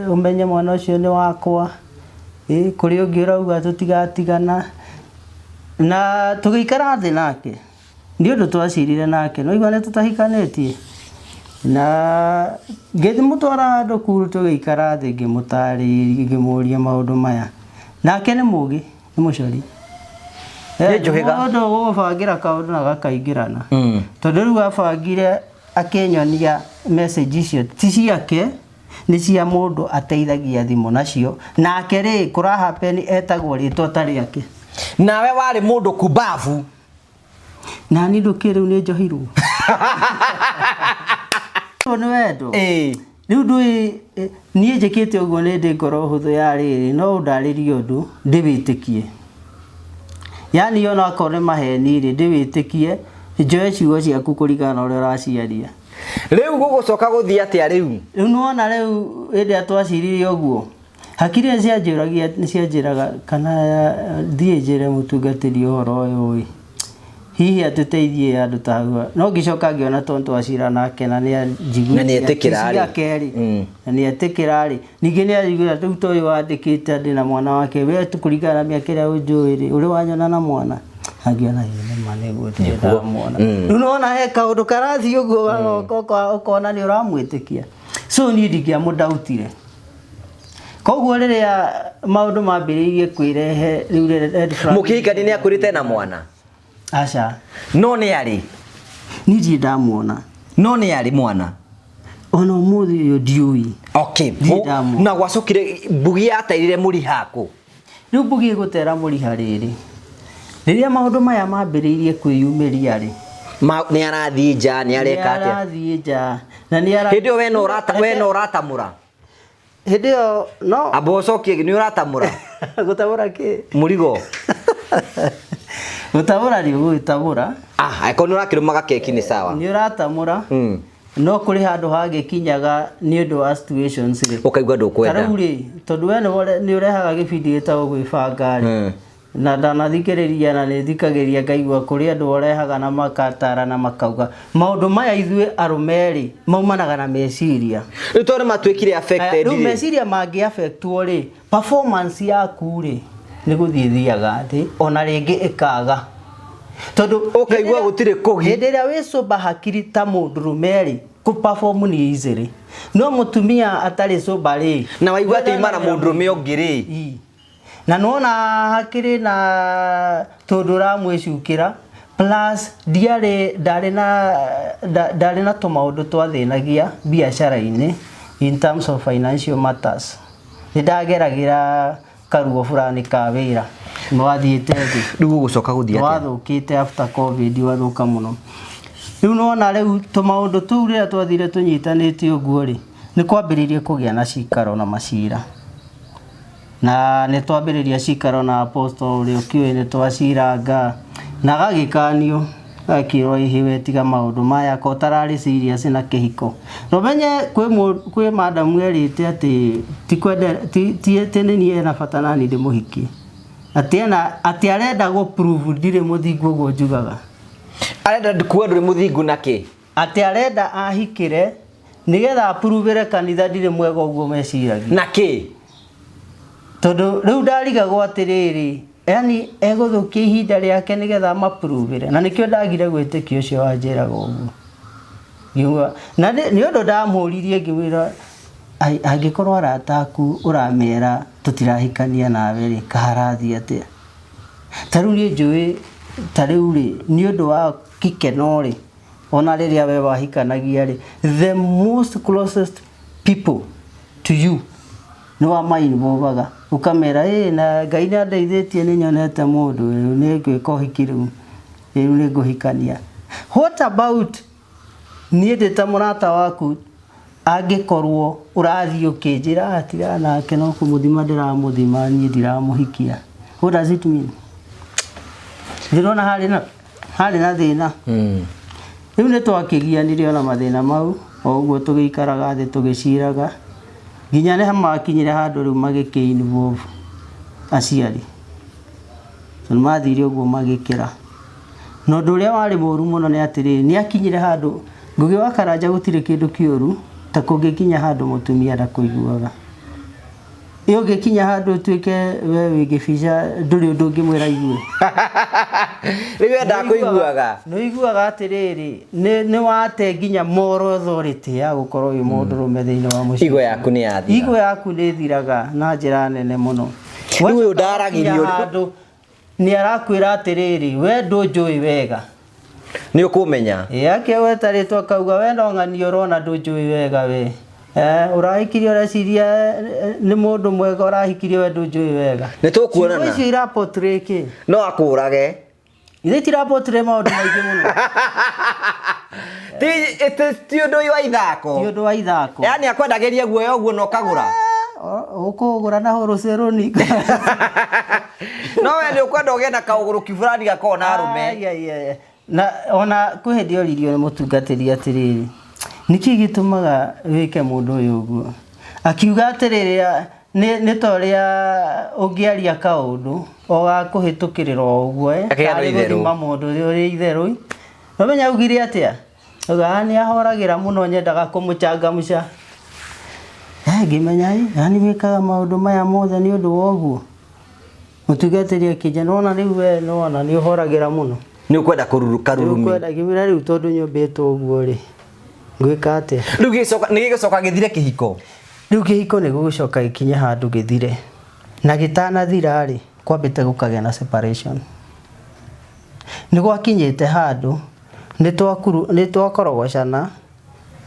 Speaker 1: ũmenye mwana ũcio nĩ wakwa. Ĩ kũrĩ ũngĩ ũrauga tũtigatigana. Na tũgĩikara thĩ nake, nĩ ũndũ twacirire nake, no igua nĩ tũtahikanĩtie. Na ngĩmũtwara handũ kuru tũgĩikara thĩ, ngĩmũtarĩria, ngĩmũria maũndũ maya. Nake nĩ mũgĩ, nĩ mũcori.
Speaker 2: Nĩ njũhĩga.
Speaker 1: Mũndũ ũgũbangĩra kaũndũ na gakaingĩrana. Tondũ rĩu abangire akĩnyonia message icio ti ciake, nĩ cia mũndũ ateithagia thimũ nacio. Nake rĩ, kũra happen etagwo rĩtwa ta rĩake.
Speaker 2: Nawe warĩ mũndũ kumbabu.
Speaker 1: Nani ndũkĩ rĩu nĩ njohirwo. Nĩ wendo. Rĩu ndũĩ, niĩ njĩkĩte ũguo nĩ ndĩ ngoro hũthũ ya rĩrĩ, no ũndarĩrie ũndũ ndĩwĩtĩkie. Yaani ona akorwo nĩ maheni rĩ, ndĩwĩtĩkie, njoe ciugo ciaku kũringana na ũrĩa ũraciaria.
Speaker 2: Rĩu gũgũcoka gũthiĩ atĩa rĩu?
Speaker 1: Rĩu nĩwona rĩu hĩndĩ ĩrĩa twacirire ũguo, hakiri nĩ cianjũragia, nĩ cianjĩraga kana thiĩ njĩre mũtungatĩri ũhoro ũyũ ĩ, hihi atũteithie handũ ta hau. No ngĩcoka ngĩona tondũ twacira nake na nĩ anjiguithia
Speaker 2: Na nĩ etĩkĩra rĩ.
Speaker 1: ciake rĩ. Na nĩ etĩkĩra rĩ. Ningĩ nĩ anjiguithia rĩu ta ũyũ wandĩkĩte ndĩ na mwana wake, we kũringana na mĩaka ĩrĩa ũnjũĩ rĩ, ũrĩ wanyona na mwana? Angĩona ĩ nĩ ma nĩguo ndirĩ ndamwona. Rĩu nĩwona he kaũndũ karathiĩ ũguo ũgacoka ũkona nĩ ũramwĩtĩkia. So niĩ ndingĩamũndautire. Koguo rĩrĩa maũndũ mambĩrĩirie kwĩrehe rĩu red flag.
Speaker 2: Mũkĩhikania nĩ akwĩrĩte na mwana?
Speaker 1: Aca.
Speaker 2: No nĩ arĩ.
Speaker 1: Niĩ ndirĩ ndamuona.
Speaker 2: No nĩ arĩ mwana.
Speaker 1: Ona ũmũthĩ ũyũ ndiũĩ.
Speaker 2: Okay.
Speaker 1: Ndirĩ ndamuona.
Speaker 2: Na gwacokire mbugi yateirire mũriha kũ?
Speaker 1: Rĩu mbugi ĩgũtera mũriha rĩrĩ. Rĩrĩa maũndũ maya mambĩrĩirie kwĩyumĩria rĩ.
Speaker 2: Nĩ arathiĩ nja, nĩ areka atĩa?
Speaker 1: Nĩ arathiĩ nja. Na nĩ ara
Speaker 2: Hĩndĩ ĩyo we no ũrata, we no ũratamũra.
Speaker 1: Hĩndĩ ĩyo no.
Speaker 2: Amba ũcokie nĩ ũratamũra.
Speaker 1: Gũtamũra kĩ?
Speaker 2: Mũrigo.
Speaker 1: Gũtamũra nĩ ũgũgĩtamũra.
Speaker 2: Ah, angĩkorwo nĩ ũrakĩrũmaga keki nĩ sawa.
Speaker 1: Nĩ ũratamũra. No kũrĩ handũ hagĩkinyaga nĩ ũndũ wa situations rĩ.
Speaker 2: Ũkaigua ndũkwenda.
Speaker 1: Ta rĩu rĩ, tondũ we nĩ ũrehaga gĩbindi gĩtagwo gwĩbanga rĩ. Na ndanathikĩrĩria na nĩ thikagĩrĩria ngaigua kũrĩ andũ ũrehaga na makatara na makauga maũndũ maya ithuĩ arũme rĩ maumanaga na meciria.
Speaker 2: Rĩu tondũ nĩ matuĩkire affected
Speaker 1: Rĩu
Speaker 2: rĩ.
Speaker 1: meciria mangĩ affectwo rĩ, performance yaku rĩ nĩ gũthiĩ ĩthiaga thĩ ona rĩngĩ ĩkaga. Tondũ
Speaker 2: Ũkaigua gũtirĩ kũgi.
Speaker 1: Hĩndĩ ĩrĩa wĩ sober hakiri ta mũndũrũme rĩ, kũ perform nĩ easy. No mũtumia atarĩ sober rĩ,
Speaker 2: Na waigua atĩ ima na mũndũrũme ũngĩ rĩ.
Speaker 1: Ii. Na nĩwona hakĩrĩ na tũndũ ũramwĩcukĩra plus ndiarĩ ndarĩ na ndarĩ na tũmaũndũ twathĩnagia biacara-inĩ in terms of financial matters. Nĩ ndageragĩra karuo fulani ka wĩra nĩwathiĩte thĩ.
Speaker 2: Rĩu ũgũcoka gũthiĩ atĩa?
Speaker 1: Nĩwathũkĩte after COVID wathũka mũno. Rĩu nĩwona rĩu tũmaũndũ tũu rĩrĩa twathire tũnyitanĩte ũguo rĩ, nĩ kwambĩrĩirie kũgĩa na cikaro na macira. Na nĩ twambĩrĩria cikaro na apostle ũrĩa ũkĩũĩ nĩ twaciranga na agagĩkanio agakĩrwo ĩhĩ we tiga maũndũ maya ko ũtararĩ serious na kĩhiko. Na ũmenye kwĩ madam erĩte atĩ ti kwende, ti, ti atĩ nĩ niĩ ena bata nani ndĩmũhikie. Atĩ ena, atĩ arenda gũ prove ndirĩ mũthingu ũguo njugaga.
Speaker 2: Arenda kuga ndũrĩ mũthingu na kĩ?
Speaker 1: Atĩ arenda ahikĩre nĩgetha apuruvĩre kanitha ndirĩ mwega ũguo meciragia.
Speaker 2: Na kĩ?
Speaker 1: Tondũ rĩu ndarigagwo atĩrĩrĩ, yani egũthũkia ihinda rĩake nĩgetha amapuruvĩre. Na nĩkĩo ndagire gwĩtĩkia ũcio wanjĩraga ũguo. Ngiuga, na nĩ ũndũ ndamũririe ngĩmwĩra, angĩkorwo arata aku ũramera tũtirahikania nawe rĩ, kaharathiĩ atĩa? Ta rĩu niĩ njũĩ, ta rĩu rĩ, nĩ ũndũ wa gĩkeno rĩ, ona rĩrĩa we wahikanagia rĩ, the most closest people to you nĩ wamainvolvaga. Ũkamera, ĩ, na Ngai nĩ andeithĩtie nĩ nyonete mũndũ, rĩu nĩ ngwĩka ũhiki rĩu, rĩu nĩ ngũhikania. What about niĩ ndĩ ta mũrata waku angĩkorwo ũrathiĩ ũkĩnjĩra, tigana nake no kũmũthima ndĩramũthima, niĩ ndiramũhikia. What does it mean? Ndĩrona harĩ na thĩna. Rĩu nĩ twakĩgianire ona mathĩna mau, o ũguo tũgĩikaraga thĩ tũgĩciraga. Nginya nĩ makinyire handũ rĩu magĩkĩ involve aciari. Tondũ mathire ũguo magĩkĩra. Na ũndũ ũrĩa warĩ mũru mũno nĩ atĩrĩrĩ, nĩ akinyire handũ Ngũgĩ wa Karanja gũtirĩ kĩndũ kĩũru ta kũngĩkinya handũ mũtumia ndakũiguaga. Ĩ ũngĩkinya handũ ũtuĩke we wĩ gĩbica ndũrĩ ũndũ ũngĩmwĩra aigue.
Speaker 2: Rĩu we ndakũiguaga.
Speaker 1: Nĩ ũiguaga atĩrĩrĩ, nĩ wate nginya moral authority ya gũkorwo wĩ mũndũrũme thĩinĩ wa mũciĩ.
Speaker 2: Igo yaku nĩ yathira.
Speaker 1: Igo yaku nĩ ĩthiraga na njĩra nene mũno.
Speaker 2: Rĩu ũyũ ndaragĩrio
Speaker 1: Wakinya handũ nĩ arakwĩra atĩrĩrĩ, we ndũnjũĩ wega.
Speaker 2: Nĩ ũkũmenya.
Speaker 1: Ĩ akĩgweta rĩtwa akauga we no ng'ania ũrona ndũnjũĩ wega we. Ũrahikirie ũreciria nĩ mũndũ mwega ũrahikirie we ndũnjũĩ wega.
Speaker 2: Nĩ tũkuonana.
Speaker 1: Ciugo icio iraportray kĩ?
Speaker 2: No akũrage.
Speaker 1: Ithe itiraportray maũndũ maingĩ mũno.
Speaker 2: Ti ũndũ wa ithako.
Speaker 1: Ti ũndũ wa ithako.
Speaker 2: Yaani akwendagĩria guoya ũguo na ũkagũra.
Speaker 1: Ũkũgũra na wholesale ni.
Speaker 2: No we nĩ ũkwenda ũgĩe na kaũgũrũki fulani gakoragwo na arũme.
Speaker 1: Ai, ai, ai. Na ona kwĩ hĩndĩ oririo nĩ mũtungatĩri atĩrĩrĩ, nĩkĩ gĩtũmaga wĩke mũndũ ũyũ ũguo? Akiuga atĩrĩrĩ, nĩ ta ũrĩa ũngĩaria kaũndũ o gakũhĩtũkĩrĩra o ũguo,
Speaker 2: Akĩgĩa na
Speaker 1: tarĩ
Speaker 2: itherũ.
Speaker 1: gũthima mũndũ ũrĩ itherũ. Ũmenya augire atĩa? Auga, nĩ ahoragĩra mũno nyendaga kũmũchangamsha. Ngĩmenya, yani wĩkaga maũndũ maya mothe nĩ ũndũ wa ũguo. Mũtungatĩri akĩnjĩra, nĩwona rĩu we, nĩwona nĩ ũhoragĩra mũno.
Speaker 2: Nĩ ũkwenda karurumi.
Speaker 1: Nĩ ũkwenda, ngĩmwĩra rĩu tondũ nyũmbĩtwo ũguo rĩ, ngwĩka atĩa?
Speaker 2: Rĩu nĩ gĩgũcoka gĩthire kĩhiko?
Speaker 1: Rĩu kĩhiko nĩ gĩgũcoka gĩkinye handũ gĩthire. Na gĩtanathira rĩ, kwambĩte gũkagĩa na separation. Nĩ gwakinyĩte handũ nĩ twakorogocana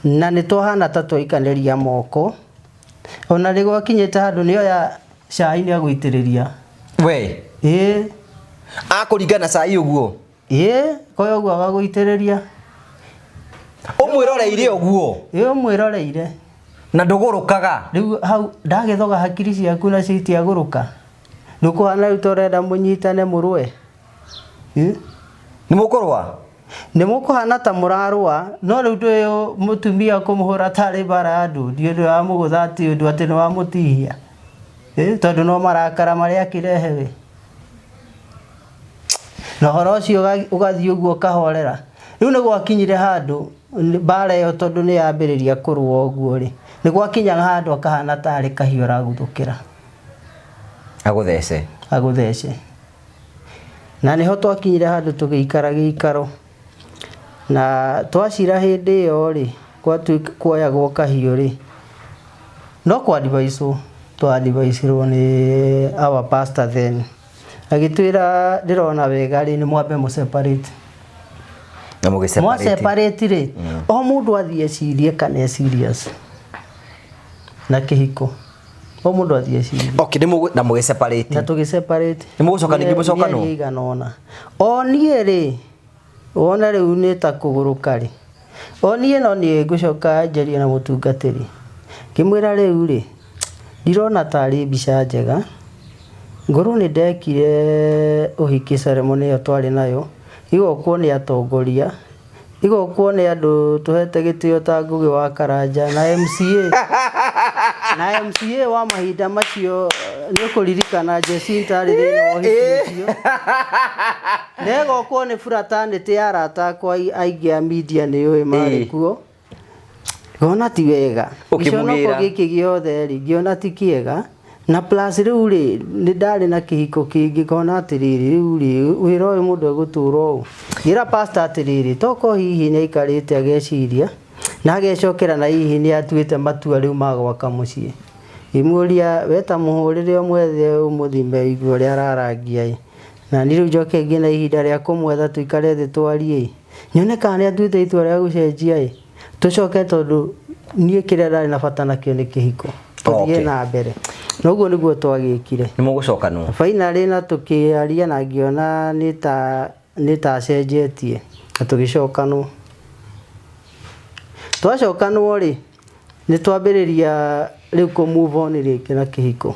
Speaker 1: na nĩ twahana ta twaikanĩria moko. Ona nĩ gwakinyĩte handũ nĩoya cai nĩ agũitĩrĩria.
Speaker 2: We.
Speaker 1: Ĩĩ.
Speaker 2: Akũringa na cai ũguo.
Speaker 1: Ĩĩ, koya ũguo agagũitĩrĩria.
Speaker 2: Ũmwĩroreire ũguo.
Speaker 1: Ĩĩ, ũmwĩroreire.
Speaker 2: Na ndũgũrũkaga.
Speaker 1: Rĩu hau ndagĩthoga hakiri ciaku nacio itiagũrũka. Ndũkũhana rĩu ta ũrenda mũnyitane mũrũe. Ĩ?
Speaker 2: Nĩ mũkũrũa?
Speaker 1: Nĩ mũkũhana ta mũrarũa, no rĩu ndũĩ mũtumia kũmũhũra tarĩ mbara ya ndũndi ũndũ wamũgũtha atĩ ũndũ atĩ nĩ wamũtihia. Ĩ? Tondũ no marakara marĩa akĩrehe we. Na ũhoro ũcio ũgathiĩ ũguo ũkahorera. Rĩu nĩ gwakinyire handũ mbara ĩyo tondũ nĩ yambĩrĩria kũrũa ũguo rĩ, nĩ gwakinyaga handũ akahana tarĩ kahiũ araguthũkĩra.
Speaker 2: Agũthece.
Speaker 1: Agũthece. Na nĩho twakinyire handũ tũgĩikara gĩikaro. Na twacira hĩndĩ ĩyo rĩ, gwatuĩka kuoyagwo kahiũ rĩ, no kũ advise wo, twa advise irwo nĩ our pastor then. Agĩtwĩra ndĩrona wega rĩ, nĩ mwambe mũ separate.
Speaker 2: Na mũgĩ separate.
Speaker 1: Mwa separate rĩ, o mũndũ athiĩ ecirie kana e serious na kĩhiko. O mũndũ athiĩ ecirie.
Speaker 2: Okay, nĩ mũgũ na mũgĩ separate.
Speaker 1: Na tũgĩ separate.
Speaker 2: Nĩ mũgũcoka ningĩ mũcokanwo?
Speaker 1: Mĩeri ĩigana ũna. O niĩ rĩ, wona rĩu nĩ ta kũgũrũka rĩ, o niĩ no niĩ ngũcoka njarie na mũtungatĩri. Ngĩmwĩra rĩu rĩ, ndirona tarĩ mbica njega, ngorwo nĩ ndekire ũhiki ceremony ĩyo twarĩ nayo, ĩgokwo nĩ atongoria, ĩgokwo nĩ andũ tũhete gĩtĩo ta Ngũgĩ wa Karanja na MCA, na MCA wa mahinda macio nĩ ũkũririkana Jacinta arĩ thĩinĩ wa ũhiki ũcio. Na ĩgokwo nĩ fraternity ya arata akwa aingĩ a media nĩ ũĩ marĩ kuo. Ngona ti wega.
Speaker 2: Ũkĩmũgĩra.
Speaker 1: Gĩconoko gĩkĩ gĩothe rĩ, ngĩona ti kĩega. Na plus rĩu rĩ, nĩ ndarĩ na kĩhiko kĩngĩ ngona atĩrĩrĩ, rĩu rĩ, wĩra ũyũ mũndũ egũtũra ũũ. Ngĩra pastor atĩrĩrĩ, tokorwo hihi nĩ aikarĩte ageciria, na agecokera na hihi nĩ atuĩte matua rĩu ma gwaka mũciĩ. Ngĩmũria, we ta mũhũrĩre ũmwethe ũmũthime ũigue ũrĩa ararangia ĩ. Na niĩ rĩu njoke ngĩe na ihinda rĩa kũmwetha tũikare thĩ twarie ĩ. Nyone kana nĩ atuĩte itua rĩa gũcenjia ĩ. Tũcoke tondũ niĩ kĩrĩa ndarĩ na bata nakĩo nĩ kĩhiko. Tũthiĩ na mbere. Na ũguo nĩguo twagĩkire.
Speaker 2: Nĩ mũgũcokanwo?
Speaker 1: Finally na tũkĩaria na ngĩona nĩ ta acenjetie na tũgĩcokanwo. Twacokanwo rĩ, nĩ twambĩrĩria rĩu kũ move on rĩngĩ na kĩhiko.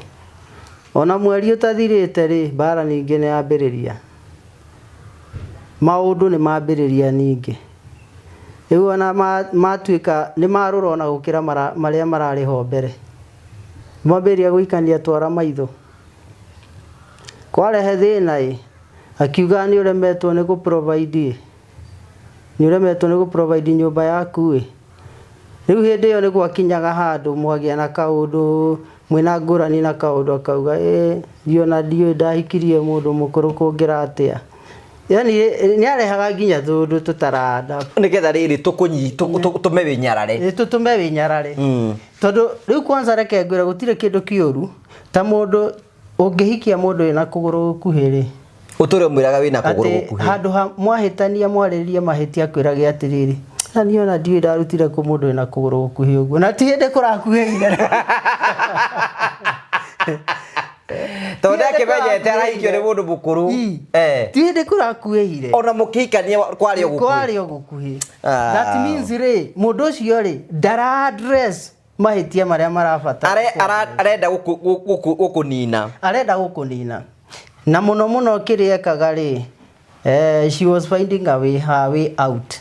Speaker 1: Ona mweri ũtathirĩte rĩ, mbara ningĩ nĩ yambĩrĩria. Maũndũ nĩ mambĩrĩria ningĩ. Rĩu ona matuĩka nĩ marũra ona gũkĩra marĩa mararĩ ho mbere. Mwambĩrĩria gũikania twara maitho. Kwarehe thĩna ĩ, akiuga nĩ ũremetwo nĩ gũ provide ĩ. Nĩ ũremetwo nĩ gũ provide nyũmba yaku ĩ. Rĩu hĩndĩ ĩyo nĩ gwakinyaga handũ mwagĩa na kaũndũ mwĩna ngũrani na kaũndũ akauga ĩ niĩ ona ndiũĩ ndahikirie mũndũ mũkũrũ kũngĩra atĩa. Yaani nĩ arehaga nginya tũũndũ tũtaranda.
Speaker 2: Nĩgetha rĩrĩ tũme wĩnyarare.
Speaker 1: Ĩ, tũtũme wĩnyarare. Tondũ rĩu kwanza reke ngwĩre gũtirĩ kĩndũ kĩũru ta mũndũ ũngĩhikia mũndũ wĩna kũgũrũ gũkuhĩ rĩ.
Speaker 2: Ũtũre ũmwĩraga wĩna kũgũrũ
Speaker 1: Atĩ
Speaker 2: gũkuhĩ.
Speaker 1: handũ ha mwahĩtania mwarĩrĩrie mahĩtia akwĩrage atĩrĩrĩ, na niĩ ona ndiũĩ ndarutire kũ mũndũ wĩna kũgũrũ gũkuhĩ ũguo. Na ti hĩndĩ kũrakuhĩire.
Speaker 2: Tondũ ndakĩmenyete arahikio nĩ mũndũ mũkũrũ.
Speaker 1: Ti hĩndĩ kũrakuhĩire.
Speaker 2: Ona mũkĩhikania kwarĩ o gũkuhĩ.
Speaker 1: Kwarĩ o gũkuhĩ. That means rĩ, mũndũ ũcio rĩ, ndara address mahĩtia marĩa marabatara.
Speaker 2: Arenda gũkũnina.
Speaker 1: Arenda gũkũnina. Na mũno mũno kĩrĩa ekaga rĩ, she was finding a way, her way out.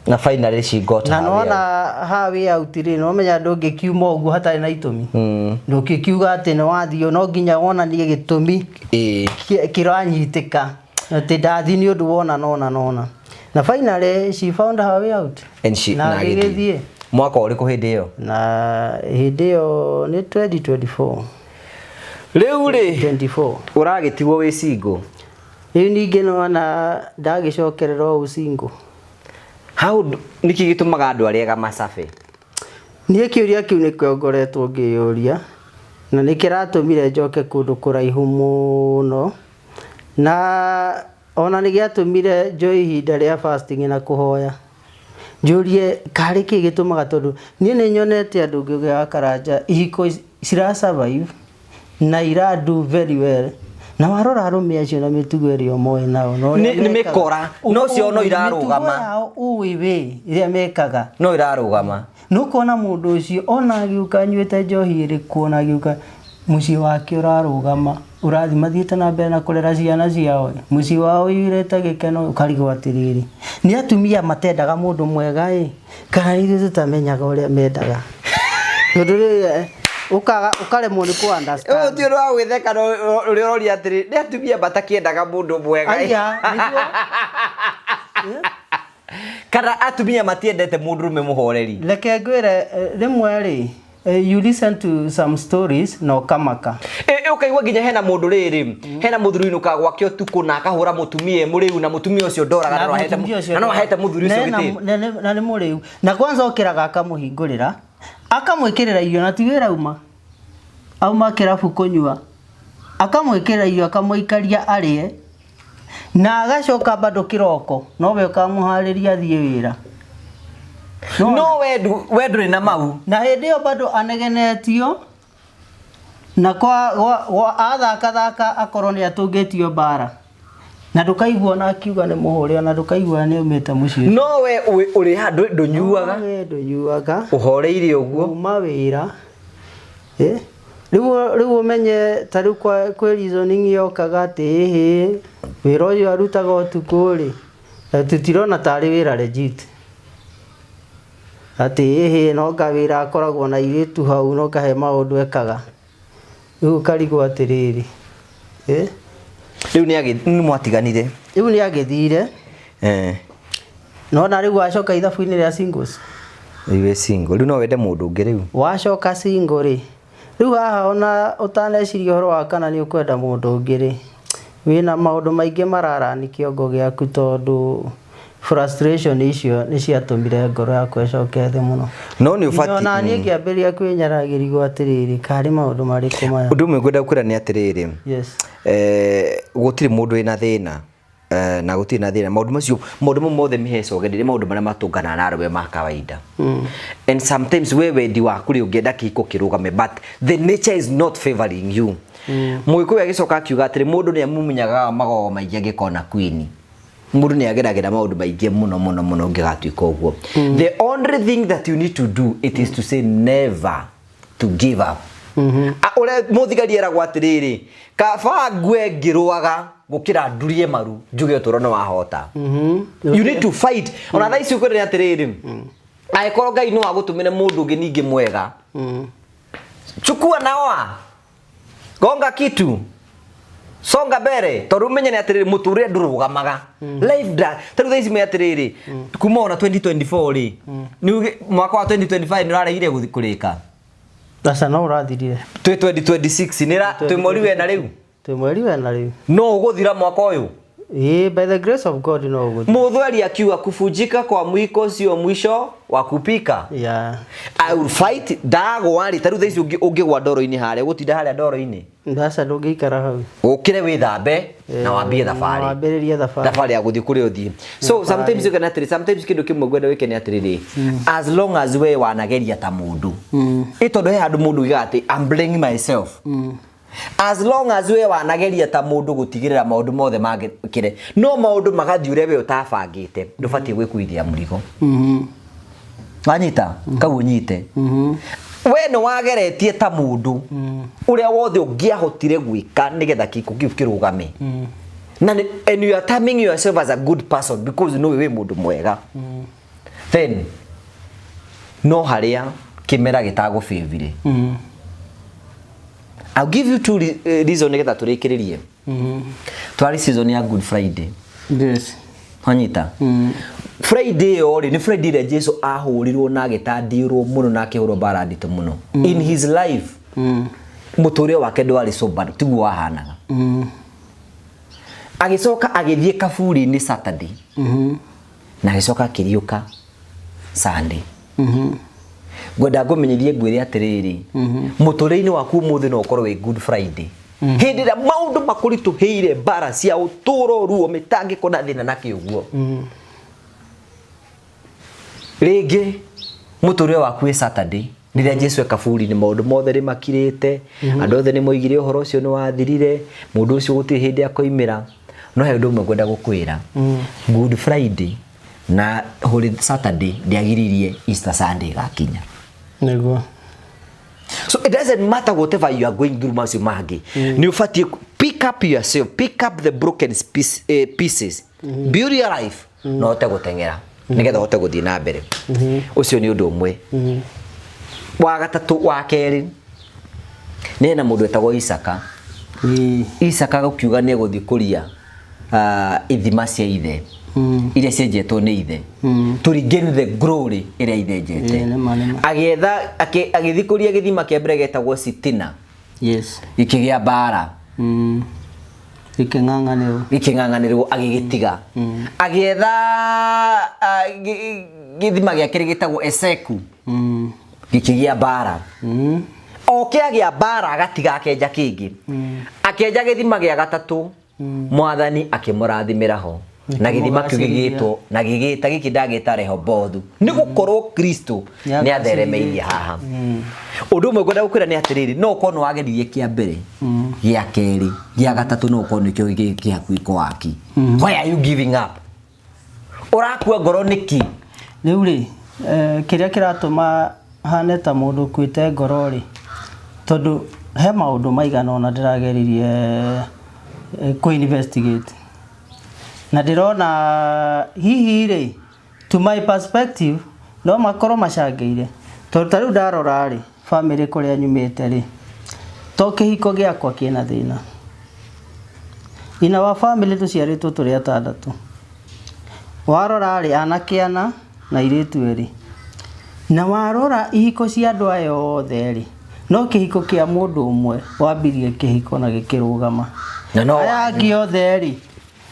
Speaker 2: Na finally she got
Speaker 1: Na
Speaker 2: her way
Speaker 1: nona
Speaker 2: out.
Speaker 1: her way out rĩ, no menya ndũngĩkiuma ũguo hatarĩ na itũmi. Ndũngĩkiuga atĩ nĩ wathiĩ, no nginya wonanie gĩtũmi kĩranyitĩka. Atĩ ndathiĩ nĩ ũndũ wona nona nona. Na finally she found her way out.
Speaker 2: And she,
Speaker 1: Na
Speaker 2: na agĩthiĩ.
Speaker 1: agĩgĩthiĩ.
Speaker 2: Mwaka ũrĩkũ hĩndĩ ĩyo?
Speaker 1: Na hĩndĩ ĩyo nĩ 2024.
Speaker 2: Rĩu rĩ,
Speaker 1: 24.
Speaker 2: Ũragĩtigwo wĩ single?
Speaker 1: Rĩu ningĩ nona ndagĩcokerera o single.
Speaker 2: How nĩkĩ gĩtũmaga andũ arĩa ega macabe?
Speaker 1: Niĩ kĩũria kĩu nĩkĩo ngoretwo ngĩyũria, na nĩkĩratũmire njoke kũndũ kũraihu mũno. Na Ona nĩ gĩatũmire njoe ihinda rĩa fasting na kũhoya, njũrie karĩ kĩ gĩtũmaga, tondũ niĩ nĩ nyonete andũ Ngũgĩ wa Karanja ihiko cira survive na ira do very well, na warora arũme acio na mĩtugo ĩrĩa moĩ nao na ũrĩa
Speaker 2: Nĩ
Speaker 1: mekaga.
Speaker 2: mĩkora, no cio no irarũgama.
Speaker 1: Mĩtugo yao ũĩ ĩrĩa mekaga.
Speaker 2: No irarũgama.
Speaker 1: Nĩ ũkona mũndũ ũcio ona agĩũka anyuĩte njohi ĩrĩkũ, ona agĩũka mũciĩ wake ũrarũgama, ũrathiĩ mathiĩte na mbere na kũrera ciana ciao, mũciĩ wao ũiyũrĩte gĩkeno. Ũkarigwo atĩrĩrĩ, nĩ atumia matendaga mũndũ mwega ĩ, kana ithuĩ tũtamenyaga ũrĩa mendaga? Tondũ rĩrĩ ũkaga ũkaremwo nĩ kũ understand.
Speaker 2: Ũyũ ti ũndũ wa gwĩtheka, no ũrĩa ũroria atĩrĩ, nĩ atumia matakĩendaga mũndũ mwega ĩ?
Speaker 1: Aya, nĩguo.
Speaker 2: Kana atumia matiendete mũndũrũme mũhoreri?
Speaker 1: Reke ngwĩre, rĩmwe rĩ, you listen to some stories na ũkamaka.
Speaker 2: Ũkaigua nginya hena mũndũ rĩrĩ, hena mũthuri ũinũkaga gwake ũtukũ na akahũra mũtumia mũrĩu, na mũtumia ũcio ndoraga, na no ahete
Speaker 1: mũtumia ũcio
Speaker 2: na no ahete mũthuri ũcio gĩtĩo.
Speaker 1: Na nĩ mũrĩu, na kwanza okĩraga akamũhingũrĩra, akamwĩkĩrĩra irio, na ti wĩra auma, auma kĩrabu kũnyua, akamwĩkĩrĩra irio, akamũikaria arĩe, na agacoka bado kĩroko nowe ũkamũharĩria athiĩ wĩra.
Speaker 2: No we ndũrĩ na mau.
Speaker 1: Na hĩndĩ ĩyo bado anegenetio na kwa athakathaka, akorwo nĩ atũngĩtio mbara, na ndũkaigua ona akiuga nĩ mũhũre, ona ndũkaigua nĩ aumĩte mũciĩ.
Speaker 2: No we ũrĩ handũ ndũnyuaga.
Speaker 1: We ndũnyuaga.
Speaker 2: Ũhoreire ũguo.
Speaker 1: Uma wĩra. Rĩu ũmenye ta rĩu kwĩ reasoning yokaga atĩ ĩhĩ, wĩra ũyũ arutaga ũtukũ rĩ, tũtirona tarĩ wĩra legit, atĩ ĩhĩ, nonga wĩra akoragwo na airĩtu hau, nonga he maũndũ ekaga. Rĩu ũkarigwo atĩrĩrĩ,
Speaker 2: Rĩu nĩ mwatiganire?
Speaker 1: Rĩu nĩ agĩthire. Nona rĩu wacoka ithabu-inĩ rĩa singles.
Speaker 2: Rĩu wĩ single, rĩu no wende mũndũ ũngĩ rĩu?
Speaker 1: Wacoka single rĩ, rĩu haha ona ũtaneciria ũhoro wa kana nĩ ũkwenda mũndũ ũngĩ rĩ, wĩna maũndũ maingĩ mararani kĩongo gĩaku, tondũ frustration icio nĩ ciatũmire ngoro yakwa ĩcoke thĩ mũno.
Speaker 2: No nĩ
Speaker 1: Nginya
Speaker 2: ũbatiĩ
Speaker 1: ona niĩ ngĩambĩrĩria kwĩnyaragĩrigwo atĩrĩrĩ, karĩ maũndũ marĩkũ maya?
Speaker 2: Ũndũ ũmwe ngwenda kwĩra nĩ atĩrĩrĩ, gũtirĩ mũndũ wĩna thĩna, na gũtirĩ na thĩna. Maũndũ macio, maũndũ mau mothe mĩheco nĩ maũndũ marĩa matũnganaga na arũme ma kawaida. And sometimes we wendi waku rĩ, ũngĩenda kĩhiko kĩrũgame, but the nature is not favoring you. Mũgĩkũyũ agĩcoka akiuga atĩrĩ, mũndũ nĩ amumunyaga magogo maingĩ angĩkona queen. Mũndũ nĩ ageragĩra maũndũ maingĩ mũno mũno mũno ũngĩgatuĩka ũguo. The only thing that you need to do, it is to say never to give up. Ũrĩa mũthigari eragwo atĩrĩrĩ, kaba ngue ngĩrũaga gũkĩra ndurie maru njuge ũtũũro nĩ wahota. You need to fight. Ona thaa ici ũkwĩrire atĩrĩrĩ, angĩkorwo Ngai no agũtũmĩre mũndũ ũngĩ ningĩ mwega, chukua naoa, gonga kitu, songa mbere, tondũ ũmenye nĩ atĩrĩrĩ, mũtũrĩre ndũrũgamaga. Life da ta rĩu thaa ici me atĩrĩrĩ, kuma ona 2024 rĩ, mwaka wa 2025 nĩ ũraregire kũrĩka.
Speaker 1: Aca, no ũrathirire.
Speaker 2: Twĩ 2026, twĩ mweri wena rĩu.
Speaker 1: Twĩ mweri wena rĩu.
Speaker 2: No ũgũthira mwaka ũyũ?
Speaker 1: Ĩĩ, by the grace of God no ũgũthira.
Speaker 2: Mũthweri akiuga kuvunjika kwa mwiko sio mwisho wa kupika. I will fight. Ndagwa rĩ, ta rĩu thaa ici ũngĩgwa ndoro-inĩ harĩa, ũgũtinda harĩa ndoro-inĩ?
Speaker 1: Ndaca, ndũngĩikara hau.
Speaker 2: Ũkĩre wĩthambe na wambie thabarĩ.
Speaker 1: Wambĩrĩrie thabarĩ.
Speaker 2: Thabarĩ ya gũthiĩ kũrĩa ũthiĩ. So sometimes you can atĩrĩ, sometimes kĩndũ kĩmwe ngwenda wĩke nĩ atĩrĩrĩ, as long as we wanageria ta mũndũ, ĩ tondũ he handũ mũndũ ugaga atĩ I'm blaming myself. As long as we wanageria ta mũndũ gũtigĩrĩra maũndũ mothe mangĩkĩre, no maũndũ magathiĩ ũrĩa we ũtabangĩte, ndũbatiĩ gwĩkuithia mũrigo. Wanyita kau ũnyite, we nĩ wageretie ta mũndũ ũrĩa wothe ũngĩahotire gwĩka nĩgetha kĩhiko kĩu kĩrũgame, na and you are terming yourself as a good person because no wĩ mũndũ mwega, then no harĩa kĩmera gĩtagũbĩvire. I'll give you two reason nĩgetha tũrĩkĩrĩrie. Twarĩ season ya Good Friday. Wanyita? Friday ĩyo rĩ, nĩ Friday ĩrĩa Jesu ahũrirwo na agĩtandiũrwo mũno na akĩhũrwo mbara nditũ mũno in his life. Mũtũrĩre wake ndwarĩ so bad, tiguo wahanaga. Agĩcoka agĩthiĩ kaburi-inĩ Saturday na agĩcoka akĩriũka Sunday. Ngwenda ngũmenyithie, ngwĩre atĩrĩrĩ, mũtũrĩre-inĩ waku ũmũthĩ no ũkorwo wĩ Good Friday. Hĩndĩ ĩrĩa maũndũ makũritũhĩire, mbara cia ũtũũro, ruo, mĩtangĩko na thĩna na kĩũguo, rĩngĩ mũtũrĩre waku wĩ Saturday rĩrĩa Jesu e kaburi-inĩ, maũndũ mothe nĩ makirĩte, andũ othe nĩ moigire ũhoro ũcio nĩ wathirire, mũndũ ũcio gũtirĩ hĩndĩ akoimĩra. No he ũndũ ũmwe ngwenda gũkwĩra, Good Friday na Holy Saturday ndĩagiririe Easter Sunday ĩgakinya.
Speaker 1: Nĩguo.
Speaker 2: So it doesn't matter whatever you are going through, macio mangĩ, nĩ ũbatiĩ pick up yourself, pick up the broken pieces, build your life na ũhote gũteng'era nĩgetha ũhote gũthiĩ na mbere. Ũcio nĩ ũndũ ũmwe. Wa gatatũ, wa kerĩ, nĩ hena mũndũ wetagwo Isaka. Isaka gũkiuga nĩ egũthiĩ kũria ithima cia ithe iria cienjetwo nĩ ithe, to regain the glory ĩrĩa ithe enjete.
Speaker 1: Ĩĩ, nĩma, nĩma.
Speaker 2: Agĩetha, agĩthiĩ kũria gĩthima kĩa mbere gĩetagwo Sitina. Gĩkĩgĩa mbara.
Speaker 1: Gĩkĩng'ang'anĩrwo.
Speaker 2: Gĩkĩng'ang'anĩrwo, agĩgĩtiga. Agĩetha gĩthima gĩa kerĩ gĩtagwo Eseku. Gĩkĩgĩa mbara. O kĩagĩa mbara, agatiga, akenja kĩngĩ, akĩenja gĩthima gĩa gatatũ. Mwathani akĩmũrathimĩra ho na gĩthima kĩu gĩgĩtwo na gĩgĩta gĩkĩ ndagĩta Rehobothu, nĩ gũkorwo Kristo nĩ atheremeire haha. Ũndũ ũmwe ngwenda gũkwĩra nĩ atĩrĩrĩ, no ũkorwo nĩ wageririe kĩa mbere, gĩa kerĩ, gĩa gatatũ, no ũkorwo nĩkĩo gĩkĩ hakuhĩ kũwaki. Why are you giving up? Ũrakua ngoro nĩkĩ?
Speaker 1: Rĩu rĩ, kĩrĩa kĩratũma hane ta mũndũ ũkuĩte ngoro rĩ, tondũ he maũndũ maigana ũna ndĩrageririe kũ investigate na ndĩrona hihi rĩ, to my perspective, no makorwo macangĩire, tondũ ta rĩu ndarora rĩ, family kũrĩa nyumĩte rĩ, to kĩhiko gĩakwa kĩna thĩna. In our family tũciarĩtwo tũrĩ atandatũ. Warora rĩ, anake ana na airĩtu erĩ. Na warora ihiko cia andũ aya othe rĩ, no kĩhiko kĩa mũndũ ũmwe wambirie kĩhiko na gĩkĩrũgama.
Speaker 2: Na no
Speaker 1: Aya angĩ othe rĩ,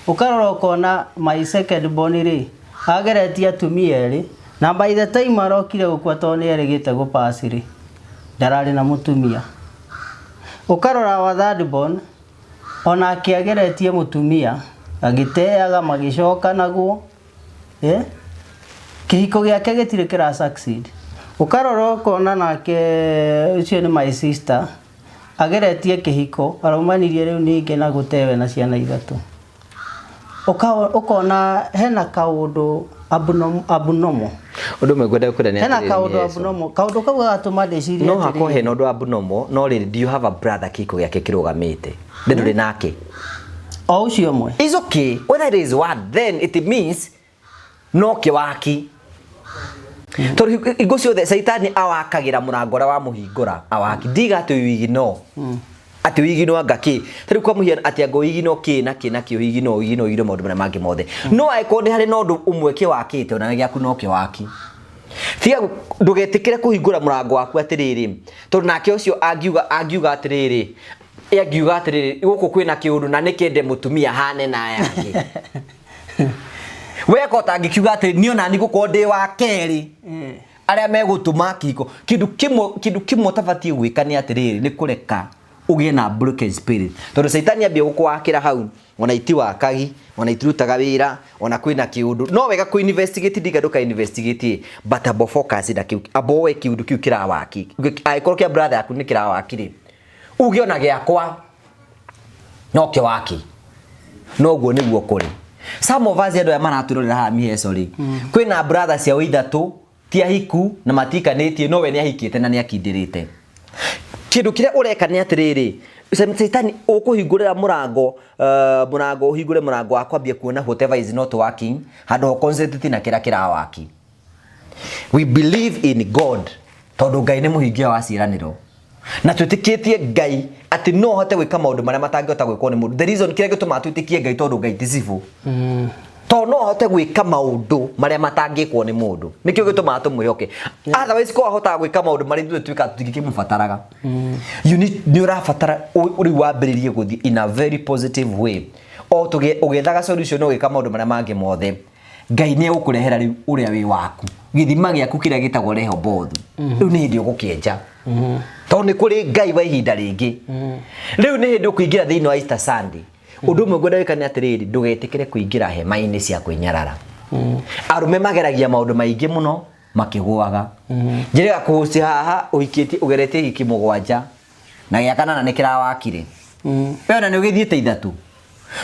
Speaker 1: ũkarora ũkona my second born rĩ, ageretie atumia erĩ, na by the time arokire gũkua, tondũ nĩ erĩgĩte gũpass rĩ, ndararĩ na mũtumia. Ũkarora wa third born, onake ageretie mũtumia, agĩteaga magĩcokanagwo, eh? Kĩhiko gĩake gĩtirĩ kĩra succeed. Ũkarora ũkona nake ũcio nĩ my sister, ageretie kĩhiko, araumanirie rĩu ningĩ na gũtewe na ciana ithatũ. Ũkona hena kaũndũ abnormal.
Speaker 2: Ũndũ ũmwe ngwenda gũkwĩra nĩ
Speaker 1: Hena
Speaker 2: atĩrĩrĩ,
Speaker 1: kaũndũ
Speaker 2: Yesu.
Speaker 1: abnormal. Kaũndũ kau gagatũma ndĩcirie
Speaker 2: No hakorwo
Speaker 1: atĩrĩrĩ,
Speaker 2: hena ũndũ abnormal, no rĩrĩ, do you have a brother kĩhiko gĩake kĩrũgamĩte? Ndũrĩ nake?
Speaker 1: O ũcio ũmwe.
Speaker 2: It's okay whether it is one, then it means no kĩwaki, tondũ hingo ciothe caitani awakagĩra mũrango ũrĩa wamũhingũra awaki. Ndiga atĩ ũigino, atĩ ũigino anga kĩ, tarĩu kwa mũhiano atĩ anga ũigino kĩ na kĩ na kĩ, ũigino, ũigino, ũigino maũndũ marĩa mangĩ mothe. No angĩkorwo nĩ harĩ na ũndũ ũmwe kĩwakĩte, ona gĩaku no kĩwaki. Tiga ndũgetĩkĩre kũhingũra mũrango waku atĩrĩrĩ, tondũ nake ũcio angiuga atĩrĩrĩ, gũkũ kwĩna kĩũndũ na nĩkĩende mũtumia hane na aya angĩ. We ko tangĩkiuga atĩ niĩ ona ni gũkorwo ndĩ wa kerĩ arĩa megũtũma kĩhiko. Kĩndũ kĩmwe ũtabatiĩ gwĩka nĩ atĩrĩrĩ, nĩ kũreka ũgĩe na broken spirit, tondũ caitani ambia gũkũwakĩra hau, ona itiwakagi, ona itirutaga wĩra, ona kwĩna kĩũndũ. No wega kũ investigate, ndiga ndũka investigate, but abo focus na kĩu, abo woe kĩũndũ kĩu kĩrawaki. Angĩkorwo kĩa brother yaku nĩ kĩrawaki rĩ, uge ona gĩakwa no kĩwaki. Noguo nĩguo kũrĩ. Some of us, andũ aya maratwĩrorera haha miheco rĩ, kwĩna brother ciao ithatũ ti ahiku na matikanĩtie, no we nĩ ahikĩte na nĩ akindĩrĩte. Kĩndũ kĩrĩa ũreka nĩ atĩrĩrĩ, caitani ũkũhingũrĩra mũrango, ũhingũre mũrango wa kwambia kuona whatever is not working, handũ ho concentrate na kĩrĩa kĩrawaki. We believe in God, tondũ Ngai nĩ mũhingia wa ciĩranĩro, na twĩtĩkĩtie Ngai atĩ no ahote gwĩka maũndũ marĩa matangĩhota gwĩkwo nĩ mũndũ. The reason kĩrĩa gĩtũmaga twĩtĩkie Ngai, tondũ Ngai ti cibũ, tondũ no ahote gwĩka maũndũ marĩa matangĩkwo nĩ mũndũ, nĩkĩo gĩtũmaga tũmwĩhoke. Otherwise, ko ahotaga gwĩka maũndũ marĩa ithuĩ twĩkaga, tũtingĩkĩmũbataraga. You need, nĩ ũrabatara rĩu wambĩrĩrie gũthiĩ in a very positive way, o tũgĩ ũgĩethaga solution, ũgĩka maũndũ marĩa mangĩ mothe. Ngai nĩ egũkũrehera rĩu ũrĩa wĩ waku, gĩthima gĩaku kĩrĩa gĩtagwo Rehobothu. Rĩu nĩ hĩndĩ ũgũkĩenja, tondũ nĩ kũrĩ Ngai wa ihinda rĩngĩ. Rĩu nĩ hĩndĩ ũkũingĩra thĩinĩ wa Easter Sunday. Ũndũ ũmwe ngwenda gwĩka nĩ atĩrĩrĩ, ndũgetĩkĩre kũingĩra hema-inĩ cia kwĩnyarara. Arũme mageragia maũndũ maingĩ mũno makĩgũaga. Njĩrĩga kũhũci haha ũhikĩtie, ũgeretie ihiki 7 na gĩa kanana nĩ kĩrawakire. We ona nĩ ũgĩthiĩte 3.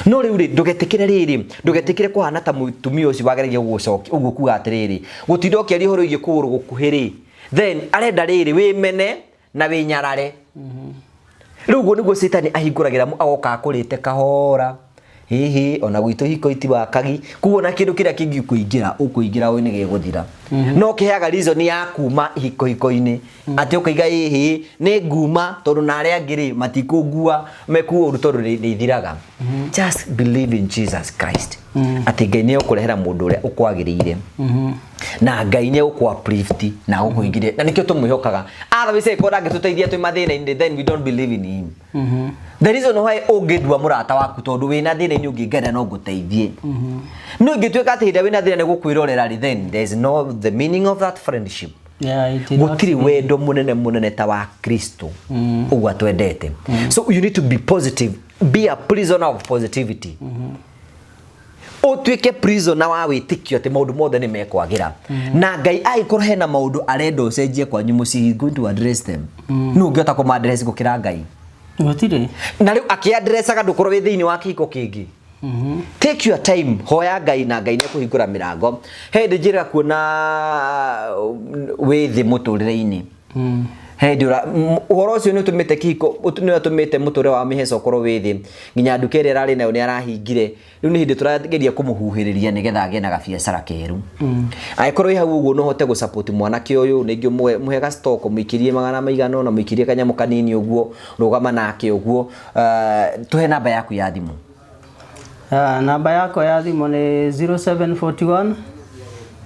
Speaker 2: No rĩu rĩ, ndũgetĩkĩre rĩrĩ, ndũgetĩkĩre kũhana ta mũtumia ũcio wageragia gũgũcokia ũguo, kuga atĩrĩrĩ, gũtinda ũkĩaria ũhoro wĩgiĩ kũgũrũ gũkuhĩ rĩ, then arenda rĩrĩ wĩmene na wĩnyarare. Rĩu ũguo nĩguo Cetani ahingũragĩra, agoka akũrĩte kahora, hihi ona gwitũ hiko itiwakagi, koguo na kĩndũ kĩrĩa kĩngĩ ũkũingĩra ũkũingĩra ũĩ nĩ gĩgũthira. No kĩheaga reason ya kuma hiko hiko-inĩ, atĩ ũkaiga ĩhĩ nĩ nguma tondũ na arĩa angĩ rĩ matikũngua mekuo ũru, tondũ nĩ ithiraga. Just believe in Jesus Christ atĩ Ngai nĩ egũkũrehera mũndũ ũrĩa ũkwagĩrĩire, na Ngai nĩ egũkũ uplift na agũkũingĩrie, na nĩkĩo tũmwĩhokaga. Otherwise angĩkorwo ndangĩtũteithia twĩ mathĩna-inĩ, then we don't believe in him. The reason why ũngĩndua mũrata waku, tondũ wĩna thĩna-inĩ ũngĩngenda no ngũteithie. No ingĩtuĩka atĩ hĩndĩ ĩrĩa wĩna thĩna nĩ gũkwĩrorera rĩ, then there is no the meaning of that friendship.
Speaker 1: Yeah, it not
Speaker 2: Gũtirĩ wendo mũnene mũnene ta wa Kristo ũguo atwendete. So you need to be positive, be a prisoner of positivity. Ũtuĩke prisoner wa wĩtĩkio atĩ maũndũ mothe nĩ mekwagĩra, na Ngai angĩkorwo hena maũndũ arenda ũcenjie kwanyu mũciĩ, he is going to address them. Nũ ũngĩhota kũma-address gũkĩra Ngai?
Speaker 1: Gũtirĩ.
Speaker 2: Na rĩu akĩaddressaga, ndũkorwo wĩ thĩinĩ wa kĩhiko kĩngĩ. Take your time, hoya Ngai na Ngai nĩekũhingũra mĩrango. He hĩndĩ njĩrĩga kuona wĩ thĩ mũtũrĩre-inĩ, he hĩndĩ ũhoro ũcio nĩ ũtũmĩte kĩhiko, nĩ ũtũmĩte mũtũrĩre wa Mĩheco ũkorwo wĩ thĩ, nginya nduka ĩrĩa ĩrarĩ nayo nĩ arahingire. Rĩu nĩ hĩndĩ tũrageria kũmũhuhĩrĩria nĩgetha agĩe na gabiacara keru. Angĩkorwo wĩ hau ũguo no ũhote gũ-support mwanake ũyũ, rĩngĩ mũhe ga stock, mũikĩrie magana maigana ũna, mũikĩrie kanyamũ kanini ũguo, rũgama nake ũguo. Tũhe namba yaku ya thimũ.
Speaker 1: Namba yakwa ya thimũ nĩ 0741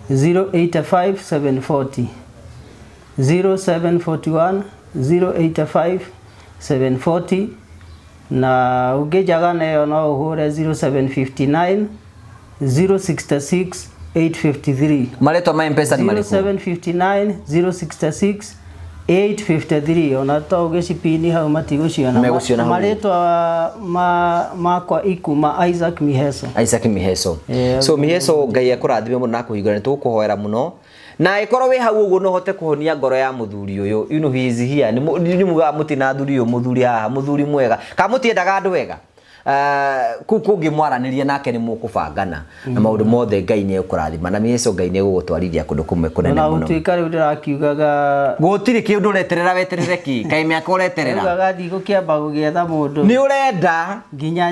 Speaker 1: 085 740, 0741 085 740, na ũngĩnjaga na ĩyo no ũhũre 0759 066 853.
Speaker 2: Marĩtwa ma M-Pesa nĩ marĩkũ?
Speaker 1: 0759 066 853. Ona to ũgĩcipini hau matigũciona.
Speaker 2: Megũciona hau.
Speaker 1: Marĩtwa makwa ikuma Isaac Miheso.
Speaker 2: Isaac Miheso.
Speaker 1: Yeah.
Speaker 2: So Miheso, Ngai akũrathime mũno na akũhingũra, nĩ tũgũkũhoera mũno, na angĩkorwo wĩ hau ũguo no ũhote kũhonia ngoro ya mũthuri ũyũ, you know he is here. Nĩ mugaga mũtina athuri ũyũ, mũthuri haha, mũthuri mwega, kana mũtiendaga andũ wega. Kũu kũngĩ mwaranĩria nake nĩ mũkũbangana na maũndũ mothe. Ngai nĩ egũkũrathima na Miheso, Ngai nĩ egũgũtwarithia kũndũ kũmwe kũnene
Speaker 1: Ona
Speaker 2: mũno.
Speaker 1: Gũtuĩka rĩu ndĩrakiugaga.
Speaker 2: Gũtirĩ kĩũndũ ũreterera, weterere kĩ? Kaĩ mĩaka ũreterera?
Speaker 1: Ugaga ndigũkĩamba gũgĩetha mũndũ
Speaker 2: Nĩ ũrenda.
Speaker 1: Nginya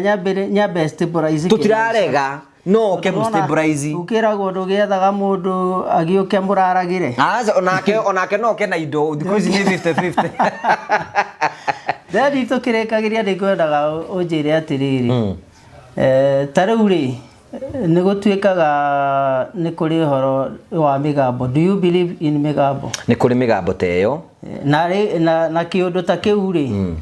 Speaker 1: nyambe stabilize.
Speaker 2: Tũtirarega, no oke mu stabilize.
Speaker 1: Ũkĩragwo ndũgĩethaga mũndũ agĩũke mũraragĩre.
Speaker 2: Aca, onake no oke na indo. Thikũ ici nĩ 50-50.
Speaker 1: Then tũkĩrĩkagĩria, nĩ ngwendaga ũnjĩre atĩrĩrĩ, ta rĩu rĩ, nĩ gũtuĩkaga nĩ kũrĩ ũhoro wa mĩgambo. Do you believe in mĩgambo?
Speaker 2: Nĩ kũrĩ mĩgambo ta ĩyo.
Speaker 1: Na kĩũndũ ta kĩu rĩ,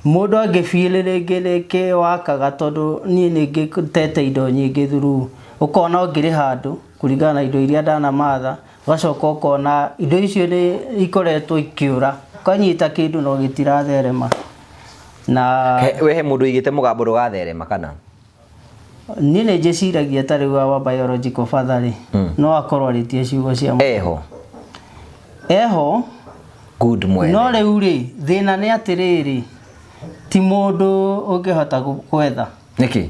Speaker 1: mũndũ angĩfeel rĩngĩ rĩngĩ wakaga, tondũ niĩ nĩ ngĩtete indo nyingĩ through, ũkona ũngĩrĩ handũ kũringana na indo iria ndanamatha, ũgacoka ũkona indo icio nĩ ikoretwo ikĩũra, ũkanyita kĩndũ no gĩtiratherema na
Speaker 2: We he mũndũ ũigĩte mũgambo ndũgatherema kana?
Speaker 1: Niĩ nĩ njĩciragia ta rĩu our biological father rĩ, no akorwo arĩtie ciugo cia
Speaker 2: Eho?
Speaker 1: Eho.
Speaker 2: Good, mwene.
Speaker 1: No rĩu rĩ, thĩna nĩ atĩrĩrĩ, ti mũndũ ũngĩhota gwetha.
Speaker 2: Nĩkĩ?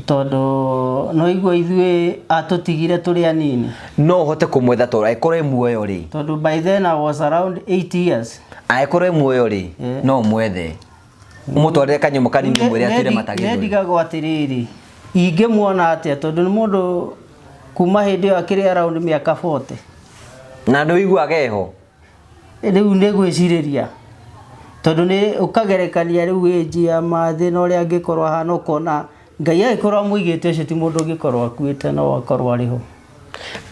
Speaker 1: Tondũ no igua ithuĩ atũtigire tũrĩ anini.
Speaker 2: No ũhote kũmwetha, tondũ angĩkorwo ĩ muoyo rĩ.
Speaker 1: Tondũ by then I was around 8 years.
Speaker 2: Angĩkorwo ĩ muoyo rĩ, no ũmwethe, ũmũtwarĩre kanyamũ kanini, mwĩre atwĩre matagĩthũri.
Speaker 1: Ndigagwo atĩrĩrĩ, ingĩmuona atĩa, tondũ nĩ mũndũ kuma hĩndĩ ĩyo akĩrĩ around mĩaka 40.
Speaker 2: Na nĩ ũiguaga eho?
Speaker 1: Rĩu nĩ gwĩcirĩria, tondũ nĩ ũkagerekania rĩu ĩnji ya mathĩna ũrĩa angĩkorwo ahana, ũkona Ngai angĩkorwo amũigĩte, ũcio ti mũndũ ũngĩkorwo akuĩte, no akorwo arĩ ho.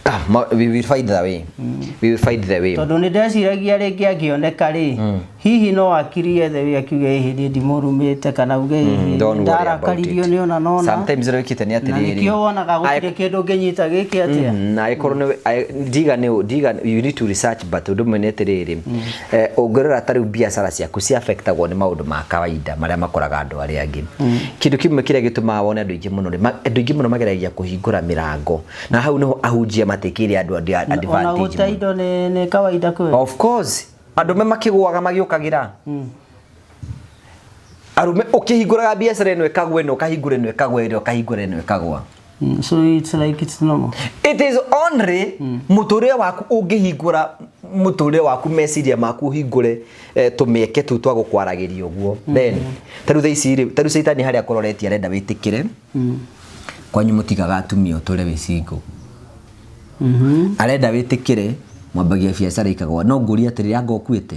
Speaker 2: Ah, we will find the way. We will find the way.
Speaker 1: Tondũ nĩ ndeciragia rĩngĩ angĩoneka rĩ, hihi no akirie the way akiuge hihi niĩ ndimũrumĩte kana uge hihi
Speaker 2: Don't worry about
Speaker 1: ndarakaririo
Speaker 2: it.
Speaker 1: nĩ ona nona.
Speaker 2: Sometimes ũrĩa wĩkĩte nĩ
Speaker 1: Na
Speaker 2: atĩrĩrĩ,
Speaker 1: nĩkĩo wonaga gũtirĩ kĩndũ ũngĩnyita gĩkĩ atĩa.
Speaker 2: Na ĩkorwo nĩ ndiga nĩ ndiga, you need to research, but ũndũ ũmwe nĩ atĩrĩrĩ, ũngĩrora ta rĩu biacara ciaku ci affectagwo nĩ maũndũ ma kawaida marĩa makoraga andũ arĩa angĩ. Kĩndũ kĩmwe kĩrĩa gĩtũmaga wone andũ aingĩ mũno rĩ, andũ aingĩ mũno mageragia kũhingũra mĩrango na hau nĩho ahunjia matekĩire andũ
Speaker 1: Ona
Speaker 2: advantage
Speaker 1: gũte
Speaker 2: mũno.
Speaker 1: indo nĩ kawaida kwĩ.
Speaker 2: Of course, andũ me makĩgũaga magĩũkagĩra. Arũme ũkĩhingũraga biacara ĩno ĩkagwa, ĩno ũkahingũra, ĩno ĩkagwa, ĩno ũkahingũra, ĩno ĩkagwa.
Speaker 1: So it's like it's normal.
Speaker 2: It is only mũtũrĩre waku ũngĩhingũra mũtũrĩre waku, meciria maku ũhingũre tũmĩeke tũu twa gũkwaragĩria ũguo. Then ta rĩu thaa ici rĩ, ta rĩu caitani harĩa akũroretie arenda wĩtĩkĩre kwanyu mũtigaga atumia ũtũre wĩ single. Arenda wĩtĩkĩre mwambagia biacara ikagwa, no ngũria atĩrĩrĩ, anga ũkuĩte?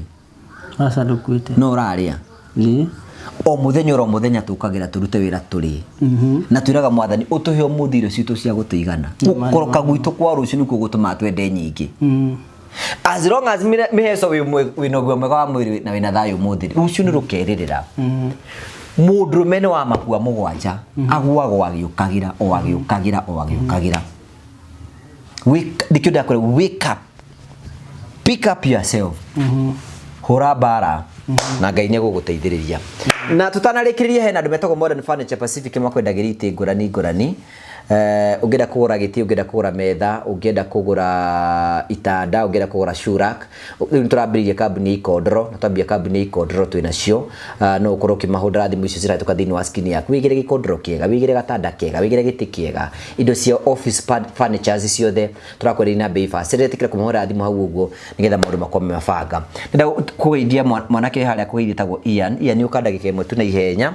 Speaker 1: Aca, ndũkuĩte.
Speaker 2: No ũrarĩa.
Speaker 1: Ĩĩ.
Speaker 2: O mũthenya oro mũthenya tũkagĩra tũrute wĩra tũrĩe na twĩraga Mwathani ũtũhe ũmũthĩ irio citũ cia gũtũigana. Gũkoroka gwitũ kwa rũciũ nĩkuo gũtũmaga twende nyingĩ. As long as mĩheco wĩna ũgima mwega wa mwĩrĩ na wĩna thayũ ũmũthĩ, rũciũ nĩ rũkerĩrĩra. Mũndũrũme nĩ wa makua mũgwanja, agũagwo agĩũkagĩra o agĩũkagĩra o agĩũkagĩra. Nĩkĩo ndakwĩra, wake up, pick up yourself, hũra mbara na Ngai nĩ egũgũteithĩrĩria. Na tũtanarĩkĩrĩria, hena andũ metagwo Modern Furniture Pacific, makwendagĩria itĩ ngũrani ngũrani. Ũngĩenda kũgũra gĩtĩ, ũngĩenda kũgũra metha, ũngĩenda kũgũra itanda, ũngĩenda kũgũra shoe rack, rĩu nĩ tũrambĩrĩirie kambuni ya ikondoro, na twambia kambuni ya ikondoro twĩ nacio. No ũkorwo ũkĩmahũrĩra thimũ icio cirahĩtũka thĩinĩ wa screen yaku, wĩgĩre gĩkondoro kĩega, wĩgĩre gatanda kega, wĩgĩre gĩtĩ kĩega, indo cia office furnitures ciothe tũrakwenderia na bei bacĩrĩre. Ĩtĩkĩra kũmahũrĩra thimũ hau ũguo nĩgetha maũndũ makorwo me mabanga. Ndĩrenda kũgeithia mwanake harĩa kũgeithia tagwo Ian. Ian, ũka ndagĩka ĩmwe tu na ihenya,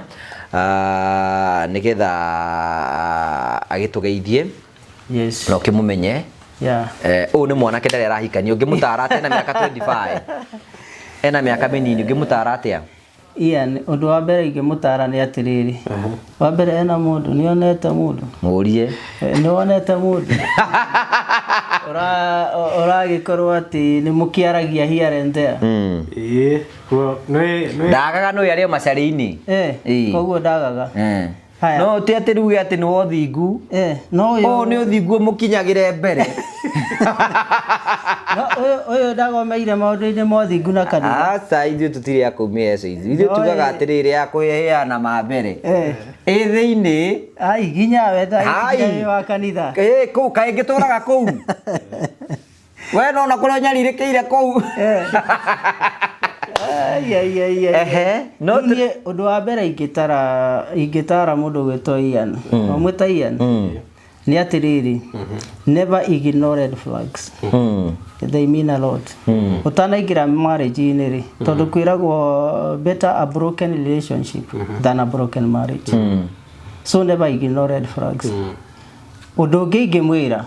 Speaker 2: nĩgetha agĩtũgeithie.
Speaker 1: Yes.
Speaker 2: Na ũkĩmũmenye.
Speaker 1: Yeah.
Speaker 2: Ũyũ nĩ mwanake ndarĩ arahikania. Ũngĩmũtara atĩa na mĩaka 25? Ena mĩaka mĩnini, ũngĩmũtara atĩa?
Speaker 1: Ian, ũndũ wa mbere ingĩmũtara nĩ atĩrĩrĩ, wa mbere ena mũndũ, nĩ onete mũndũ?
Speaker 2: Mũrie.
Speaker 1: Nĩ wonete mũndũ ũragĩkorwo atĩ nĩ mũkĩaragia here and there?
Speaker 3: Ĩĩ, nĩ
Speaker 2: Ndagaga nĩ arĩ o macarĩ-inĩ. Ĩĩ.
Speaker 1: Koguo ndagaga. Haya.
Speaker 2: No ti atĩ rĩu atĩ nĩ wothingu.
Speaker 1: No ũyũ
Speaker 2: Ũyũ nĩ ũthingu ũmũkinyagĩre mbere.
Speaker 1: No ũyũ ndagomeire maũndũ-inĩ ma ũthingu na kanitha.
Speaker 2: Aca, ithuĩ tũtirĩ a kũumia eco ithuĩ.
Speaker 1: No,
Speaker 2: tugaga atĩrĩrĩ, ya kũheana ma mbere ĩ thĩinĩ.
Speaker 1: Ai, nginya we
Speaker 2: Ai.
Speaker 1: wĩ wa kanitha.
Speaker 2: Ĩ kũu kaĩ ngĩtũraga kũu, we nona kũrĩa ũnyarirĩkĩire kũu.
Speaker 1: Ai, ai, ai, ai.
Speaker 2: Ehe, no
Speaker 1: Rĩu niĩ ũndũ wa mbere ingĩtara mũndũ gwĩtwo Ian, wamwĩta Ian, nĩ atĩrĩrĩ, never ignore red flags. They mean a lot. Ũtanaingĩra marriage-inĩ rĩ, tondũ kwĩragwo better a broken relationship than a broken marriage, so never ignore red flags. Ũndũ ũngĩ ingĩmwĩra,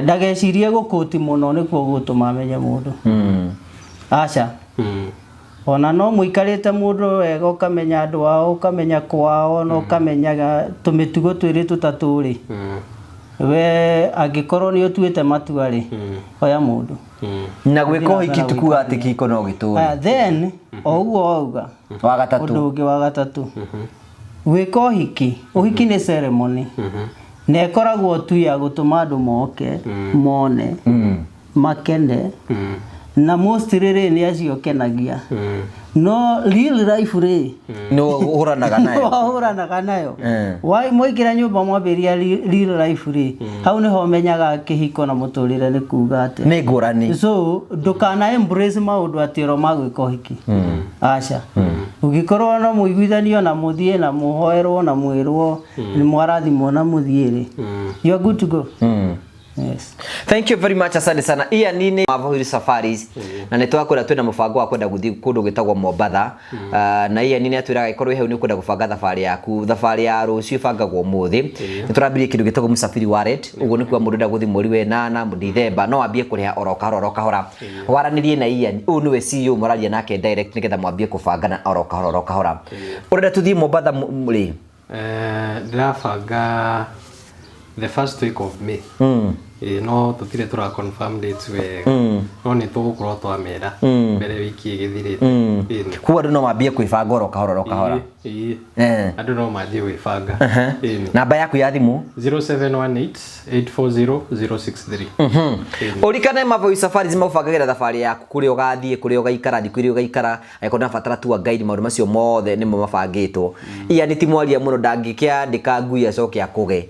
Speaker 1: ndagecirie gũkũti mũno nĩkuo gũtũma amenye mũndũ. Aca, ona no mũikarĩte mũndũ wega, ũkamenya andũ ao, ũkamenya kwao, na ũkamenya tũmĩtugo twĩrĩ tũtatũ rĩ, we angĩkorwo nĩ ũtuĩte matua rĩ, oya mũndũ.
Speaker 2: Na gwĩka ũhiki ti kuga atĩ kĩhiko no gĩtũre.
Speaker 1: Aya, then o ũguo wauga,
Speaker 2: Wa gatatũ.
Speaker 1: Ũndũ ũngĩ wa gatatũ, gwĩka ũhiki, ũhiki nĩ ceremony na ĩkoragwo tu ya gũtũma andũ moke mone makene, na mostly rĩ nĩ acio kenagia, no real life rĩ,
Speaker 2: Nĩ ũhũranaga nayo.
Speaker 1: Wahũranaga nayo. Mwaingĩra nyũmba mwambĩrĩria real life rĩ, hau nĩho ũmenyaga kĩhiko na mũtũrĩre nĩ kuga atĩa.
Speaker 2: Nĩ ngũrani.
Speaker 1: So ndũkana embrace maũndũ atĩ oro magwĩka ũhiki. Aca, ũngĩkorwo no mũiguithanio na mũthiĩ na mũhoerwo na mwĩrwo nĩ mwarathimwo na mũthiĩ rĩ, you are good to go. Yes.
Speaker 2: Thank you very much, asante sana. Ian nĩ Mavohiri Safaris na nĩ twakwĩra twĩna mũbango wa kwenda gũthiĩ kũndũ gwĩtagwo Mombatha. Na Ian nĩ atwĩraga ĩkorwo hau nĩ ũkwenda gũbanga thabarĩ yaku, thabarĩ ya rũciũ ĩbangagwo ũmũthĩ. Nĩ tũrambirie kĩndũ gĩtagwo Msafiri Wallet, ũguo nĩ kuga mũndũ enda gũthiĩ mweri wa ĩnana Dithemba no ambie kũrĩha oro kahora oro kahora. Waranĩrie na Ian, ũyũ nĩwe CEO mũraria nake direct nĩgetha mwambie kũbangana oro kahora oro kahora. Ũrenda tũthiĩ Mombatha rĩ?
Speaker 3: Ndĩrabanga the first week of May.
Speaker 4: Ĩĩ, no tũtirĩ tũra confirm dates wega, no nĩ tũgũkorwo twamera mbere wiki ĩgĩthirĩte. Ĩni.
Speaker 2: Koguo andũ no mambie kwĩbanga oro kahora oro kahora.
Speaker 4: Ĩĩ. Andũ no manjie gwĩbanga. Ĩni.
Speaker 2: Namba yaku ya thimũ?
Speaker 4: 0718 840 063. Ĩni.
Speaker 2: Ũrikane Mavoi Safaris magũbangagĩra thabarĩ yaku, kũrĩa ũgathiĩ, kũrĩa ũgaikara, thikũ iria ũgaikara, angĩkorwo ndũrabatara tour guide, maũndũ macio mothe nĩmo mabangĩtwo. Ian ti mwaria mũno, ndangĩkĩandĩka ngui acoke akũge.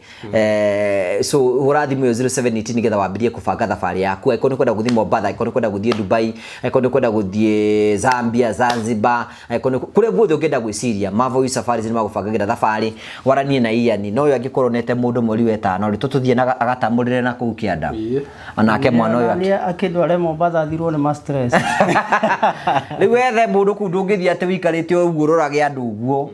Speaker 2: So hũra thimũ ĩyo 0718 nĩgetha wambĩrĩrie kũbanga thabarĩ yaku, angĩkorwo nĩ kwenda gũthiĩ Mombatha, angĩkorwo nĩ kwenda gũthiĩ Dubai, angĩkorwo nĩ kwenda gũthiĩ Zambia, Zanzibar, angĩkorwo nĩ kũrĩa guothe ũngĩenda gwĩciria, Mavoi Safaris nĩ magũbangagĩra thabarĩ. Waranie na Ian. No ũyũ angĩkorwo onete mũndũ mweri wa ĩtano rĩ, tũtũthiĩ na agatamũrĩre na kũu kĩanda. Onake mwana ũyũ
Speaker 1: Nĩ akĩndware Mombatha thirwo nĩ ma stress.
Speaker 2: Rĩu wethe mũndũ kũu, ndũngĩthiĩ atĩ ũikarĩte ũguo ũrorage andũ ũguo,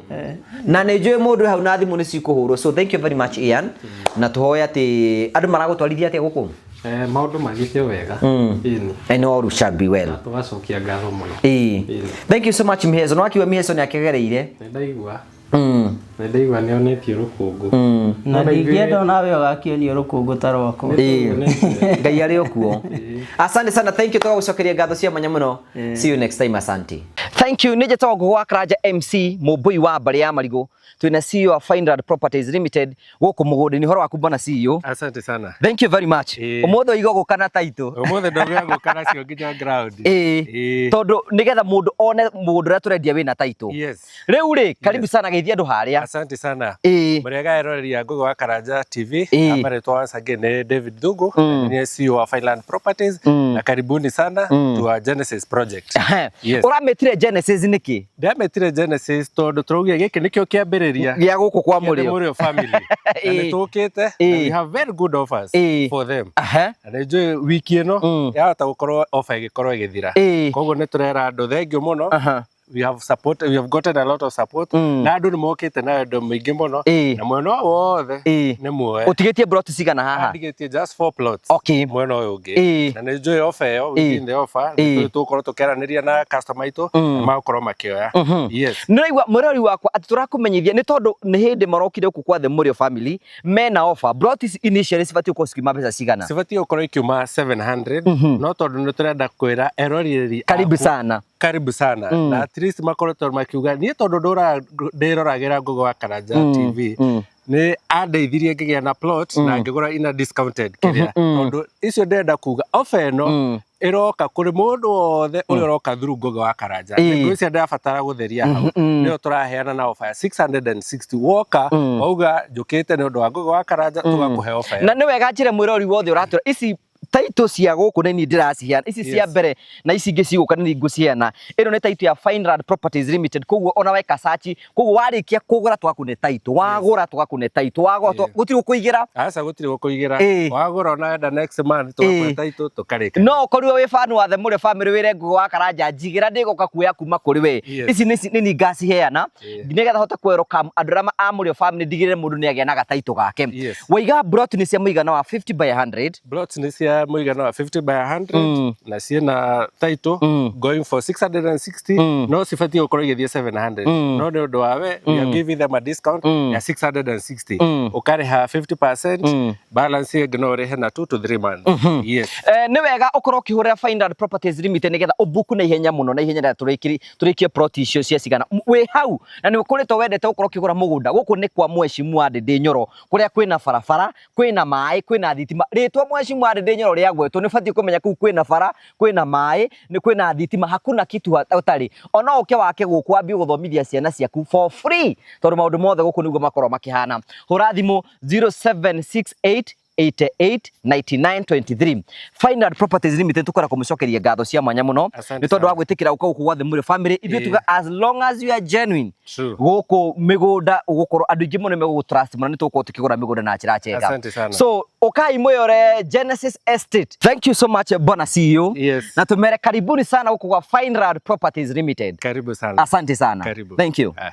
Speaker 2: na nĩ njũĩ mũndũ hau na thimũ nĩ cikũhũrwo. So thank you very much, Ian, na tũhoe atĩ andũ maragũtwarithia atĩa gũkũ.
Speaker 4: Maũndũ mathiĩte o wega. Ĩni.
Speaker 2: And all shall be well.
Speaker 4: Na tũgacokia ngatho mũno.
Speaker 2: Ĩĩ. Thank you so much. Miheso no akiuga Miheso nĩ akĩgereire.
Speaker 4: Nĩ ndaigua. Nĩ ndaigua nĩ onetio rũkũngũ.
Speaker 1: Na ndingĩenda onawe ũgakĩonio rũkũngũ ta rwakwa.
Speaker 2: Ĩĩ, Ngai arĩ o kuo. Asante sana, thank you, tũgagũcokeria ngatho cia mwanya mũno. See you next time, asante. Thank you. Nĩ njĩtagwo Ngũgũ wa Karanja MC, mũmbũi wa mbarĩ ya marigũ. Twĩna CEO wa Fineland Properties Limited gũkũ mũgũnda-inĩ. Ũhoro waku, bwana CEO?
Speaker 3: Asante sana.
Speaker 2: Thank you very much. Ũmũthĩ ũiga gũka na title.
Speaker 3: Ũmũthĩ ndauga gũka nacio nginya ground.
Speaker 2: Ĩĩ, tondũ nĩgetha mũndũ one mũgũnda ũrĩa tũrendia wĩna title. Rĩu rĩ, karibu sana, geithia andũ harĩa.
Speaker 3: Asante sana.
Speaker 2: Mũrĩega
Speaker 3: eroreri a Ngũgĩ wa Karanja TV. Marĩtwa once again nĩ David Thugu, ni CEO wa Fineland Properties, na karibuni sana to our Genesis project. Yes.
Speaker 2: Ũramĩtire Genesis nĩkĩ?
Speaker 3: Ndĩramĩtire Genesis tondũ tũraugire gĩkĩ nĩkĩo kĩambĩrĩria
Speaker 2: gĩa gũkũ kwa
Speaker 3: kĩa the
Speaker 2: Mũrĩo
Speaker 3: Mũrĩo family. Na nĩ tũkĩte na we have very good offers for them. Na nĩ njũĩ wiki ĩno yahota gũkorwo offer ĩgĩkorwo ĩgĩthira. Koguo nĩ tũrera andũ thengiũ mũno. We have gotten a lot of support, na andũ nĩ mokĩte na wendo mũingĩ mũno, na mwena ũyũ wothe nĩ muoe.
Speaker 2: Ũtigĩtie plot cigana haha?
Speaker 3: Ndigĩtie just four plots mwena ũyũ ũngĩ, na nĩ njũĩ offer ĩyo, within the offer nĩ tũgũkorwo tũkĩaranĩria na customer aitũ na magũkorwo makĩoya. Yes.
Speaker 2: Nĩ ũraigua, mwĩrori wakwa, atĩ tũrakũmenyithia nĩ tondũ nĩ hĩndĩ marokire gũkũ kwa The Mũrĩo family mena offer. Plot ici initially cibatiĩ gũkorwo cikiuma mbeca cigana?
Speaker 3: Cibatiĩ gũkorwo ikiuma 700, no tondũ nĩ tũrenda kwĩra eroreri
Speaker 2: Karibu
Speaker 3: aku-
Speaker 2: sana.
Speaker 3: Karibu sana, na at least makoretwo makiuga niĩ tondũ ndũraga ndĩroragĩra Ngũgĩ wa Karanja TV, nĩ andeithirie ngĩgĩa na plot na ngĩgũra ina discounted kĩrĩa, tondũ icio ndĩrenda kuga offer ĩno ĩroka kũrĩ mũndũ wothe ũrĩa ũroka through Ngũgĩ wa Karanja. Ngwĩciria ndĩrabatara gũtheria hau, nĩyo tũraheana na offer ya 660. Woka wauga njũkĩte nĩ ũndũ wa Ngũgĩ wa Karanja, tũgakũhe offer ĩyo.
Speaker 2: Na nĩ wega njĩre mwĩrori wothe ũratũra, ici title cia gũkũ nĩ niĩ ndĩraciheana, ici cia mbere na ici ingĩ cigũka nĩ niĩ ngũciheana. Ĩno nĩ title ya Fineland Properties Limited, koguo ona weka search, koguo warĩkia kũgũra tũgakũne title, wagũra tũgakũne title, wagũra gũtirĩ gũkũigĩra.
Speaker 3: Aca, gũtirĩ gũkũigĩra. Wagũra ona wenda next month tũgakũhe title tũkarĩka.
Speaker 2: No ũkorirwo wĩ fan wa The Mũrĩo family, wĩre Ngũgĩ wa Karanja njigĩra ndĩgũka kuoya kuma kũrĩ we. Ici nĩ niĩ ngaciheana nĩgetha hote kwerũka andũ arĩa a Mũrĩo family, ndigĩrĩre mũndũ nĩ agĩa na gataitũ gake. Waiga plot nĩ cia mũigana wa 50 by 100.
Speaker 3: Plots nĩ cia mũigana wa 50 by 100 na ciĩna title going for 660, no cibatiĩ gũkorwo igĩthiĩ 700, no nĩ ũndũ wa we are giving them a discount ya 660. Ũkarĩha 50%, balance ĩngĩ no ũrĩhe na 2 to 3 months. Yes.
Speaker 2: Nĩ wega ũkorwo ũkĩhũrĩra Fineland Properties Limited nĩgetha ũbuku na ihenya mũno, na ihenya rĩrĩa tũrĩkie plot icio cia cigana. Wĩ hau na nĩ ũkoretwo wendete gũkorwo ũkĩgũra mũgũnda gũkũ, nĩ kwa Mheshimiwa Ndĩndĩ Nyoro, kũrĩa kwĩna barabara, kwĩna maĩ, kwĩna thitima. Rĩtwa Mheshimiwa Ndĩndĩ Nyoro rĩagwetwo, nĩ ũbatiĩ kũmenya kũu kwĩna bara, kwĩna maĩ, nĩ kwĩna thitima, hakuna kitu ũtarĩ. Ona ũke wake gũkũ wambie gũthomithia ciana ciaku for free, tondũ maũndũ mothe gũkũ nĩguo makorwo makĩhana. Hũra thimũ 0768 88 99 23, Fineland Properties Limited. Tukora kũmũcokeria ngatho cia mwanya mũno
Speaker 3: Asante
Speaker 2: nĩ tondũ wa
Speaker 3: sana.
Speaker 2: gwĩtĩkĩra gũka gũkũ gwa The Mũrĩo family. Ithuĩ tuga as long as you are genuine, gũkũ mĩgũnda ũgũkorwo andũ aingĩ mũno megũgũ trust mũno, nĩ tũgũkorwo tũkĩgũra mĩgũnda na njĩra njega.
Speaker 3: Asante sana.
Speaker 2: So ũkai mwĩyore Genesis Estate. Thank you so much, bwana CEO. Na tumere karibuni sana gũkũ gwa Fineland Properties Limited.
Speaker 3: Karibu sana.
Speaker 2: Asante sana.
Speaker 3: Karibu.
Speaker 2: Thank you.
Speaker 3: Ah.